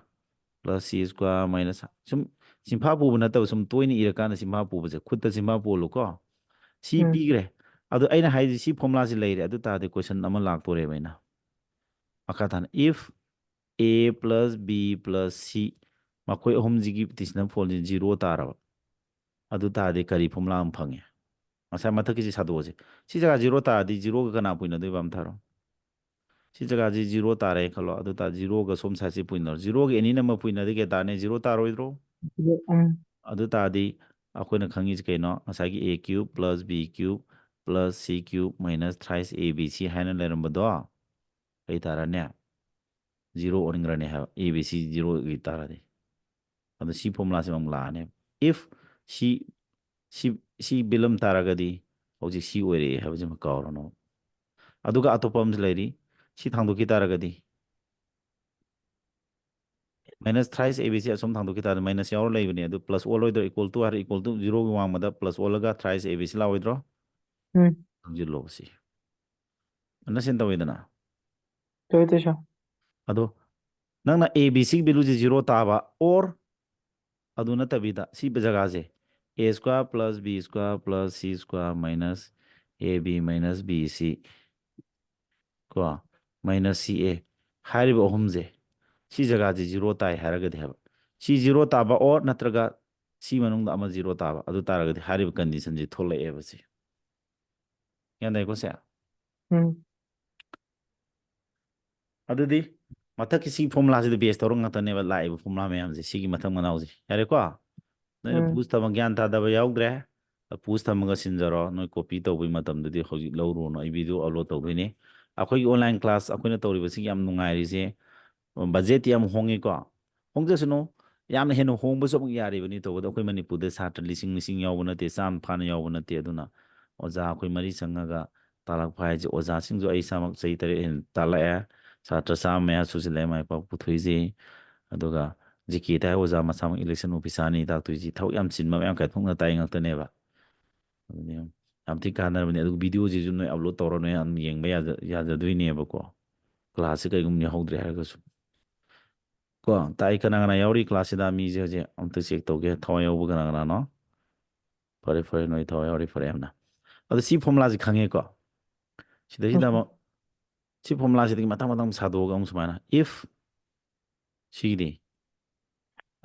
plus C square minus, ꯁꯨꯝ ꯆꯤꯟꯐꯥ ꯄꯨꯕ ꯅꯠꯇꯕ, ꯁꯨꯝ ꯇꯣꯏꯅ ꯏꯔꯀꯥꯟꯗ ꯆꯤꯟꯐꯥ ꯄꯨꯕꯁꯦ, ꯈꯨꯠꯇ ꯆꯤꯟꯐꯥ ꯄꯨꯍꯜꯂꯨꯀꯣ꯫ ꯁꯤ ꯎꯝ꯫ ꯄꯤꯈ꯭ꯔꯦ꯫ ꯑꯗꯣ ꯑꯩꯅ ꯍꯥꯏꯁꯦ ꯁꯤ formula ꯁꯤ ꯂꯩꯔꯦ, ꯑꯗꯨ ꯇꯥꯔꯗꯤ question ꯑꯃ ꯂꯥꯛꯇꯣꯔꯦꯕ ꯑꯩꯅ꯫ ꯃꯈꯥ ꯇꯥꯅ, if A plus B plus C, ꯃꯈꯣꯏ ꯑꯍꯨꯝꯁꯤꯒꯤ decision fold ꯁꯤ zero ꯇꯥꯔꯕ, ꯑꯗꯨ ꯇꯥꯔꯗꯤ ꯀꯔꯤ formula ꯑꯃ ꯐꯪꯉꯦ? ꯉꯁꯥꯏ ꯃꯊꯛꯀꯤꯁꯤ ꯁꯥꯗꯣꯛꯑꯁꯤ꯫ ꯁꯤ ꯖꯒꯥ zero ꯇꯥꯔꯗꯤ zero ꯒ ꯀꯅꯥ ꯄꯨꯏꯅꯗꯣꯏꯕ ꯑꯝꯊꯥꯔꯣ? ꯁꯤ ꯖꯒꯥꯁꯤ zero ꯇꯥꯔꯦ ꯈꯜꯂꯣ, ꯑꯗꯨ ꯇꯥꯔꯗꯤ zero ꯒ ꯁꯣꯝ side ꯁꯤ ꯄꯨꯏꯅꯔꯣ꯫ Zero ꯒꯤ ꯑꯅꯤꯅ ꯑꯃ ꯄꯨꯏꯅꯗꯤ ꯀꯩ ꯇꯥꯔꯅꯤ? Zero ꯇꯥꯔꯣꯏꯗ꯭ꯔꯣ? ꯎꯝ꯫ ꯑꯗꯨ ꯇꯥꯔꯗꯤ ꯑꯩꯈꯣꯏꯅ ꯈꯪꯉꯤꯁꯤ ꯀꯩꯅꯣ? ꯉꯁꯥꯏꯒꯤ A cube plus B cube plus C cube minus thrice A B C ꯍꯥꯏꯅ ꯂꯩꯔꯝꯕꯗꯣ ꯀꯩ ꯇꯥꯔꯅꯤ? Zero ꯑꯣꯟꯈ꯭ꯔꯅꯤ ꯍꯥꯏꯕ, A B C zero ꯒꯤ ꯇꯥꯔꯗꯤ꯫ ꯑꯗꯣ ꯁꯤ formula ꯁꯤꯃ ꯑꯃꯨꯛ ꯂꯥꯛꯑꯅꯦꯕ꯫ If ꯁꯤ, ꯁꯤ, ꯁꯤ ꯕꯤꯂꯝ ꯇꯥꯔꯒꯗꯤ ꯍꯧꯖꯤꯛ ꯁꯤ ꯑꯣꯏꯔꯛꯑꯦ ꯍꯥꯏꯕꯁꯤꯃ ꯀꯥꯎꯔꯅꯨ꯫ ꯑꯗꯨꯒ ꯑꯇꯣꯞꯄ ꯑꯃꯁꯨ ꯂꯩꯔꯤ, ꯁꯤ ꯊꯥꯡꯗꯣꯛꯈꯤ ꯇꯥꯔꯒꯗꯤ minus thrice A B C ꯑꯁꯣꯝ ꯊꯥꯡꯗꯣꯛꯈꯤ ꯇꯥꯔꯗꯤ minus ꯌꯥꯎꯔ ꯂꯩꯕꯅꯦ, ꯑꯗꯨ plus ꯑꯣꯜꯂꯣꯏꯗ꯭ꯔꯣ? Equal to ꯍꯥꯏꯔ equal to zero ꯒꯤ ꯋꯥꯡꯃꯗ plus ꯑꯣꯜꯂꯒ thrice A B C ꯂꯥꯛꯑꯣꯏꯗ꯭ꯔꯣ? ꯎꯝ꯫ ꯈꯪꯖꯤꯜꯂꯣ ꯁꯤ꯫ Understand ꯇꯧꯋꯤꯗꯅ? ꯇꯧꯋꯤ, ꯇꯧꯋꯤ, sir꯫ ꯑꯗꯣ ꯅꯪꯅ A B C ꯒꯤ value ꯁꯤ zero ꯇꯥꯕ, or ꯑꯗꯨ ꯅꯠꯇꯕꯤꯗ ꯁꯤ ꯖꯒꯥꯁꯦ, A square plus B square plus C square minus A B minus B C ꯀꯣ, minus C A ꯍꯥꯏꯔꯤꯕ ꯑꯍꯨꯝꯁꯦ, ꯁꯤ ꯖꯒꯥꯁꯦ zero ꯇꯥꯏ ꯍꯥꯏꯔꯒꯗꯤ ꯍꯥꯏꯕ꯫ ꯁꯤ zero ꯇꯥꯕ, or ꯅꯠꯇ꯭ꯔꯒ ꯁꯤ ꯃꯅꯨꯡꯗ ꯑꯃ zero ꯇꯥꯕ, ꯑꯗꯨ ꯇꯥꯔꯒꯗꯤ ꯍꯥꯏꯔꯤꯕ condition ꯁꯤ ꯊꯣꯛꯂꯛꯑꯦꯕ ꯁꯤ꯫ ꯒ꯭ꯌꯥꯟ ꯇꯥꯏꯀꯣ ꯁꯦ? ꯎꯝ꯫ ꯑꯗꯨꯗꯤ ꯃꯊꯛꯀꯤ ꯁꯤ formula ꯁꯤꯗ base ꯇꯧꯔ ꯉꯥꯛꯇꯅꯦꯕ ꯂꯥꯛꯏꯕ formula ꯃꯌꯥꯝꯁꯦ, ꯁꯤꯒꯤ ꯃꯊꯪ ꯃꯅꯥꯎꯁꯦ꯫ ꯌꯥꯔꯦꯀꯣ? ꯅꯣꯏꯅ ꯎꯝ꯫ Pause ꯊꯝꯃ ꯒ꯭ꯌꯥꯟ ꯇꯥꯗꯕ ꯌꯥꯎꯗ꯭ꯔꯦ꯫ Pause ꯊꯝꯃꯒ ꯁꯤꯟꯖꯔꯣ꯫ ꯅꯣꯏ copy ꯇꯧꯕꯒꯤ ꯃꯇꯝꯗꯨꯗꯤ ꯍꯧꯖꯤꯛ ꯂꯧꯔꯨꯔꯅꯨ, ꯑꯩ video upload ꯇꯧꯗꯣꯏꯅꯤ꯫ ꯑꯩꯈꯣꯏꯒꯤ online class ꯑꯩꯈꯣꯏꯅ ꯇꯧꯔꯤꯕꯁꯤꯒꯤ ꯌꯥꯝ ꯅꯨꯡꯉꯥꯏꯔꯤꯁꯦ, budget ꯇꯤ ꯌꯥꯝ ꯍꯣꯡꯉꯤꯀꯣ꯫ ꯍꯣꯡꯖꯁꯅꯨ, ꯌꯥꯝꯅ ꯍꯦꯟꯅ ꯍꯣꯡꯕꯁꯨ ꯑꯃꯨꯛ ꯌꯥꯔꯤꯕꯅꯤ꯫ ꯇꯧꯕꯗ ꯑꯩꯈꯣꯏ ꯃꯅꯤꯄꯨꯔꯗ ꯁꯥꯇ꯭ꯔ ꯂꯤꯁꯤꯡ ꯂꯤꯁꯤꯡ ꯌꯥꯎꯕ ꯅꯠꯇꯦ, ꯆꯥꯝꯃ ꯐꯥꯅ ꯌꯥꯎꯕ ꯅꯠꯇꯦ꯫ ꯑꯗꯨꯅ ꯑꯣꯖꯥ ꯑꯩꯈꯣꯏ ꯃꯔꯤ ꯆꯪꯉꯒ ꯇꯥꯛꯂꯛꯄ ꯍꯥꯏꯁꯦ, ꯑꯣꯖꯥꯁꯤꯡꯁꯨ ꯑꯩ ꯏꯁꯥꯃꯛ ꯆꯍꯤ ꯇꯔꯦꯠ ꯍꯦꯟꯅ ꯇꯥꯛꯂꯛꯑꯦ꯫ ꯁꯥꯇ꯭ꯔ ꯆꯥꯝꯃ ꯃꯌꯥ ꯁꯨꯖꯤꯜꯂꯛꯑꯦ ꯃꯥꯏ ꯄꯥꯛꯄ ꯄꯨꯊꯣꯛꯏꯁꯦ꯫ ꯑꯗꯨꯒ G K ꯇ ꯍꯥꯏ ꯑꯣꯖꯥ ꯃꯁꯥꯃꯛ election officer ꯅꯤ ꯇꯥꯛꯇꯣꯏꯁꯤ꯫ ꯊꯕꯛ ꯌꯥꯝ ꯆꯤꯟꯕ ꯃꯌꯥꯝ ꯀꯥꯏꯊꯣꯛꯅ ꯇꯥꯛꯏ ꯉꯥꯛꯇꯅꯦꯕ꯫ ꯑꯗꯨꯅꯦ ꯌꯥꯝ ꯊꯤ ꯀꯥꯟꯅꯔꯕꯅꯤ꯫ ꯑꯗꯨꯒ ꯚꯤꯗꯤꯑꯣꯁꯤꯁꯨ ꯅꯣꯏ ꯑꯞꯂꯣꯗ ꯇꯧꯔ ꯅꯣꯏ ꯑꯗꯨꯝ ꯌꯦꯡꯕ ꯌꯥꯖ- ꯌꯥꯖꯗꯣꯏꯅꯦꯕꯀꯣ꯫ ꯀ꯭ꯂꯥꯁꯁꯦ ꯀꯩꯒꯨꯝꯕ ꯌꯥꯎꯍꯧꯗ꯭ꯔꯦ ꯍꯥꯏꯔꯒꯁꯨ꯫ ꯀꯣ, ꯇꯥꯛꯏ ꯀꯅꯥ ꯀꯅꯥ ꯌꯥꯎꯔꯤ ꯀ꯭ꯂꯥꯁꯁꯤꯗ? ꯃꯤꯁꯦ ꯍꯧꯖꯤꯛ ꯑꯝꯇ ꯆꯦꯛ ꯇꯧꯒꯦ, ꯊꯋꯥꯏ ꯌꯥꯎꯕ ꯀꯅꯥ ꯀꯅꯥꯅꯣ? ꯐꯔꯦ, ꯐꯔꯦ, ꯅꯣꯏ ꯊꯋꯥꯏ ꯌꯥꯎꯔꯤ, ꯐꯔꯦ ꯌꯥꯝꯅ꯫ ꯑꯗꯣ ꯁꯤ ꯐꯣꯔꯃꯨꯂꯥꯁꯤ ꯈꯪꯉꯦꯀꯣ? ꯁꯤꯗꯩꯁꯤꯗ ꯑꯃꯨꯛ ꯁꯤ ꯐꯣꯔꯃꯨꯂꯥꯁꯤꯗꯒꯤ ꯃꯊꯪ ꯃꯊꯪ ꯁꯥꯗꯣꯛꯑꯒ ꯑꯃꯨꯛ ꯁꯨꯃꯥꯏꯅ, if ꯁꯤꯒꯤꯗꯤ,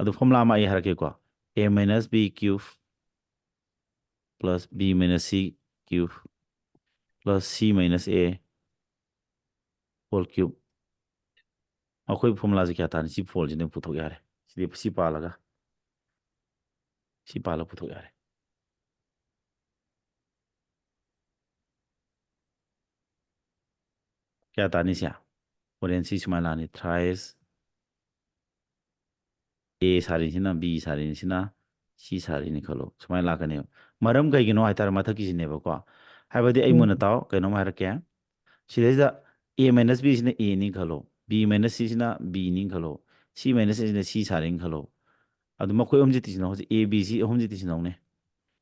ꯑꯗꯨ ꯐꯣꯔꯃꯨꯂꯥ ꯑꯃ ꯑꯩ ꯍꯥꯏꯔꯛꯀꯦꯀꯣ꯫ A minus B cube plus B minus C cube plus C minus A whole cube꯫ ꯑꯩꯈꯣꯏ ꯐꯣꯔꯃꯨꯂꯥꯁꯦ ꯀꯌꯥ ꯇꯥꯅꯤ? ꯁꯤ ꯐꯣꯜꯁꯤꯅ ꯄꯨꯊꯣꯛ ꯌꯥꯔꯦ꯫ ꯁꯤꯗꯤ ꯁꯤ ꯄꯥꯜꯂꯒ ꯁꯤ ꯄꯥꯜꯂꯒ ꯄꯨꯊꯣꯛ ꯌꯥꯔꯦ꯫ ꯀꯌꯥ ꯇꯥꯅꯤ ꯁꯦ? ꯍꯣꯔꯦꯟ ꯁꯤ ꯁꯨꯃꯥꯏꯅ ꯂꯥꯛꯑꯅꯤ꯫ Thrice A ꯁꯥꯔꯤꯁꯤꯅ, B ꯁꯥꯔꯤꯁꯤꯅ, C ꯁꯥꯔꯤꯅꯤ ꯈꯜꯂꯣ, ꯁꯨꯃꯥꯏꯅ ꯂꯥꯛꯀꯅꯦꯕ꯫ ꯃꯔꯝ ꯀꯩꯒꯤꯅꯣ ꯍꯥꯏꯇꯥꯔꯦ, ꯃꯊꯛꯀꯤꯁꯤꯅꯦꯕꯀꯣ꯫ ꯍꯥꯏꯕꯗꯤ ꯑꯩ ꯎꯝ꯫ ꯃꯨꯟꯅ ꯇꯥꯎ, ꯀꯩꯅꯣꯝ ꯍꯥꯏꯔꯛꯀꯦ꯫ ꯁꯤꯗꯩꯁꯤꯗ A minus B ꯁꯤꯅ A ꯅꯤ ꯈꯜꯂꯣ, B minus C ꯁꯤꯅ B ꯅꯤ ꯈꯜꯂꯣ, C minus A ꯁꯤꯅ C ꯁꯥꯔꯤꯅꯤ ꯈꯜꯂꯣ꯫ ꯑꯗꯨ ꯃꯈꯣꯏ ꯑꯍꯨꯝꯁꯤ ꯇꯤꯁꯤꯟꯅꯧ꯫ ꯍꯧꯖꯤꯛ A B C ꯑꯍꯨꯝꯁꯤ ꯇꯤꯁꯤꯟꯅꯧꯅꯦ꯫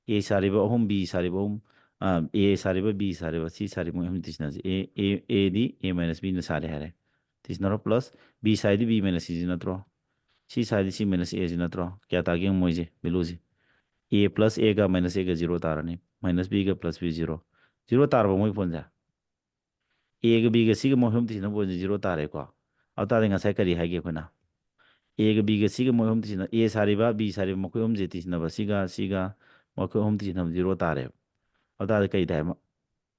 A ꯁꯥꯔꯤꯕ ꯑꯍꯨꯝ, B ꯁꯥꯔꯤꯕ ꯑꯍꯨꯝ, ꯑ, A ꯁꯥꯔꯤꯕ, B ꯁꯥꯔꯤꯕ, C ꯁꯥꯔꯤꯕ ꯃꯣꯏ ꯑꯍꯨꯝ ꯇꯤꯁꯤꯟꯅꯁꯤ꯫ A, A, A D A minus B ꯅ ꯁꯥꯔꯦ ꯍꯥꯏꯔꯦ꯫ ꯇꯤꯁꯤꯟꯅꯔꯣ꯫ Plus B ꯁꯥꯏꯗꯤ B minus C ꯁꯤ ꯅꯠꯇ꯭ꯔꯣ? C ꯁꯥꯏꯗꯤ C minus A ꯁꯤ ꯅꯠꯇ꯭ꯔꯣ? ꯀꯌꯥ ꯇꯥꯒꯦ ꯌꯦꯡꯉꯨ ꯃꯣꯏꯁꯦ, value ꯁꯤ꯫ A plus A ꯒ minus A ꯒ zero ꯇꯥꯔꯅꯤ꯫ Minus B ꯒ plus B zero꯫ Zero ꯇꯥꯔꯕ ꯃꯣꯏ ꯐꯣꯟꯁꯦ? A ꯒ B ꯒ C ꯒ ꯃꯣꯏ ꯑꯍꯨꯝ ꯇꯤꯁꯤꯟꯅꯕ ꯑꯣꯏꯔꯗꯤ zero ꯇꯥꯔꯦꯀꯣ꯫ ꯑꯗꯨ ꯇꯥꯔꯗꯤ ꯉꯁꯥꯏ ꯀꯔꯤ ꯍꯥꯏꯒꯦ ꯑꯩꯈꯣꯏꯅ? A ꯒ B ꯒ C ꯒ ꯃꯣꯏ ꯑꯍꯨꯝ ꯇꯤꯁꯤꯟꯅ-, A ꯁꯥꯔꯤꯕ, B ꯁꯥꯔꯤꯕ ꯃꯈꯣꯏ ꯑꯍꯨꯝꯁꯦ ꯇꯤꯁꯤꯟꯅꯕ, C ꯒ C ꯒ ꯃꯈꯣꯏ ꯑꯍꯨꯝ ꯇꯤꯁꯤꯟꯅꯕ zero ꯇꯥꯔꯦꯕ꯫ ꯑꯗꯨ ꯇꯥꯔꯗꯤ ꯀꯔꯤ ꯇꯥꯏ?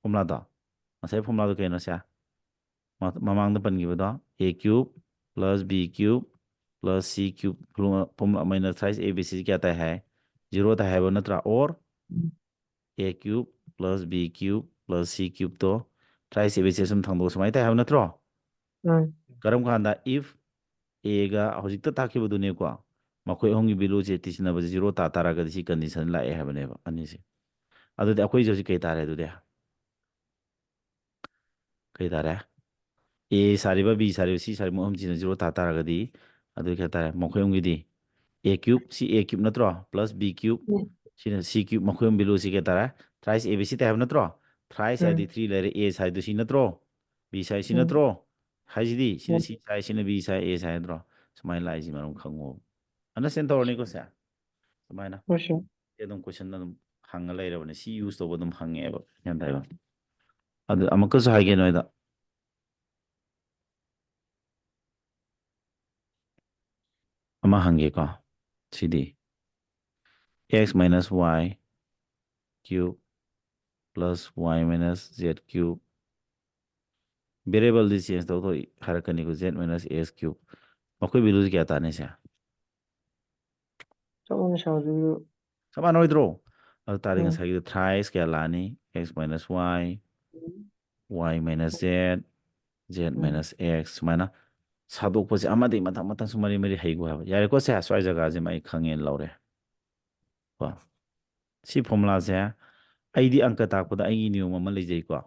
ꯐꯣꯔꯃꯨꯂꯥꯗꯣ? ꯉꯁꯥꯏ ꯐꯣꯔꯃꯨꯂꯥꯗꯣ ꯀꯩꯅꯣ ꯁꯦ? ꯃ-, ꯃꯃꯥꯡꯗ ꯄꯟꯈꯤꯕꯗꯣ, A cube plus B cube plus C cube, formula, formula minus thrice A B C ꯀꯌꯥ ꯇꯥꯏ ꯍꯥꯏ? Zero ꯇꯥꯏ ꯍꯥꯏꯕ ꯅꯠꯇ꯭ꯔꯥ? Or A cube plus B cube plus C cube to thrice A B C ꯁꯨꯝ ꯊꯥꯡꯗꯣꯛꯑ ꯁꯨꯃꯥꯏꯅ ꯇꯥꯏ ꯍꯥꯏꯕ ꯅꯠꯇ꯭ꯔꯣ? ꯎꯝ꯫ ꯀꯔꯝ ꯀꯥꯟꯗ? If A ꯒ ꯍꯧꯖꯤꯛꯇ ꯇꯥꯛꯈꯤꯕꯗꯨꯅꯦꯀꯣ, ꯃꯈꯣꯏ ꯑꯍꯨꯝꯒꯤ value ꯁꯦ ꯇꯤꯁꯤꯟꯅꯕꯁꯦ zero ꯇꯥ ꯇꯥꯔꯒꯗꯤ ꯁꯤ condition ꯂꯥꯛꯑꯦ ꯍꯥꯏꯕꯅꯦꯕ ꯑꯅꯤꯁꯦ꯫ ꯑꯗꯨꯗꯤ ꯑꯩꯈꯣꯏꯁꯦ ꯍꯧꯖꯤꯛ ꯀꯩ ꯇꯥꯔꯦ ꯑꯗꯨꯗꯤ? ꯀꯩ ꯇꯥꯔꯦ? A ꯁꯥꯔꯤꯕ, B ꯁꯥꯔꯤꯕ, C ꯁꯥꯔꯤꯕ ꯃꯣꯏ ꯑꯍꯨꯝꯁꯤꯅ zero ꯇꯥ ꯇꯥꯔꯒꯗꯤ ꯑꯗꯨ ꯀꯩ ꯍꯥꯏꯇꯥꯔꯦ? ꯃꯈꯣꯏ ꯑꯍꯨꯝꯒꯤꯗꯤ A cube, ꯁꯤ A cube ꯅꯠꯇ꯭ꯔꯣ? Plus B cube ꯎꯝ꯫ ꯁꯤꯅ C cube, ꯃꯈꯣꯏ ꯑꯍꯨꯝ value ꯁꯤ ꯀꯌꯥ ꯇꯥꯔꯦ? Thrice A B C ꯇꯥꯏ ꯍꯥꯏꯕ ꯅꯠꯇ꯭ꯔꯣ? Thrice ꯍꯥꯏꯗꯤ ꯎꯝ. three ꯂꯩꯔꯦ, A ꯁꯥꯏꯗꯨ ꯁꯤ ꯅꯠꯇ꯭ꯔꯣ? B ꯁꯥꯏ ꯁꯤ ꯎꯝ. ꯅꯠꯇ꯭ꯔꯣ? ꯍꯥꯏꯁꯤꯗꯤ ꯁꯤꯅ ꯎꯝ. C ꯁꯥꯏ, ꯁꯤꯅ B ꯁꯥꯏ, A ꯁꯥꯏ ꯅꯠꯇ꯭ꯔꯣ? ꯁꯨꯃꯥꯏꯅ ꯂꯥꯛꯏꯁꯤ ꯃꯔꯝ ꯈꯪꯉꯣ꯫ Understand ꯇꯧꯔꯅꯤꯀꯣ ꯁꯦ? ꯁꯨꯃꯥꯏꯅ꯫ ꯍꯣꯏ, ꯁꯥꯔ. ꯁꯤ ꯑꯗꯨꯝ question ꯑꯗꯨꯝ ꯍꯪꯉ ꯂꯩꯔꯕꯅꯦ꯫ ꯁꯤ use ꯇꯧꯕ ꯑꯗꯨꯝ ꯍꯪꯉꯛꯑꯦꯕ꯫ ꯒ꯭ꯌꯥꯟ ꯇꯥꯏꯕ? ꯑꯗꯨ ꯑꯃꯨꯛꯀꯁꯨ ꯍꯥꯏꯒꯦ ꯅꯣꯏꯗ꯫ ꯑꯃ ꯍꯪꯒꯦꯀꯣ꯫ ꯁꯤꯗꯤ x minus y cube plus y minus z cube꯫ Variable ꯗꯤ change ꯇꯧꯊꯣꯛꯏ ꯍꯥꯏꯔꯛꯀꯅꯤꯀꯣ, z minus x cube꯫ ꯃꯈꯣꯏ value ꯁꯤ ꯀꯌꯥ ꯇꯥꯅꯤ ꯁꯦ? ꯆꯞ ꯃꯥꯟꯅꯩ, ꯁꯥꯔ, ꯑꯗꯨ. ꯆꯞ ꯃꯥꯟꯅꯔꯣꯏꯗ꯭ꯔꯣ? ꯑꯗꯨ ꯇꯥꯔꯗꯤ ꯎꯝ. ꯉꯁꯥꯏꯒꯤꯗꯣ thrice ꯀꯌꯥ ꯂꯥꯛꯑꯅꯤ? X minus y, y minus z, z ꯎꯝ. minus x, ꯁꯨꯃꯥꯏꯅ ꯁꯥꯗꯣꯛꯄꯁꯦ ꯑꯃꯗꯒꯤ ꯃꯊꯪ ꯃꯊꯪꯁꯨ ꯃꯔꯤ ꯃꯔꯤ ꯍꯩꯒꯣ ꯍꯥꯏꯕ꯫ ꯌꯥꯔꯦꯀꯣ ꯁꯦ, ꯁ꯭ꯋꯥꯏ ꯖꯒꯥꯁꯤꯃ ꯑꯩ ꯈꯪꯉꯦꯅ ꯂꯧꯔꯦ꯫ ꯀꯣ꯫ ꯁꯤ formula ꯁꯦ ꯑꯩꯗꯤ ꯑꯪꯀ ꯇꯥꯛꯄꯗ ꯑꯩꯒꯤ ꯅꯤꯌꯣꯝ ꯑꯃ ꯂꯩꯖꯩꯀꯣ꯫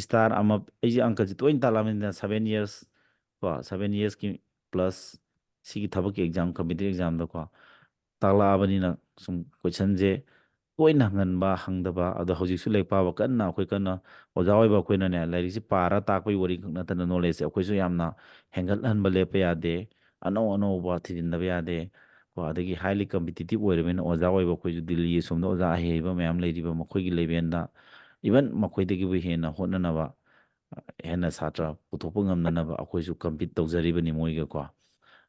Star ꯑꯃ, ꯑꯩꯁꯦ ꯑꯪꯀꯁꯦ ꯇꯣꯏꯅ ꯇꯥꯛꯂꯛꯑꯕꯅꯤꯅ seven years ꯀꯣ, seven years ꯀꯤ plus ꯁꯤꯒꯤ ꯊꯕꯛꯀꯤ exam, competitive exam ꯗꯀꯣ ꯇꯥꯛꯂꯛꯑꯕꯅꯤꯅ ꯁꯨꯝ question ꯁꯦ ꯇꯣꯏꯅ ꯍꯪꯍꯟꯕ, ꯍꯪꯗꯕ, ꯑꯗꯣ ꯍꯧꯖꯤꯛꯁꯨ ꯂꯥꯏꯔꯤꯛ ꯄꯥꯕ ꯀꯟꯅ ꯑꯩꯈꯣꯏ ꯀꯟꯅ ꯑꯣꯖꯥ ꯑꯣꯏꯕ ꯑꯩꯈꯣꯏꯅꯅꯦ ꯂꯥꯏꯔꯤꯛꯁꯦ ꯄꯥꯔ ꯇꯥꯛꯄꯒꯤ ꯋꯥꯔꯤ ꯈꯛ ꯅꯠꯇꯅ knowledge ꯁꯦ ꯑꯩꯈꯣꯏꯁꯨ ꯌꯥꯝꯅ ꯍꯦꯟꯒꯠꯍꯟꯕ ꯂꯦꯞꯄ ꯌꯥꯗꯦ, ꯑꯅꯧ ꯑꯅꯧꯕ ꯊꯤꯖꯤꯟꯗꯕ ꯌꯥꯗꯦ꯫ ꯀꯣ, ꯑꯗꯒꯤ highly competitive ꯑꯣꯏꯔꯕꯅꯤꯅ ꯑꯣꯖꯥ ꯑꯣꯏꯕ ꯑꯩꯈꯣꯏꯁꯨ ꯗꯤꯜꯂꯤ ꯑꯁꯣꯝꯗ ꯑꯣꯖꯥ ꯑꯍꯩ ꯍꯩꯕ ꯃꯌꯥꯝ ꯂꯩꯔꯤꯕ ꯃꯈꯣꯏꯒꯤ level ꯗ, even ꯃꯈꯣꯏꯗꯒꯤꯕꯨ ꯍꯦꯟꯅ ꯍꯣꯠꯅꯅꯕ, ꯍꯦꯟꯅ ꯁꯥꯇ꯭ꯔ ꯄꯨꯊꯣꯛꯄ ꯉꯝꯅꯅꯕ ꯑꯩꯈꯣꯏꯁꯨ compete ꯇꯧꯖꯔꯤꯕꯅꯤ ꯃꯣꯏꯒꯀꯣ꯫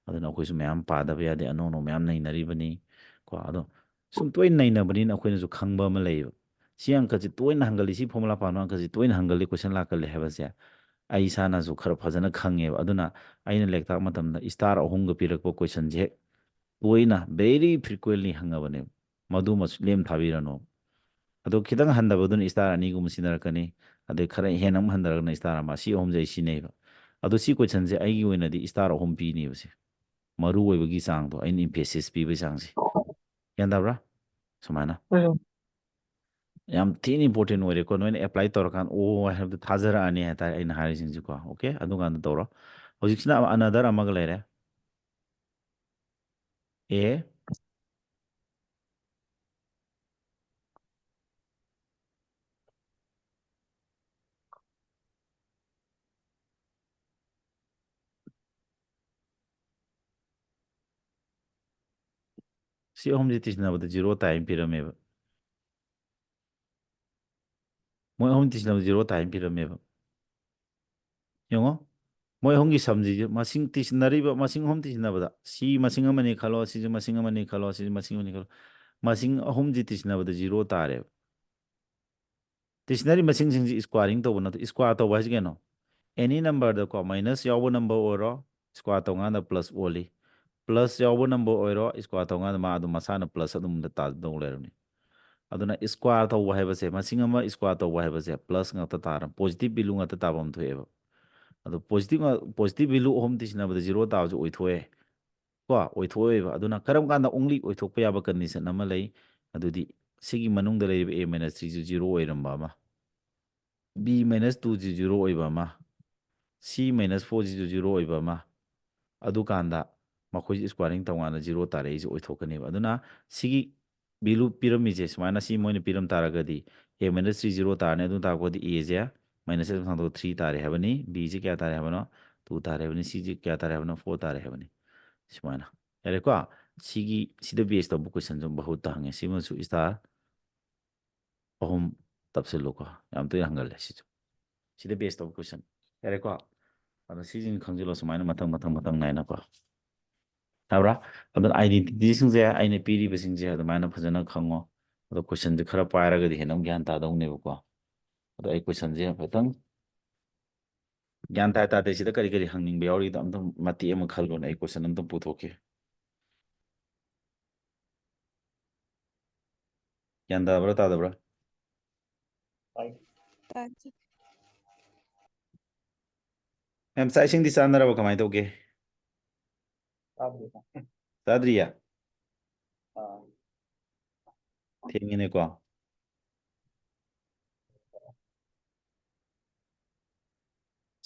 ꯑꯗꯨꯅ ꯑꯩꯈꯣꯏꯁꯨ ꯃꯌꯥꯝ ꯄꯥꯗꯕ ꯌꯥꯗꯦ, ꯑꯅꯧ ꯑꯅꯧ ꯃꯌꯥꯝ ꯅꯩꯅꯔꯤꯕꯅꯤ ꯀꯣ꯫ ꯑꯗꯣ ꯁꯨꯝ ꯇꯣꯏꯅ ꯅꯩꯅꯕꯅꯤꯅ ꯑꯩꯈꯣꯏꯅꯁꯨ ꯈꯪꯕ ꯑꯃ ꯂꯩꯌꯦꯕ꯫ ꯁꯤ ꯑꯪꯀꯁꯤ ꯇꯣꯏꯅ ꯍꯪꯒꯜꯂꯤ, ꯁꯤ formula ꯄꯥꯅꯣ ꯑꯪꯀꯁꯤ ꯇꯣꯏꯅ ꯍꯪꯒꯜꯂꯤ, question ꯂꯥꯛꯀꯜꯂꯤ ꯍꯥꯏꯕꯁꯦ ꯑꯩ ꯏꯁꯥꯅꯁꯨ ꯈꯔ ꯐꯖꯅ ꯈꯪꯉꯦꯕ꯫ ꯑꯗꯨꯅ ꯑꯩꯅ ꯂꯥꯏꯔꯤꯛ ꯇꯥꯛꯄ ꯃꯇꯝꯗ star ꯑꯍꯨꯝꯒ ꯄꯤꯔꯛꯄ question ꯁꯦ ꯍꯦꯛ ꯇꯣꯏꯅ, very frequently ꯍꯪꯉꯕꯅꯦꯕ꯫ ꯃꯗꯨꯃꯁꯨ ꯂꯦꯝ ꯊꯥꯕꯤꯔꯅꯣ꯫ ꯑꯗꯣ ꯈꯤꯇꯪ ꯍꯟꯊꯕꯗꯨꯅ star ꯑꯅꯤꯒꯨꯝꯕ ꯁꯤꯖꯤꯟꯅꯔꯛꯀꯅꯤ, ꯑꯗꯩ ꯈꯔ ꯍꯦꯟꯅ ꯑꯃꯨꯛ ꯍꯟꯊꯔꯒꯅ star ꯑꯃ, ꯁꯤ ꯑꯍꯨꯝꯁꯦ ꯑꯩ ꯁꯤꯖꯤꯟꯅꯩꯕ꯫ ꯑꯗꯣ ꯁꯤ question ꯁꯦ ꯑꯩꯒꯤ ꯑꯣꯏꯅꯗꯤ star ꯑꯍꯨꯝ ꯄꯤꯅꯦꯕ ꯁꯦ, ꯃꯔꯨ ꯑꯣꯏꯕꯒꯤ ꯆꯥꯡꯗꯣ, ꯑꯩꯅ emphasis ꯄꯤꯕꯒꯤ ꯆꯥꯡꯁꯦ꯫ ꯒ꯭ꯌꯥꯟ ꯇꯥꯕ꯭ꯔꯥ? ꯁꯨꯃꯥꯏꯅ꯫ ꯎꯝ. ꯌꯥꯝ ꯊꯤꯅ important ꯑꯣꯏꯔꯦꯀꯣ, ꯅꯣꯏꯅ apply ꯇꯧꯔꯀꯥꯟꯗ ꯑꯣ ꯍꯥꯏꯕꯗꯣ ꯊꯥꯖꯔꯛꯑꯅꯤ ꯍꯥꯏꯇꯥꯔꯦ ꯑꯩꯅ ꯍꯥꯏꯔꯤꯁꯤꯡꯁꯦꯀꯣ꯫ Okay, ꯑꯗꯨꯀꯥꯟꯗ ꯇꯧꯔꯣ꯫ ꯍꯧꯖꯤꯛꯁꯤꯅ another ꯑꯃꯒ ꯂꯩꯔꯦ꯫ A ꯁꯤ ꯑꯍꯨꯝꯁꯤ ꯇꯤꯁꯤꯟꯅꯕꯗ ꯖꯤꯔꯣ ꯇꯥꯏ ꯍꯥꯏꯅ ꯄꯤꯔꯝꯃꯦꯕ꯫ ꯃꯣꯏ ꯑꯍꯨꯝ ꯇꯤꯁꯤꯟꯅꯕꯗ ꯖꯤꯔꯣ ꯇꯥꯏ ꯍꯥꯏꯅ ꯄꯤꯔꯝꯃꯦꯕ꯫ ꯌꯦꯡꯉꯣ, ꯃꯣꯏ ꯑꯍꯨꯝꯒꯤ ꯁꯝꯁꯤꯁꯨ ꯃꯁꯤꯡ ꯇꯤꯁꯤꯟꯅꯔꯤꯕ ꯃꯁꯤꯡ ꯑꯍꯨꯝ ꯇꯤꯁꯤꯟꯅꯕꯗ ꯁꯤ ꯃꯁꯤꯡ ꯑꯃꯅꯤ ꯈꯜꯂꯣ, ꯁꯤꯁꯨ ꯃꯁꯤꯡ ꯑꯃꯅꯤ ꯈꯜꯂꯣ, ꯁꯤꯁꯨ ꯃꯁꯤꯡ ꯑꯃꯅꯤ ꯈꯜꯂꯣ, ꯃꯁꯤꯡ ꯑꯍꯨꯝꯁꯤ ꯇꯤꯁꯤꯟꯅꯕꯗ ꯖꯤꯔꯣ ꯇꯥꯔꯦꯕ꯫ ꯇꯤꯁꯤꯟꯅꯔꯤ ꯃꯁꯤꯡꯁꯤꯡꯁꯤ ꯁ꯭ꯀ꯭ꯋꯥꯔꯤꯡ ꯇꯧꯕ ꯅꯠꯇꯦ꯫ ꯁ꯭ꯀ꯭ꯋꯥꯔ ꯇꯧꯕ ꯍꯥꯏꯁꯤ ꯀꯩꯅꯣ? ꯑꯦꯅꯤ ꯅꯝꯕꯔꯗꯀꯣ ꯃꯥꯏꯅꯁ ꯌꯥꯎꯕ ꯅꯝꯕꯔ ꯑꯣꯏꯔꯣ, ꯁ꯭ꯀ꯭ꯋꯥꯔ ꯇꯧꯀꯥꯟꯗ ꯄ꯭ꯂꯁ ꯑꯣꯜꯂꯤ꯫ ꯄ꯭ꯂꯁ ꯌꯥꯎꯕ ꯅꯝꯕꯔ ꯑꯣꯏꯔꯣ, ꯁ꯭ꯀ꯭ꯋꯥꯔ ꯇꯧꯀꯥꯟꯗ ꯃꯥ ꯑꯗꯨꯝ ꯃꯁꯥꯅ ꯄ꯭ꯂꯁ ꯑꯗꯨꯝ ꯇꯥꯗꯧ ꯂꯩꯔꯕꯅꯤ꯫ ꯑꯗꯨꯅ ꯁ꯭ꯀ꯭ꯋꯥꯔ ꯇꯧꯕ ꯍꯥꯏꯕꯁꯦ, ꯃꯁꯤꯡ ꯑꯃ ꯁ꯭ꯀ꯭ꯋꯥꯔ ꯇꯧꯕ ꯍꯥꯏꯕꯁꯦ ꯄ꯭ꯂꯁ ꯉꯥꯛꯇ ꯇꯥꯔ, ꯄꯣꯖꯤꯇꯤꯚ ꯚꯦꯂꯨ ꯉꯥꯛꯇ ꯇꯥꯐꯝ ꯊꯣꯛꯑꯦꯕ꯫ ꯑꯗꯣ ꯄꯣꯖꯤꯇꯤꯚ ꯉꯥ-, ꯄꯣꯖꯤꯇꯤꯚ ꯚꯦꯂꯨ ꯑꯍꯨꯝ ꯇꯤꯁꯤꯟꯅꯕꯗ ꯖꯤꯔꯣ ꯇꯥꯕꯁꯨ ꯑꯣꯏꯊꯣꯛꯑꯦ꯫ ꯀꯣ, ꯑꯣꯏꯊꯣꯛꯑꯣꯏꯕ꯫ ꯑꯗꯨꯅ ꯀꯔꯝ ꯀꯥꯟꯗ ꯑꯣꯡꯂꯤ ꯑꯣꯏꯊꯣꯛꯄ ꯌꯥꯕ ꯀꯟꯗꯤꯁꯟ ꯑꯃ ꯂꯩ? ꯑꯗꯨꯗꯤ ꯁꯤꯒꯤ ꯃꯅꯨꯡꯗ ꯂꯩꯔꯤꯕ ꯑꯦ ꯃꯥꯏꯅꯁ ꯊ꯭ꯔꯤꯁꯨ ꯖꯤꯔꯣ ꯑꯣꯏꯔꯝꯕ ꯑꯃ, ꯕꯤ ꯃꯥꯏꯅꯁ ꯇꯨꯁꯤ ꯖꯤꯔꯣ ꯑꯣꯏꯕ ꯑꯃ, ꯁꯤ ꯃꯥꯏꯅꯁ ꯐꯣꯔꯁꯤꯁꯨ ꯖꯤꯔꯣ ꯑꯣꯏꯕ ꯑꯃ, ꯑꯗꯨꯀꯥꯟꯗ ꯃꯈꯣꯏꯁꯤ ꯁ꯭ꯀ꯭ꯋꯥꯔꯤꯡ ꯇꯧꯀꯥꯟꯗ ꯖꯤꯔꯣ ꯇꯥꯔꯛꯏꯁꯦ ꯑꯣꯏꯊꯣꯛꯀꯅꯦꯕ꯫ ꯑꯗꯨꯅ ꯁꯤꯒꯤ ꯚꯦꯂꯨ ꯄꯤꯔꯝꯃꯤꯁꯦ ꯁꯨꯃꯥꯏꯅ ꯁꯤ ꯃꯣꯏꯅ ꯄꯤꯔꯝ ꯇꯥꯔꯒꯗꯤ ꯑꯦ ꯃꯥꯏꯅꯁ ꯊ꯭ꯔꯤ ꯖꯤꯔꯣ ꯇꯥꯔꯅꯤ꯫ ꯑꯗꯨ ꯇꯥꯔꯛꯄꯗꯤ ꯑꯦꯁꯦ ꯃꯥꯏꯅꯁ ꯑꯦꯠ ꯊꯥꯡꯗꯣꯛ ꯊ꯭ꯔꯤ ꯇꯥꯔꯦ ꯍꯥꯏꯕꯅꯤ, ꯕꯤꯁꯦ ꯀꯌꯥ ꯇꯥꯔꯦ ꯍꯥꯏꯕꯅꯣ? ꯇꯨ ꯇꯥꯔꯦ ꯍꯥꯏꯕꯅꯤ, ꯁꯤꯁꯦ ꯀꯌꯥ ꯇꯥꯔꯦ ꯍꯥꯏꯕꯅꯣ? ꯐꯣꯔ ꯇꯥꯔꯦ ꯍꯥꯏꯕꯅꯤ꯫ ꯁꯨꯃꯥꯏꯅ꯫ ꯌꯥꯔꯦꯀꯣ? ꯁꯤꯒꯤ, ꯁꯤꯗ ꯕꯦꯁ ꯇꯧꯕ ꯀꯣꯏꯁꯟꯁꯨ ꯕꯍꯨꯠꯇ ꯍꯪꯉꯦ꯫ ꯁꯤꯃꯁꯨ ꯁ꯭ꯇꯥꯔ ꯑꯍꯨꯝ ꯇꯞꯁꯤꯜꯂꯨꯀꯣ꯫ ꯌꯥꯝ ꯇꯣꯏꯅ ꯍꯪꯒꯜꯂꯦ ꯁꯤꯁꯨ꯫ ꯁꯤꯗ ꯕꯦꯁ ꯇꯧꯕ ꯀꯣꯏꯁꯟ꯫ ꯌꯥꯔꯦꯀꯣ? ꯑꯗꯣ ꯁꯤꯁꯤꯡ ꯈꯪꯖꯤꯜꯂꯣ ꯁꯨꯃꯥꯏꯅ ꯃꯊꯪ, ꯃꯊꯪ, ꯃꯊꯪ ꯅꯥꯏꯅꯀꯣ꯫ ꯌꯥꯕ꯭ꯔꯥ? ꯑꯗꯨꯅ ꯑꯥꯏꯗꯦꯟꯇꯤꯇꯤꯁꯤꯡꯁꯦ ꯑꯩꯅ ꯄꯤꯔꯤꯕꯁꯤꯡꯁꯦ ꯑꯗꯨꯃꯥꯏꯅ ꯐꯖꯅ ꯈꯪꯉꯣ꯫ ꯑꯗꯣ ꯀꯣꯏꯁꯟꯁꯦ ꯈꯔ ꯄꯥꯏꯔꯒꯗꯤ ꯍꯦꯟꯅ ꯑꯃꯨꯛ ꯒ꯭ꯌꯥꯟ ꯇꯥꯗꯧꯅꯦꯕꯀꯣ꯫ ꯑꯗꯣ ꯑꯩ ꯀꯣꯏꯁꯟꯁꯦ ꯍꯥꯏꯐꯦꯠꯇꯪ ꯒ꯭ꯌꯥꯟ ꯇꯥꯏ ꯇꯥꯗꯦ ꯁꯤꯗ ꯀꯔꯤ ꯀꯔꯤ ꯍꯪꯅꯤꯡꯕ ꯌꯥꯎꯔꯤꯗꯣ ꯑꯝꯇꯪ ꯃꯇꯦꯛ ꯑꯃ ꯈꯜꯂꯣꯅꯦ꯫ ꯑꯩ ꯀꯣꯏꯁꯟ ꯑꯝꯇꯪ ꯄꯨꯊꯣꯛꯀꯦ꯫ ꯒ꯭ꯌꯥꯟ ꯇꯥꯕ꯭ꯔꯥ ꯇꯥꯗꯕ꯭ꯔꯥ? ꯇꯥꯏ꯫ ꯇꯥꯗꯦ꯫ ꯃꯦꯝ, ꯆꯥꯛ ꯏꯁꯤꯡꯗꯤ ꯆꯥꯅꯔꯕ ꯀꯃꯥꯏꯅ ꯇꯧꯒꯦ? ꯆꯥꯗ꯭ꯔꯤꯗ꯫ ꯆꯥꯗ꯭ꯔꯤꯌꯦ? ꯑꯥ꯫ ꯊꯦꯡꯉꯤꯅꯦꯀꯣ꯫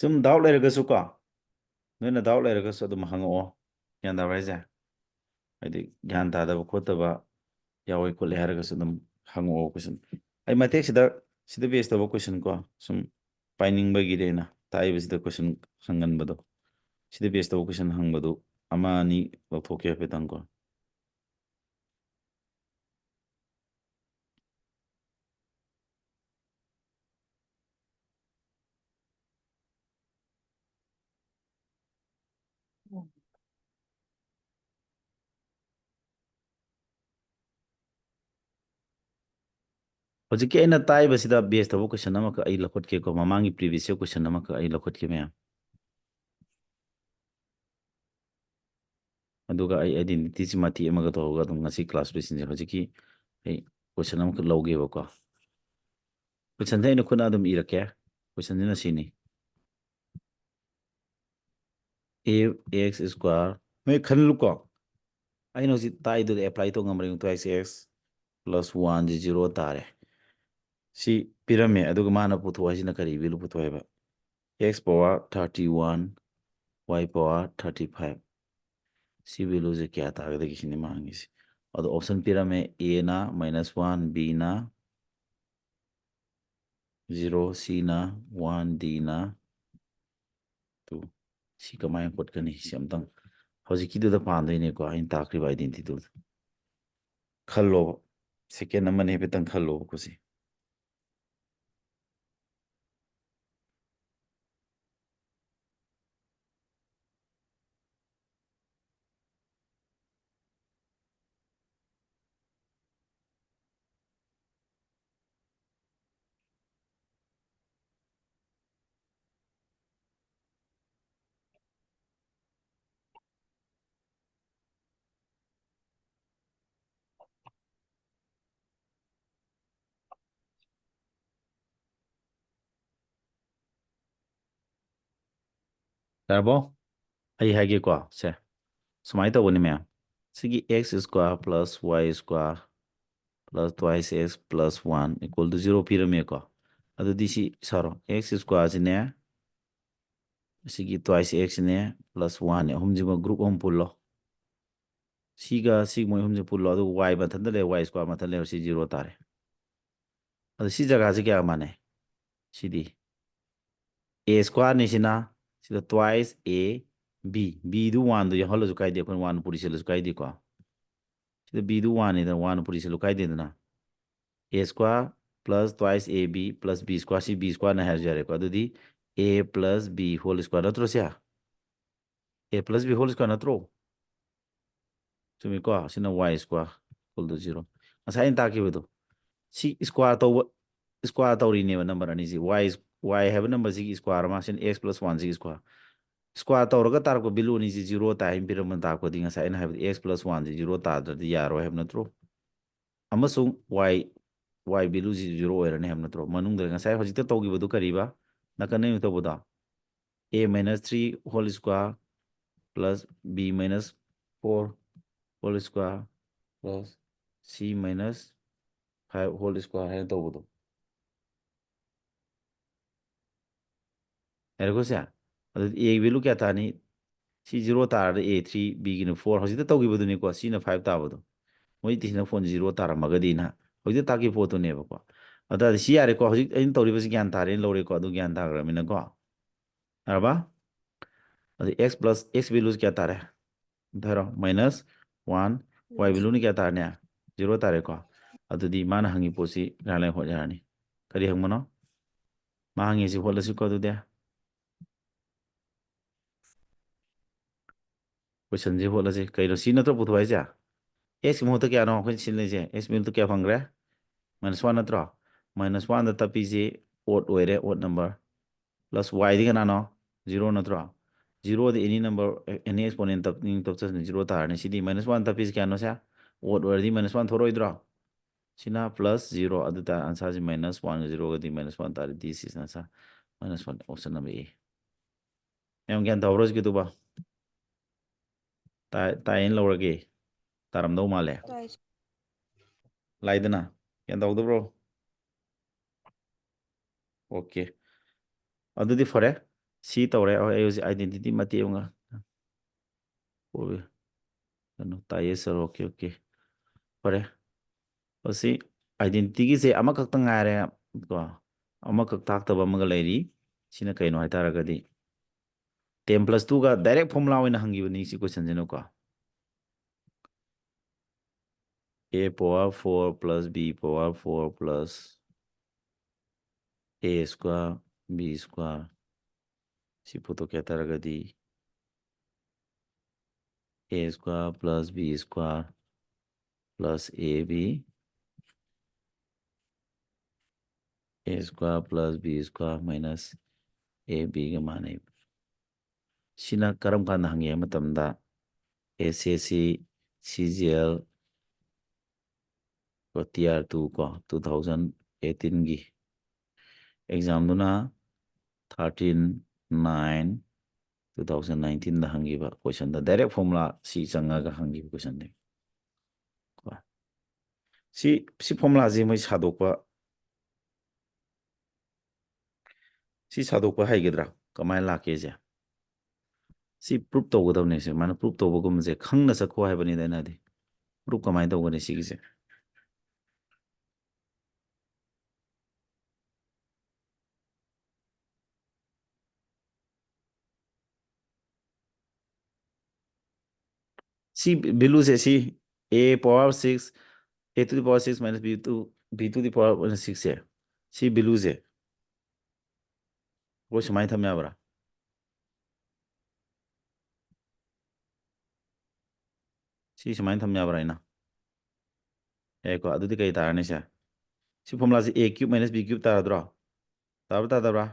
ꯁꯨꯝ ꯗꯥꯎꯠ ꯂꯩꯔꯒꯁꯨ ꯀꯣ, ꯅꯣꯏꯅ ꯗꯥꯎꯠ ꯂꯩꯔꯒꯁꯨ ꯑꯗꯨꯝ ꯍꯪꯉꯛꯑꯣ꯫ ꯒ꯭ꯌꯥꯟ ꯇꯥꯕ꯭ꯔꯥ ꯍꯥꯏꯁꯦ? ꯍꯥꯏꯗꯤ ꯒ꯭ꯌꯥꯟ ꯇꯥꯗꯕ ꯈꯣꯠꯇꯕ ꯌꯥꯎꯋꯤ ꯈꯣꯠꯂꯤ ꯍꯥꯏꯔꯒꯁꯨ ꯑꯗꯨꯝ ꯍꯪꯉꯛꯑꯣ ꯀꯣꯏꯁꯟ꯫ ꯑꯩ ꯃꯇꯦꯛꯁꯤꯗ, ꯁꯤꯗ ꯕꯦꯁ ꯇꯧꯕ ꯀꯣꯏꯁꯟ ꯀꯣ, ꯁꯨꯝ ꯄꯥꯏꯅꯤꯡꯕꯒꯤꯗꯤ ꯑꯩꯅ ꯇꯥꯛꯏꯕꯁꯤꯗ ꯀꯣꯏꯁꯟ ꯍꯪꯒꯟꯕꯗꯣ, ꯁꯤꯗ ꯕꯦꯁ ꯇꯧꯕ ꯀꯣꯏꯁꯟ ꯍꯪꯕꯗꯨ ꯑꯃ ꯑꯅꯤ ꯂꯧꯊꯣꯛꯀꯦ ꯍꯥꯏꯐꯦꯠꯇꯪ ꯀꯣ꯫ ꯍꯧꯖꯤꯛꯀꯤ ꯑꯩꯅ ꯇꯥꯛꯏꯕꯁꯤꯗ base ꯇꯧꯕ question ꯑꯃꯈꯛ ꯑꯩ ꯂꯧꯈꯠꯀꯦꯀꯣ, ꯃꯃꯥꯡꯒꯤ previous year question ꯑꯃꯈꯛ ꯑꯩ ꯂꯧꯈꯠꯀꯦ ꯃꯌꯥꯝ꯫ ꯑꯗꯨꯒ ꯑꯩ identity ꯁꯤ ꯃꯇꯦꯛ ꯑꯃꯒ ꯇꯧꯔꯒ ꯑꯗꯨꯝ ꯉꯁꯤ class ꯂꯣꯏꯁꯤꯟꯖꯔꯦ꯫ ꯍꯧꯖꯤꯛꯀꯤ ꯑꯩ question ꯑꯃꯈꯛ ꯂꯧꯒꯦꯕꯀꯣ꯫ Question ꯁꯦ ꯑꯩꯅ ꯈꯨꯠꯅ ꯑꯗꯨꯝ ꯏꯔꯛꯀꯦ꯫ Question ꯁꯤꯅ ꯁꯤꯅꯤ꯫ If x square, ꯅꯣꯏ ꯈꯜꯂꯨꯀꯣ, ꯑꯩꯅ ꯍꯧꯖꯤꯛ ꯇꯥꯛꯏꯗꯨꯗ apply ꯇꯧ ꯉꯝꯕ꯭ꯔꯥ ꯌꯦꯡꯉꯨ꯫ Twice x plus one ꯁꯤ zero ꯇꯥꯔꯦ꯫ ꯁꯤ ꯄꯤꯔꯝꯃꯦ, ꯑꯗꯨꯒ ꯃꯥꯅ ꯄꯨꯊꯣꯛ ꯍꯥꯏꯁꯤꯅ ꯀꯔꯤ value ꯄꯨꯊꯣꯛ ꯍꯥꯏꯕ? X power thirty one, y power thirty five꯫ ꯁꯤ value ꯁꯦ ꯀꯌꯥ ꯇꯥꯒꯗꯒꯦ ꯁꯤꯅꯤ ꯃꯥ ꯍꯪꯉꯤꯁꯦ꯫ ꯑꯗꯣ option ꯄꯤꯔꯝꯃꯦ, A ꯅ minus one, B ꯅ zero, C ꯅ one, D ꯅ two꯫ ꯁꯤ ꯀꯃꯥꯏꯅ ꯍꯣꯠꯀꯅꯤ? ꯁꯤ ꯑꯝꯇꯪ ꯍꯧꯖꯤꯛꯀꯤꯗꯨꯗ ꯄꯥꯟꯗꯣꯏꯅꯦꯀꯣ, ꯑꯩꯅ ꯇꯥꯛꯈ꯭ꯔꯤꯕ identity ꯗꯨꯗ꯫ ꯈꯜꯂꯣꯕ꯫ Second ꯑꯃꯅꯤ ꯍꯥꯏꯐꯦꯠꯇꯪ ꯈꯜꯂꯣꯕꯀꯣ ꯁꯤ꯫ ꯌꯥꯔꯕꯣ? ꯑꯩ ꯍꯥꯏꯒꯦꯀꯣ ꯁꯦ꯫ ꯁꯨꯃꯥꯏꯅ ꯇꯧꯕꯅꯤ ꯃꯌꯥꯝ꯫ ꯁꯤꯒꯤ x square plus y square plus twice x plus one equal to zero ꯄꯤꯔꯝꯃꯦꯀꯣ꯫ ꯑꯗꯨꯗꯤ ꯁꯤ ꯁꯥꯔꯣ꯫ X square ꯁꯤꯅꯦ, ꯑꯁꯤꯒꯤ twice x ꯁꯤꯅꯦ, plus one ꯅꯦ, ꯑꯍꯨꯝꯁꯤꯃ group ꯑꯃ ꯄꯨꯜꯂꯣ꯫ ꯁꯤꯒ ꯁꯤ ꯃꯣꯏ ꯑꯍꯨꯝꯁꯦ ꯄꯨꯜꯂꯣ꯫ ꯑꯗꯨꯒ y ꯃꯊꯟꯇ ꯂꯩ, y square ꯃꯊꯟꯇ ꯂꯩ, ꯁꯤ zero ꯇꯥꯔꯦ꯫ ꯑꯗꯣ ꯁꯤ ꯖꯒꯥꯁꯤ ꯀꯌꯥ ꯃꯥꯟꯅꯩ? ꯁꯤꯗꯤ a square ꯅꯤ ꯁꯤꯅ, ꯁꯤꯗ twice a b, b do one ꯗꯨ ꯌꯥꯎꯍꯜꯂꯁꯨ ꯀꯥꯏꯗꯦ, ꯑꯩꯈꯣꯏꯅ one ꯄꯨꯔꯤꯁꯤꯜꯂꯁꯨ ꯀꯥꯏꯗꯦꯀꯣ꯫ ꯁꯤꯗ b do one ꯅꯤꯗꯅ, one ꯄꯨꯔꯤꯁꯤꯜꯂꯨ ꯀꯥꯏꯗꯦꯗꯅ꯫ A square plus twice a b plus b square, ꯁꯤ b square ꯅꯦ ꯍꯥꯏꯔꯁꯨ ꯌꯥꯔꯦꯀꯣ꯫ ꯑꯗꯨꯗꯤ a plus b whole square ꯅꯠꯇ꯭ꯔꯣ ꯁꯤ? A plus b whole square ꯅꯠꯇ꯭ꯔꯣ? ꯆꯨꯝꯃꯤꯀꯣ? ꯁꯤꯅ y square equal to zero꯫ ꯉꯁꯥꯏ ꯑꯩꯅ ꯇꯥꯛꯈꯤꯕꯗꯣ, ꯁꯤ square ꯇꯧꯕ, square ꯇꯧꯔꯤꯅꯦꯕ number ꯑꯅꯤꯁꯤ꯫ Y, y ꯍꯥꯏꯕ number ꯁꯤꯒꯤ square ꯑꯃ, ꯁꯤꯅ x plus one ꯁꯤꯒꯤ square꯫ Square ꯇꯧꯔꯒ ꯇꯥꯔꯛꯄ value ꯑꯅꯤꯁꯤ zero ꯇꯥꯏ ꯍꯥꯏꯅ ꯄꯤꯔꯝꯕ ꯇꯥꯛꯄꯗꯤ ꯉꯁꯥꯏ ꯑꯩꯅ ꯍꯥꯏꯕꯗ x plus one ꯁꯤ zero ꯇꯥꯗ꯭ꯔꯗꯤ ꯌꯥꯔꯣꯏ ꯍꯥꯏꯕ ꯅꯠꯇ꯭ꯔꯣ? ꯑꯃꯁꯨꯡ y, y value ꯁꯤ zero ꯑꯣꯏꯔꯅꯤ ꯍꯥꯏꯕ ꯅꯠꯇ꯭ꯔꯣ? ꯃꯅꯨꯡꯗ ꯉꯁꯥꯏ ꯍꯧꯖꯤꯛꯇ ꯇꯧꯈꯤꯕꯗꯨ ꯀꯔꯤꯕ? ꯅꯥꯀꯟ ꯑꯃ ꯇꯧꯕꯗꯣ? A minus three whole square plus b minus four whole square plus c minus five whole square ꯍꯥꯏꯅ ꯇꯧꯕꯗꯣ꯫ ꯌꯥꯔꯦꯀꯣ ꯁꯦ? ꯑꯗꯨꯗꯤ a value ꯀꯌꯥ ꯇꯥꯅꯤ? ꯁꯤ zero ꯇꯥꯔꯗꯤ a three, b ꯒꯤꯅ four, ꯍꯧꯖꯤꯛꯇ ꯇꯧꯈꯤꯕꯗꯨꯅꯤꯀꯣ, ꯁꯤꯅ five ꯇꯥꯕꯗꯣ꯫ ꯃꯣꯏ ꯇꯤꯁꯤꯅ ꯐꯣꯟ zero ꯇꯥꯔꯝꯃꯒꯗꯤꯅ ꯍꯧꯖꯤꯛꯇ ꯇꯥꯛꯈꯤꯕ ꯄꯣꯠꯇꯨꯅꯦꯕꯀꯣ꯫ ꯑꯗꯨ ꯇꯥꯔꯗꯤ ꯁꯤ ꯌꯥꯔꯦꯀꯣ, ꯍꯧꯖꯤꯛ ꯑꯩꯅ ꯇꯧꯔꯤꯕꯁꯤ ꯒ꯭ꯌꯥꯟ ꯇꯥꯔꯦꯅ ꯂꯧꯔꯦꯀꯣ, ꯑꯗꯨ ꯒ꯭ꯌꯥꯟ ꯇꯥꯈ꯭ꯔꯕꯅꯤꯅꯀꯣ꯫ ꯌꯥꯔꯕ? ꯑꯗꯨ x plus, x values ꯀꯌꯥ ꯇꯥꯔꯦ? ꯑꯝꯇ ꯍꯥꯏꯔꯣ꯫ Minus one, y value ꯅ ꯀꯌꯥ ꯇꯥꯔꯅꯤ? Zero ꯇꯥꯔꯦꯀꯣ꯫ ꯑꯗꯨꯗꯤ ꯃꯥꯅ ꯍꯪꯉꯤ ꯄꯣꯠꯁꯤ ꯏꯔꯥꯏ ꯂꯥꯏ ꯍꯣꯠ ꯌꯥꯔꯅꯤ꯫ ꯀꯔꯤ ꯍꯪꯕꯅꯣ? ꯃꯥ ꯍꯪꯉꯤꯁꯤ ꯍꯣꯠꯂꯁꯤꯀꯣ ꯑꯗꯨꯗꯤ꯫ Question ꯁꯤ ꯍꯣꯠꯂꯁꯤ꯫ ꯀꯩꯅꯣ, ꯁꯤ ꯅꯠꯇ꯭ꯔꯣ ꯄꯨꯊꯣꯛ ꯍꯥꯏꯁꯦ? X ꯃꯍꯨꯠꯇ ꯀꯌꯥꯅꯣ ꯑꯩꯈꯣꯏꯅ ꯁꯤꯖꯤꯟꯅꯩꯁꯦ? X ꯃꯍꯨꯠꯇ ꯀꯌꯥ ꯐꯪꯈ꯭ꯔꯦ? Minus one ꯅꯠꯇ꯭ꯔꯣ? Minus one ꯗ ꯇꯞꯄꯤꯁꯤ odd ꯑꯣꯏꯔꯦ, odd number꯫ Plus y ꯗꯤ ꯀꯅꯥꯅꯣ? Zero ꯅꯠꯇ꯭ꯔꯣ? Zero ꯗꯤ any number, any exponent ꯇꯞꯅꯤꯡ ꯇꯞꯆꯁꯅꯨ, zero ꯇꯥꯔꯅꯤ꯫ ꯁꯤꯗꯤ minus one ꯇꯞꯄꯤꯁꯤ ꯀꯌꯥꯅꯣ ꯁꯦ? Odd ꯑꯣꯏꯔꯗꯤ minus one ꯊꯣꯛꯂꯛꯑꯣꯏꯗ꯭ꯔꯣ? ꯁꯤꯅ plus zero, ꯑꯗꯨ ꯇꯥꯔꯦ answer ꯁꯤ minus one ꯒ zero ꯒꯗꯤ minus one ꯇꯥꯔꯦ꯫ This is answer minus one, option number A꯫ ꯃꯌꯥꯝ ꯒ꯭ꯌꯥꯟ ꯇꯥꯍꯧꯕ꯭ꯔꯣ ꯍꯧꯖꯤꯛꯀꯤꯗꯨꯕꯣ? ꯇꯥꯏ-, ꯇꯥꯏꯌꯦꯅ ꯂꯧꯔꯒꯦ꯫ ꯇꯥꯔꯝꯗꯧ ꯃꯥꯜꯂꯦ꯫ ꯇꯥꯏ꯫ ꯂꯥꯏꯗꯅ? ꯒ꯭ꯌꯥꯟ ꯇꯥꯍꯧꯗꯕ꯭ꯔꯣ? Okay꯫ ꯑꯗꯨꯗꯤ ꯐꯔꯦ꯫ ꯁꯤ ꯇꯧꯔꯦ꯫ ꯑꯩ ꯍꯧꯖꯤꯛ identity ꯃꯇꯦꯛ ꯑꯃ ꯉꯥꯏ-, ꯀꯩꯅꯣ, ꯇꯥꯏꯌꯦ sir꯫ Okay, okay꯫ ꯐꯔꯦ꯫ ꯃꯁꯤ identity ꯒꯤꯁꯦ ꯑꯃꯈꯛꯇ ꯉꯥꯏꯔꯦ ꯀꯣ꯫ ꯑꯃꯈꯛ ꯇꯥꯛꯇꯕ ꯑꯃꯒ ꯂꯩꯔꯤ꯫ ꯁꯤꯅ ꯀꯩꯅꯣ ꯍꯥꯏꯇꯥꯔꯒꯗꯤ, ten plus two ꯒ direct formula ꯑꯣꯏꯅ ꯍꯪꯈꯤꯕꯅꯤ ꯁꯤ question ꯁꯤꯅꯀꯣ꯫ A power four plus b power four plus a square b square ꯁꯤ ꯄꯨꯊꯣꯛꯀꯦ ꯍꯥꯏ ꯇꯥꯔꯒꯗꯤ, a square plus b square plus ab A square plus B square minus A Bꯒ ꯃꯥꯟꯅꯩ꯫ ꯁꯤꯅ ꯀꯔꯝ ꯀꯥꯟꯗ ꯍꯪꯉꯤ ꯍꯥꯏꯕ ꯃꯇꯝꯗ, S S C C G L ꯀꯣ, T R two ꯀꯣ, two thousand eighteen ꯒꯤ exam ꯗꯨꯅ thirteen nine two thousand nineteen ꯗ ꯍꯪꯈꯤꯕ question ꯗ direct formula ꯁꯤ ꯆꯪꯉꯒ ꯍꯪꯈꯤꯕ question ꯅꯦ꯫ ꯀꯣ꯫ ꯁꯤ, ꯁꯤ formula ꯁꯤ ꯃꯣꯏ ꯁꯥꯗꯣꯛꯄ, ꯁꯤ ꯁꯥꯗꯣꯛꯄ ꯍꯩꯒꯗ꯭ꯔꯥ? ꯀꯃꯥꯏꯅ ꯂꯥꯛꯀꯦꯁꯦ? ꯁꯤ proof ꯇꯧꯒꯗꯕꯅꯦ꯫ ꯁꯤ ꯁꯨꯃꯥꯏꯅ proof ꯇꯧꯕꯒꯨꯝꯕꯁꯦ ꯈꯪꯅ ꯆꯠꯈꯣ ꯍꯥꯏꯕꯅꯤꯗ ꯑꯩꯅ ꯍꯥꯏꯗꯤ꯫ Proof ꯀꯃꯥꯏꯅ ꯇꯧꯒꯅꯤ ꯁꯤꯒꯤꯁꯦ? ꯁꯤ value ꯁꯦ, ꯁꯤ A power six, A to the power six minus B to, B to the power minus six ꯁꯦ, ꯁꯤ value ꯁꯦ ꯑꯩꯈꯣꯏ ꯁꯨꯃꯥꯏꯅ ꯊꯝ ꯌꯥꯕ꯭ꯔꯥ? ꯁꯤ ꯁꯨꯃꯥꯏꯅ ꯊꯝ ꯌꯥꯕ꯭ꯔꯥ ꯑꯩꯅ? ꯌꯥꯏꯀꯣ꯫ ꯑꯗꯨꯗꯤ ꯀꯩ ꯇꯥꯔꯅꯤ ꯁꯦ? ꯁꯤ formula say A cube minus B cube ꯇꯥꯔꯗ꯭ꯔꯣ? ꯇꯥꯕ꯭ꯔꯥ ꯇꯥꯗꯕ꯭ꯔꯥ?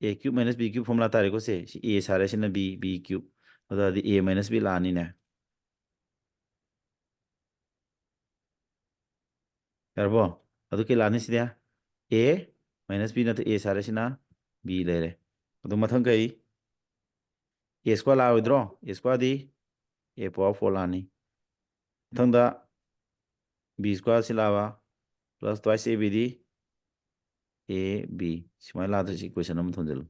A cube minus B cube formula ꯇꯥꯔꯦꯀꯣ ꯁꯦ꯫ ꯁꯤ A ꯁꯥꯔꯦ, ꯁꯤꯅ B, B cube꯫ ꯑꯗꯨ ꯑꯣꯏꯔꯗꯤ A minus B ꯂꯥꯛꯑꯅꯤꯅꯦ꯫ ꯌꯥꯔꯕꯣ? ꯑꯗꯨ ꯀꯩ ꯂꯥꯛꯑꯅꯤ ꯁꯤꯗꯤ? A minus B ꯅꯠꯇ꯭ꯔ, A ꯁꯥꯔꯦ, ꯁꯤꯅ B ꯂꯩꯔꯦ꯫ ꯑꯗꯨ ꯃꯊꯪ ꯀꯩ? A square ꯂꯥꯛꯑꯣꯏꯗ꯭ꯔꯣ? A square D A power four ꯂꯥꯛꯑꯅꯤ꯫ ꯃꯊꯪꯗ B square ꯁꯤ ꯂꯥꯛꯑꯕ, plus twice A B D A B꯫ ꯁꯨꯃꯥꯏꯅ ꯂꯥꯛꯇꯣꯏꯁꯤ equation ꯑꯃ ꯊꯣꯟꯖꯜꯂꯨ꯫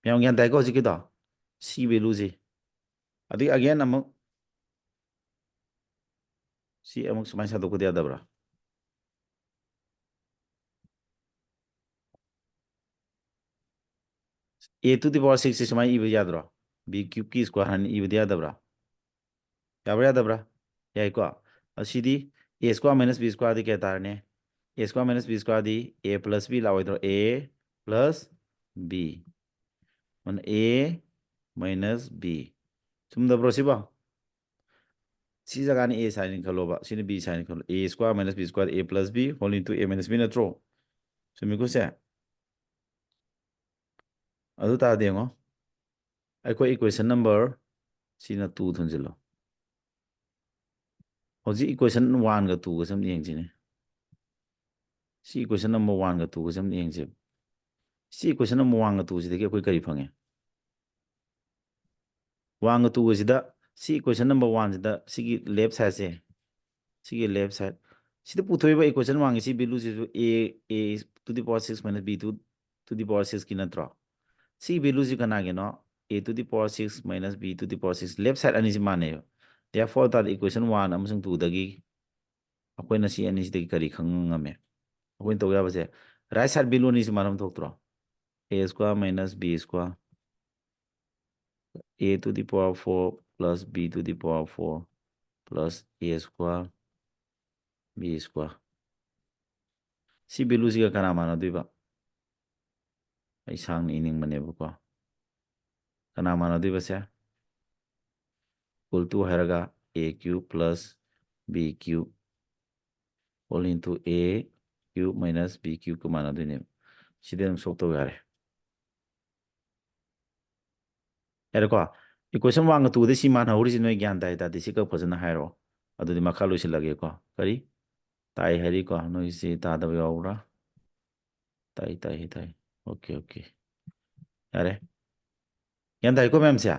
ꯃꯌꯥꯝ ꯒ꯭ꯌꯥꯟ ꯇꯥꯏꯀꯣ ꯍꯧꯖꯤꯛꯀꯤꯗꯣ? C value ꯁꯤ꯫ ꯑꯗꯒꯤ again ꯑꯃꯨꯛ ꯁꯤ ꯑꯃꯨꯛ ꯁꯨꯃꯥꯏꯅ ꯁꯥꯗꯣꯛꯄꯗꯤ ꯌꯥꯗꯕ꯭ꯔꯥ? A to the power six ꯁꯤ ꯁꯨꯃꯥꯏꯅ ꯏꯕ ꯌꯥꯗ꯭ꯔꯣ? B cube ꯀꯤ square ꯍꯥꯏꯅ ꯏꯕꯗꯤ ꯌꯥꯗꯕ꯭ꯔꯥ? ꯌꯥꯕ꯭ꯔꯥ ꯌꯥꯗꯕ꯭ꯔꯥ? ꯌꯥꯏꯀꯣ? ꯑꯁꯤꯗꯤ A square minus B square ꯗꯤ ꯀꯌꯥ ꯇꯥꯔꯅꯤ? A square minus B square D A plus B ꯂꯥꯛꯑꯣꯏꯗ꯭ꯔꯣ? A plus B꯫ ꯃꯥꯅ A minus B꯫ ꯆꯨꯝꯗꯕ꯭ꯔꯣ ꯁꯤꯕꯣ? ꯁꯤ ꯖꯒꯥꯅ A ꯁꯥꯏꯅ ꯈꯜꯂꯣꯕ, ꯁꯤꯅ B ꯁꯥꯏꯅ ꯈꯜꯂꯣ꯫ A square minus B square, A plus B whole into A minus B ꯅꯠꯇ꯭ꯔꯣ? ꯆꯨꯝꯃꯤꯀꯣ ꯁꯦ? ꯑꯗꯨ ꯇꯥꯔꯗꯤ ꯌꯦꯡꯉꯣ, ꯑꯩꯈꯣꯏ equation number ꯁꯤꯅ two ꯊꯣꯟꯖꯤꯜꯂꯣ꯫ ꯍꯧꯖꯤꯛ equation one ꯒ two ꯒꯁꯦ ꯑꯝꯇ ꯌꯦꯡꯁꯤꯅꯦ꯫ ꯁꯤ equation number one ꯒ two ꯒꯁꯦ ꯑꯝꯇ ꯌꯦꯡꯁꯦꯕ꯫ ꯁꯤ equation number one ꯒ two ꯁꯤꯗꯒꯤ ꯑꯩꯈꯣꯏ ꯀꯔꯤ ꯐꯪꯉꯦ? One ꯒ two ꯒꯁꯤꯗ, ꯁꯤ equation number one ꯁꯤꯗ ꯁꯤꯒꯤ left side ꯁꯦ, ꯁꯤꯒꯤ left side ꯁꯤꯗ ꯄꯨꯊꯣꯛꯏꯕ equation one ꯒꯤ ꯁꯤ value ꯁꯤꯁꯨ a, a to the power six minus b to, to the power six ꯀꯤ ꯅꯠꯇ꯭ꯔꯣ? ꯁꯤ value ꯁꯤ ꯀꯅꯥꯒꯤꯅꯣ? A to the power six minus b to the power six, left side ꯑꯅꯤꯁꯤ ꯃꯥꯟꯅꯩꯕ꯫ Therefore ꯇꯥꯔꯗꯤ equation one ꯑꯃꯁꯨꯡ two ꯗꯒꯤ ꯑꯩꯈꯣꯏꯅ ꯁꯤ ꯑꯅꯤꯁꯤꯗꯒꯤ ꯀꯔꯤ ꯈꯪꯕ ꯉꯝꯃꯦ? ꯑꯩꯈꯣꯏꯅ ꯇꯧ ꯌꯥꯕꯁꯦ, right side value ꯑꯅꯤꯁꯤ ꯃꯥꯟꯅꯕ ꯊꯣꯛꯇ꯭ꯔꯣ? A square minus b square, a to the power four plus b to the power four plus a square b square꯫ ꯁꯤ value ꯁꯤꯒ ꯀꯅꯥ ꯃꯥꯟꯅꯗꯣꯏꯕ? ꯑꯩ ꯁꯥꯡꯅ ꯏꯅꯤꯡꯕꯅꯦꯕꯀꯣ꯫ ꯀꯅꯥ ꯃꯥꯟꯅꯗꯣꯏꯕꯁꯦ? Equal to ꯍꯥꯏꯔꯒ a cube plus b cube whole into a cube minus b cube ꯀ ꯃꯥꯟꯅꯗꯣꯏꯅꯦꯕ꯫ ꯁꯤꯗꯤ ꯑꯗꯨꯝ solve ꯇꯧ ꯌꯥꯔꯦ꯫ ꯌꯥꯔꯦꯀꯣ? Equation one ꯒ two ꯗ ꯁꯤ ꯃꯥꯟꯅꯍꯧꯔꯤꯁꯤ ꯅꯣꯏ ꯒ꯭ꯌꯥꯟ ꯇꯥꯏ ꯇꯥꯗꯦ ꯁꯤ ꯈꯛ ꯐꯖꯅ ꯍꯥꯏꯔꯣ꯫ ꯑꯗꯨꯗꯤ ꯃꯈꯥ ꯂꯣꯏꯁꯤꯜꯂꯒꯦꯀꯣ꯫ ꯀꯔꯤ? ꯇꯥꯏ ꯍꯥꯏꯔꯤꯀꯣ? ꯅꯣꯏꯁꯤ ꯇꯥꯗꯕ ꯌꯥꯎꯕ꯭ꯔꯥ? ꯇꯥꯏ, ꯇꯥꯏ, ꯇꯥꯏ꯫ Okay, okay꯫ ꯌꯥꯔꯦ꯫ ꯒ꯭ꯌꯥꯟ ꯇꯥꯏꯀꯣ ꯃꯌꯥꯝꯁꯦ?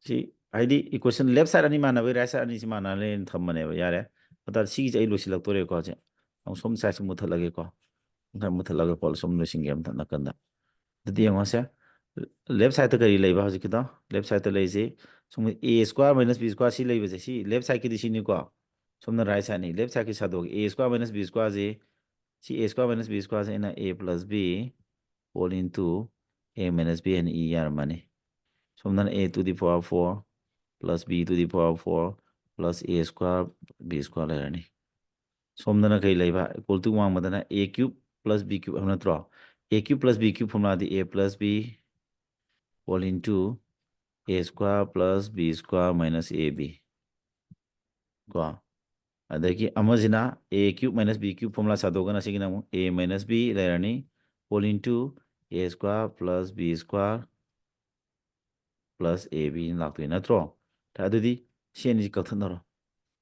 ꯁꯤ ꯍꯥꯏꯗꯤ equation left side ꯑꯅꯤ ꯃꯥꯟꯅꯕꯒꯤ right side ꯑꯅꯤꯁꯤ ꯃꯥꯟꯅꯔꯦꯅ ꯊꯝꯕꯅꯦꯕ꯫ ꯌꯥꯔꯦ꯫ ꯑꯗꯨ ꯁꯤꯒꯤꯁꯦ ꯑꯩ ꯂꯣꯏꯁꯤꯜꯂꯛꯇꯣꯔꯦꯀꯣ꯫ ꯁꯦ ꯑꯃꯨꯛ ꯁꯣꯝ side ꯁꯦ ꯃꯨꯠꯊꯠꯂꯒꯦꯀꯣ꯫ ꯃꯨꯠꯊꯠ-, ꯃꯨꯠꯊꯠꯂꯒ ꯀꯣ ꯁꯨꯝ ꯂꯣꯏꯁꯤꯟꯒꯦ ꯃꯊꯛ ꯅꯥꯀꯟꯗ꯫ ꯑꯗꯨꯗꯤ ꯌꯦꯡꯉꯣꯁꯦ꯫ Left side ꯇ ꯀꯔꯤ ꯂꯩꯕ ꯍꯧꯖꯤꯛꯀꯤꯗꯣ? Left side ꯇ ꯂꯩꯔꯤꯁꯤ ꯁꯨꯝ a square minus b square ꯁꯤ ꯂꯩꯕꯁꯦ꯫ ꯁꯤ left side ꯀꯤꯗꯤ ꯁꯤꯅꯤꯀꯣ꯫ ꯁꯣꯝꯅ right side ꯅꯤ꯫ Left side ꯀꯤ ꯁꯥꯗꯣꯛꯑꯒꯦ꯫ A square minus b square ꯁꯤ, ꯁꯤ a square minus b square ꯁꯤ ꯑꯩꯅ a plus b whole into a minus b ꯍꯥꯏꯅ E ꯌꯥꯔꯝꯃꯅꯤ꯫ ꯁꯣꯝꯗꯅ a to the power four plus b to the power four plus a square b square ꯂꯩꯔꯅꯤ꯫ ꯁꯣꯝꯗꯅ ꯀꯩ ꯂꯩꯕ? Equal to ꯋꯥꯡꯃꯗꯅ a cube plus b cube ꯍꯥꯏꯕ ꯅꯠꯇ꯭ꯔꯣ? A cube plus b cube formula D a plus b whole into a square plus b square minus a b꯫ ꯀꯣ? ꯑꯗꯒꯤ ꯑꯃꯁꯤꯅ a cube minus b cube formula ꯁꯥꯗꯣꯛꯑꯒꯅ ꯁꯤꯒꯤꯅ ꯑꯃꯨꯛ a minus b ꯂꯩꯔꯅꯤ, whole into a square plus b square plus ab ꯂꯥꯛꯇꯣꯏ ꯅꯠꯇ꯭ꯔꯣ? ꯑꯗꯨꯗꯤ ꯁꯤ ꯑꯅꯤꯁꯤ ꯀꯛꯊꯠꯅꯔꯣ꯫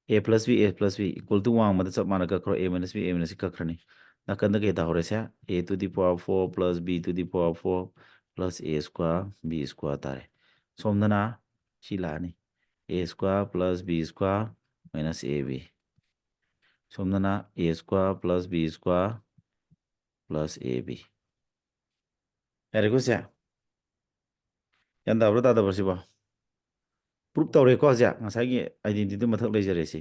A plus b, a plus b equal to ꯋꯥꯡꯃꯗ ꯆꯞ ꯃꯥꯟꯅ ꯀꯛꯈ꯭ꯔꯣ, a minus b, a minus c ꯀꯛꯈ꯭ꯔꯅꯤ꯫ ꯅꯥꯀꯟꯗ ꯀꯩ ꯇꯥꯍꯧꯔꯦꯁꯦ? A to the power four plus b to the power four plus a square b square ꯇꯥꯔꯦ꯫ ꯁꯣꯝꯗꯅ ꯁꯤ ꯂꯥꯛꯑꯅꯤ, a square plus b square minus ab꯫ ꯁꯣꯝꯗꯅ a square plus b square plus ab꯫ ꯌꯥꯔꯦꯀꯣ ꯁꯦ? ꯒ꯭ꯌꯥꯟ ꯇꯥꯕ꯭ꯔꯥ ꯇꯥꯗꯕ꯭ꯔꯥ ꯁꯤꯕꯣ? ꯄ꯭ꯔꯨꯞ ꯇꯧꯔꯦꯀꯣ ꯍꯧꯖꯤꯛ, ꯉꯁꯥꯏꯒꯤ identity ꯃꯊꯛ ꯂꯩꯖꯔꯦ ꯁꯤ꯫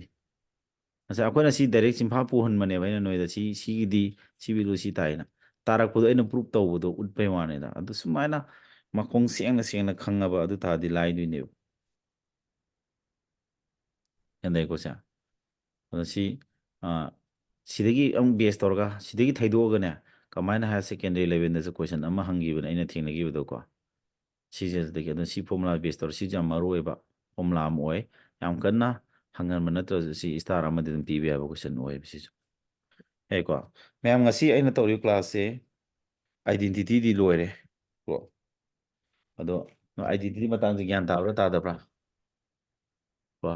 ꯉꯁꯥꯏ ꯑꯩꯈꯣꯏꯅ ꯁꯤ direct ꯆꯤꯟꯐꯥ ꯄꯨꯍꯟꯕꯅꯦꯕ ꯑꯩꯅ ꯅꯣꯏꯗ, ꯁꯤ, ꯁꯤꯒꯤꯗꯤ ꯁꯤ value ꯁꯤ ꯇꯥꯏꯅ꯫ ꯇꯥꯔꯛꯄꯗꯣ ꯑꯩꯅ ꯄ꯭ꯔꯨꯞ ꯇꯧꯕꯗꯣ ꯎꯠꯄꯩ ꯋꯥꯅꯤꯗ꯫ ꯑꯗꯨ ꯁꯨꯃꯥꯏꯅ ꯃꯈꯣꯡ ꯁꯦꯡꯅ ꯁꯦꯡꯅ ꯈꯪꯉꯕ ꯑꯗꯨ ꯇꯥꯔꯗꯤ ꯂꯥꯏꯗꯣꯏꯅꯦꯕ꯫ ꯒ꯭ꯌꯥꯟ ꯇꯥꯏꯀꯣ ꯁꯦ? ꯑꯗꯣ ꯁꯤ, ꯑ, ꯁꯤꯗꯒꯤ ꯑꯃꯨꯛ base ꯇꯧꯔꯒ, ꯁꯤꯗꯒꯤ ꯊꯩꯗꯣꯛꯑꯒꯅꯦ, ꯀꯃꯥꯏꯅ higher secondary levelꯗꯁꯨ question ꯑꯃ ꯍꯪꯈꯤꯕꯅꯦ ꯑꯩꯅ ꯊꯦꯡꯅꯈꯤꯕꯗꯀꯣ꯫ ꯁꯤꯁꯤꯗꯒꯤ, ꯑꯗꯨꯅ ꯁꯤ formula base ꯇꯧꯔ, ꯁꯤꯁꯦ ꯌꯥꯝ ꯃꯔꯨ ꯑꯣꯏꯕ formula ꯑꯃ ꯑꯣꯏ꯫ ꯌꯥꯝ ꯀꯟꯅ ꯍꯪꯒꯟꯕ ꯅꯠꯇ꯭ꯔꯁꯨ ꯁꯤ star ꯑꯃꯗꯤ ꯑꯗꯨꯝ ꯄꯤꯕ ꯌꯥꯕ question ꯑꯣꯏꯕ ꯁꯤꯁꯨ꯫ ꯌꯥꯏꯀꯣ? ꯃꯌꯥꯝ, ꯉꯁꯤ ꯑꯩꯅ ꯇꯧꯔꯤꯕ classꯁꯦ identityꯗꯤ ꯂꯣꯏꯔꯦ ꯀꯣ꯫ ꯑꯗꯣ identity ꯃꯇꯥꯡꯁꯦ ꯒ꯭ꯌꯥꯟ ꯇꯥꯕ꯭ꯔꯥ ꯇꯥꯗꯕ꯭ꯔꯥ? ꯀꯣ?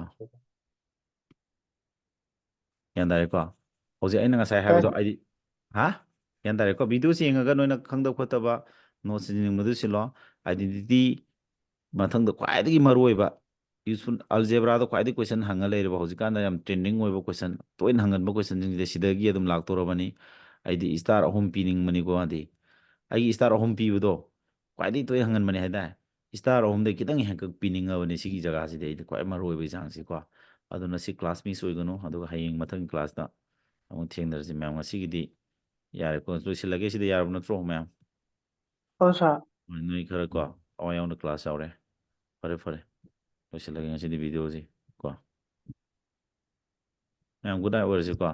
ꯒ꯭ꯌꯥꯟ ꯇꯥꯔꯦꯀꯣ? ꯍꯧꯖꯤꯛ ꯑꯩꯅ ꯉꯁꯥꯏ ꯍꯥꯏꯕꯗꯣ ꯇꯥꯏ꯫ ꯑꯩꯗꯤ, ꯍꯥ? ꯒ꯭ꯌꯥꯟ ꯇꯥꯔꯦꯀꯣ? Videoꯁꯤ ꯌꯦꯡꯉꯒ ꯅꯣꯏꯅ ꯈꯪꯗꯕ ꯈꯣꯠꯇꯕ notes ꯁꯤꯟꯅꯤꯡꯕꯗꯨ ꯁꯤꯜꯂꯣ꯫ Identity ꯃꯊꯪꯗ ꯈ꯭ꯋꯥꯏꯗꯒꯤ ꯃꯔꯨꯑꯣꯏꯕ useful algebraꯗ ꯈ꯭ꯋꯥꯏꯗꯒꯤ question ꯍꯪꯉ ꯂꯩꯔꯕ, ꯍꯧꯖꯤꯛꯀꯥꯟꯗ ꯌꯥꯝ trending ꯑꯣꯏꯕ question, ꯇꯣꯏꯅ ꯍꯪꯒꯟꯕ questionꯁꯤꯡꯁꯦ ꯁꯤꯗꯒꯤ ꯑꯗꯨꯝ ꯂꯥꯛꯇꯧꯔꯕꯅꯤ꯫ ꯑꯩꯗꯤ star ꯑꯍꯨꯝ ꯄꯤꯅꯤꯡꯕꯅꯤꯀꯣ꯫ ꯑꯗꯤ ꯑꯩꯒꯤ star ꯑꯍꯨꯝ ꯄꯤꯕꯗꯣ ꯈ꯭ꯋꯥꯏꯗꯒꯤ ꯇꯣꯏꯅ ꯍꯪꯒꯟꯕꯅꯦ ꯍꯥꯏꯇꯥꯔꯦ꯫ Star ꯑꯍꯨꯝꯗꯒꯤ ꯈꯤꯇꯪ ꯍꯦꯟꯀꯛ ꯄꯤꯅꯤꯡꯉꯕꯅꯤ ꯁꯤꯒꯤ ꯖꯒꯥꯁꯤꯗꯤ ꯑꯩꯗꯤ ꯈ꯭ꯋꯥꯏ ꯃꯔꯨ ꯑꯣꯏꯕꯒꯤ ꯆꯥꯡꯁꯤꯀꯣ꯫ ꯑꯗꯨꯅ ꯁꯤ class miss ꯑꯣꯏꯒꯅꯨ, ꯑꯗꯨꯒ ꯍꯌꯦꯡ ꯃꯊꯪꯒꯤ classꯇ ꯑꯃꯨꯛ ꯊꯦꯡꯅꯔꯁꯤ ꯃꯌꯥꯝ꯫ ꯉꯁꯤꯒꯤꯗꯤ ꯌꯥꯔꯦꯀꯣ, ꯂꯣꯏꯁꯤꯜꯂꯒꯦ꯫ ꯁꯤꯗ ꯌꯥꯔꯕ ꯅꯠꯇ꯭ꯔꯣ ꯃꯌꯥꯝ? ꯍꯣꯏ, sir꯫ ꯍꯣꯏ, ꯅꯣꯏ ꯈꯔ ꯀꯣ ꯊꯋꯥꯏ ꯌꯥꯎꯅ class ꯌꯥꯎꯔꯦ꯫ ꯐꯔꯦ, ꯐꯔꯦ, ꯂꯣꯏꯁꯤꯜꯂꯒꯦ ꯉꯁꯤꯗꯤ videoꯁꯤ ꯀꯣ꯫ ꯃꯌꯥꯝ good night ꯑꯣꯏꯔꯁꯤꯀꯣ꯫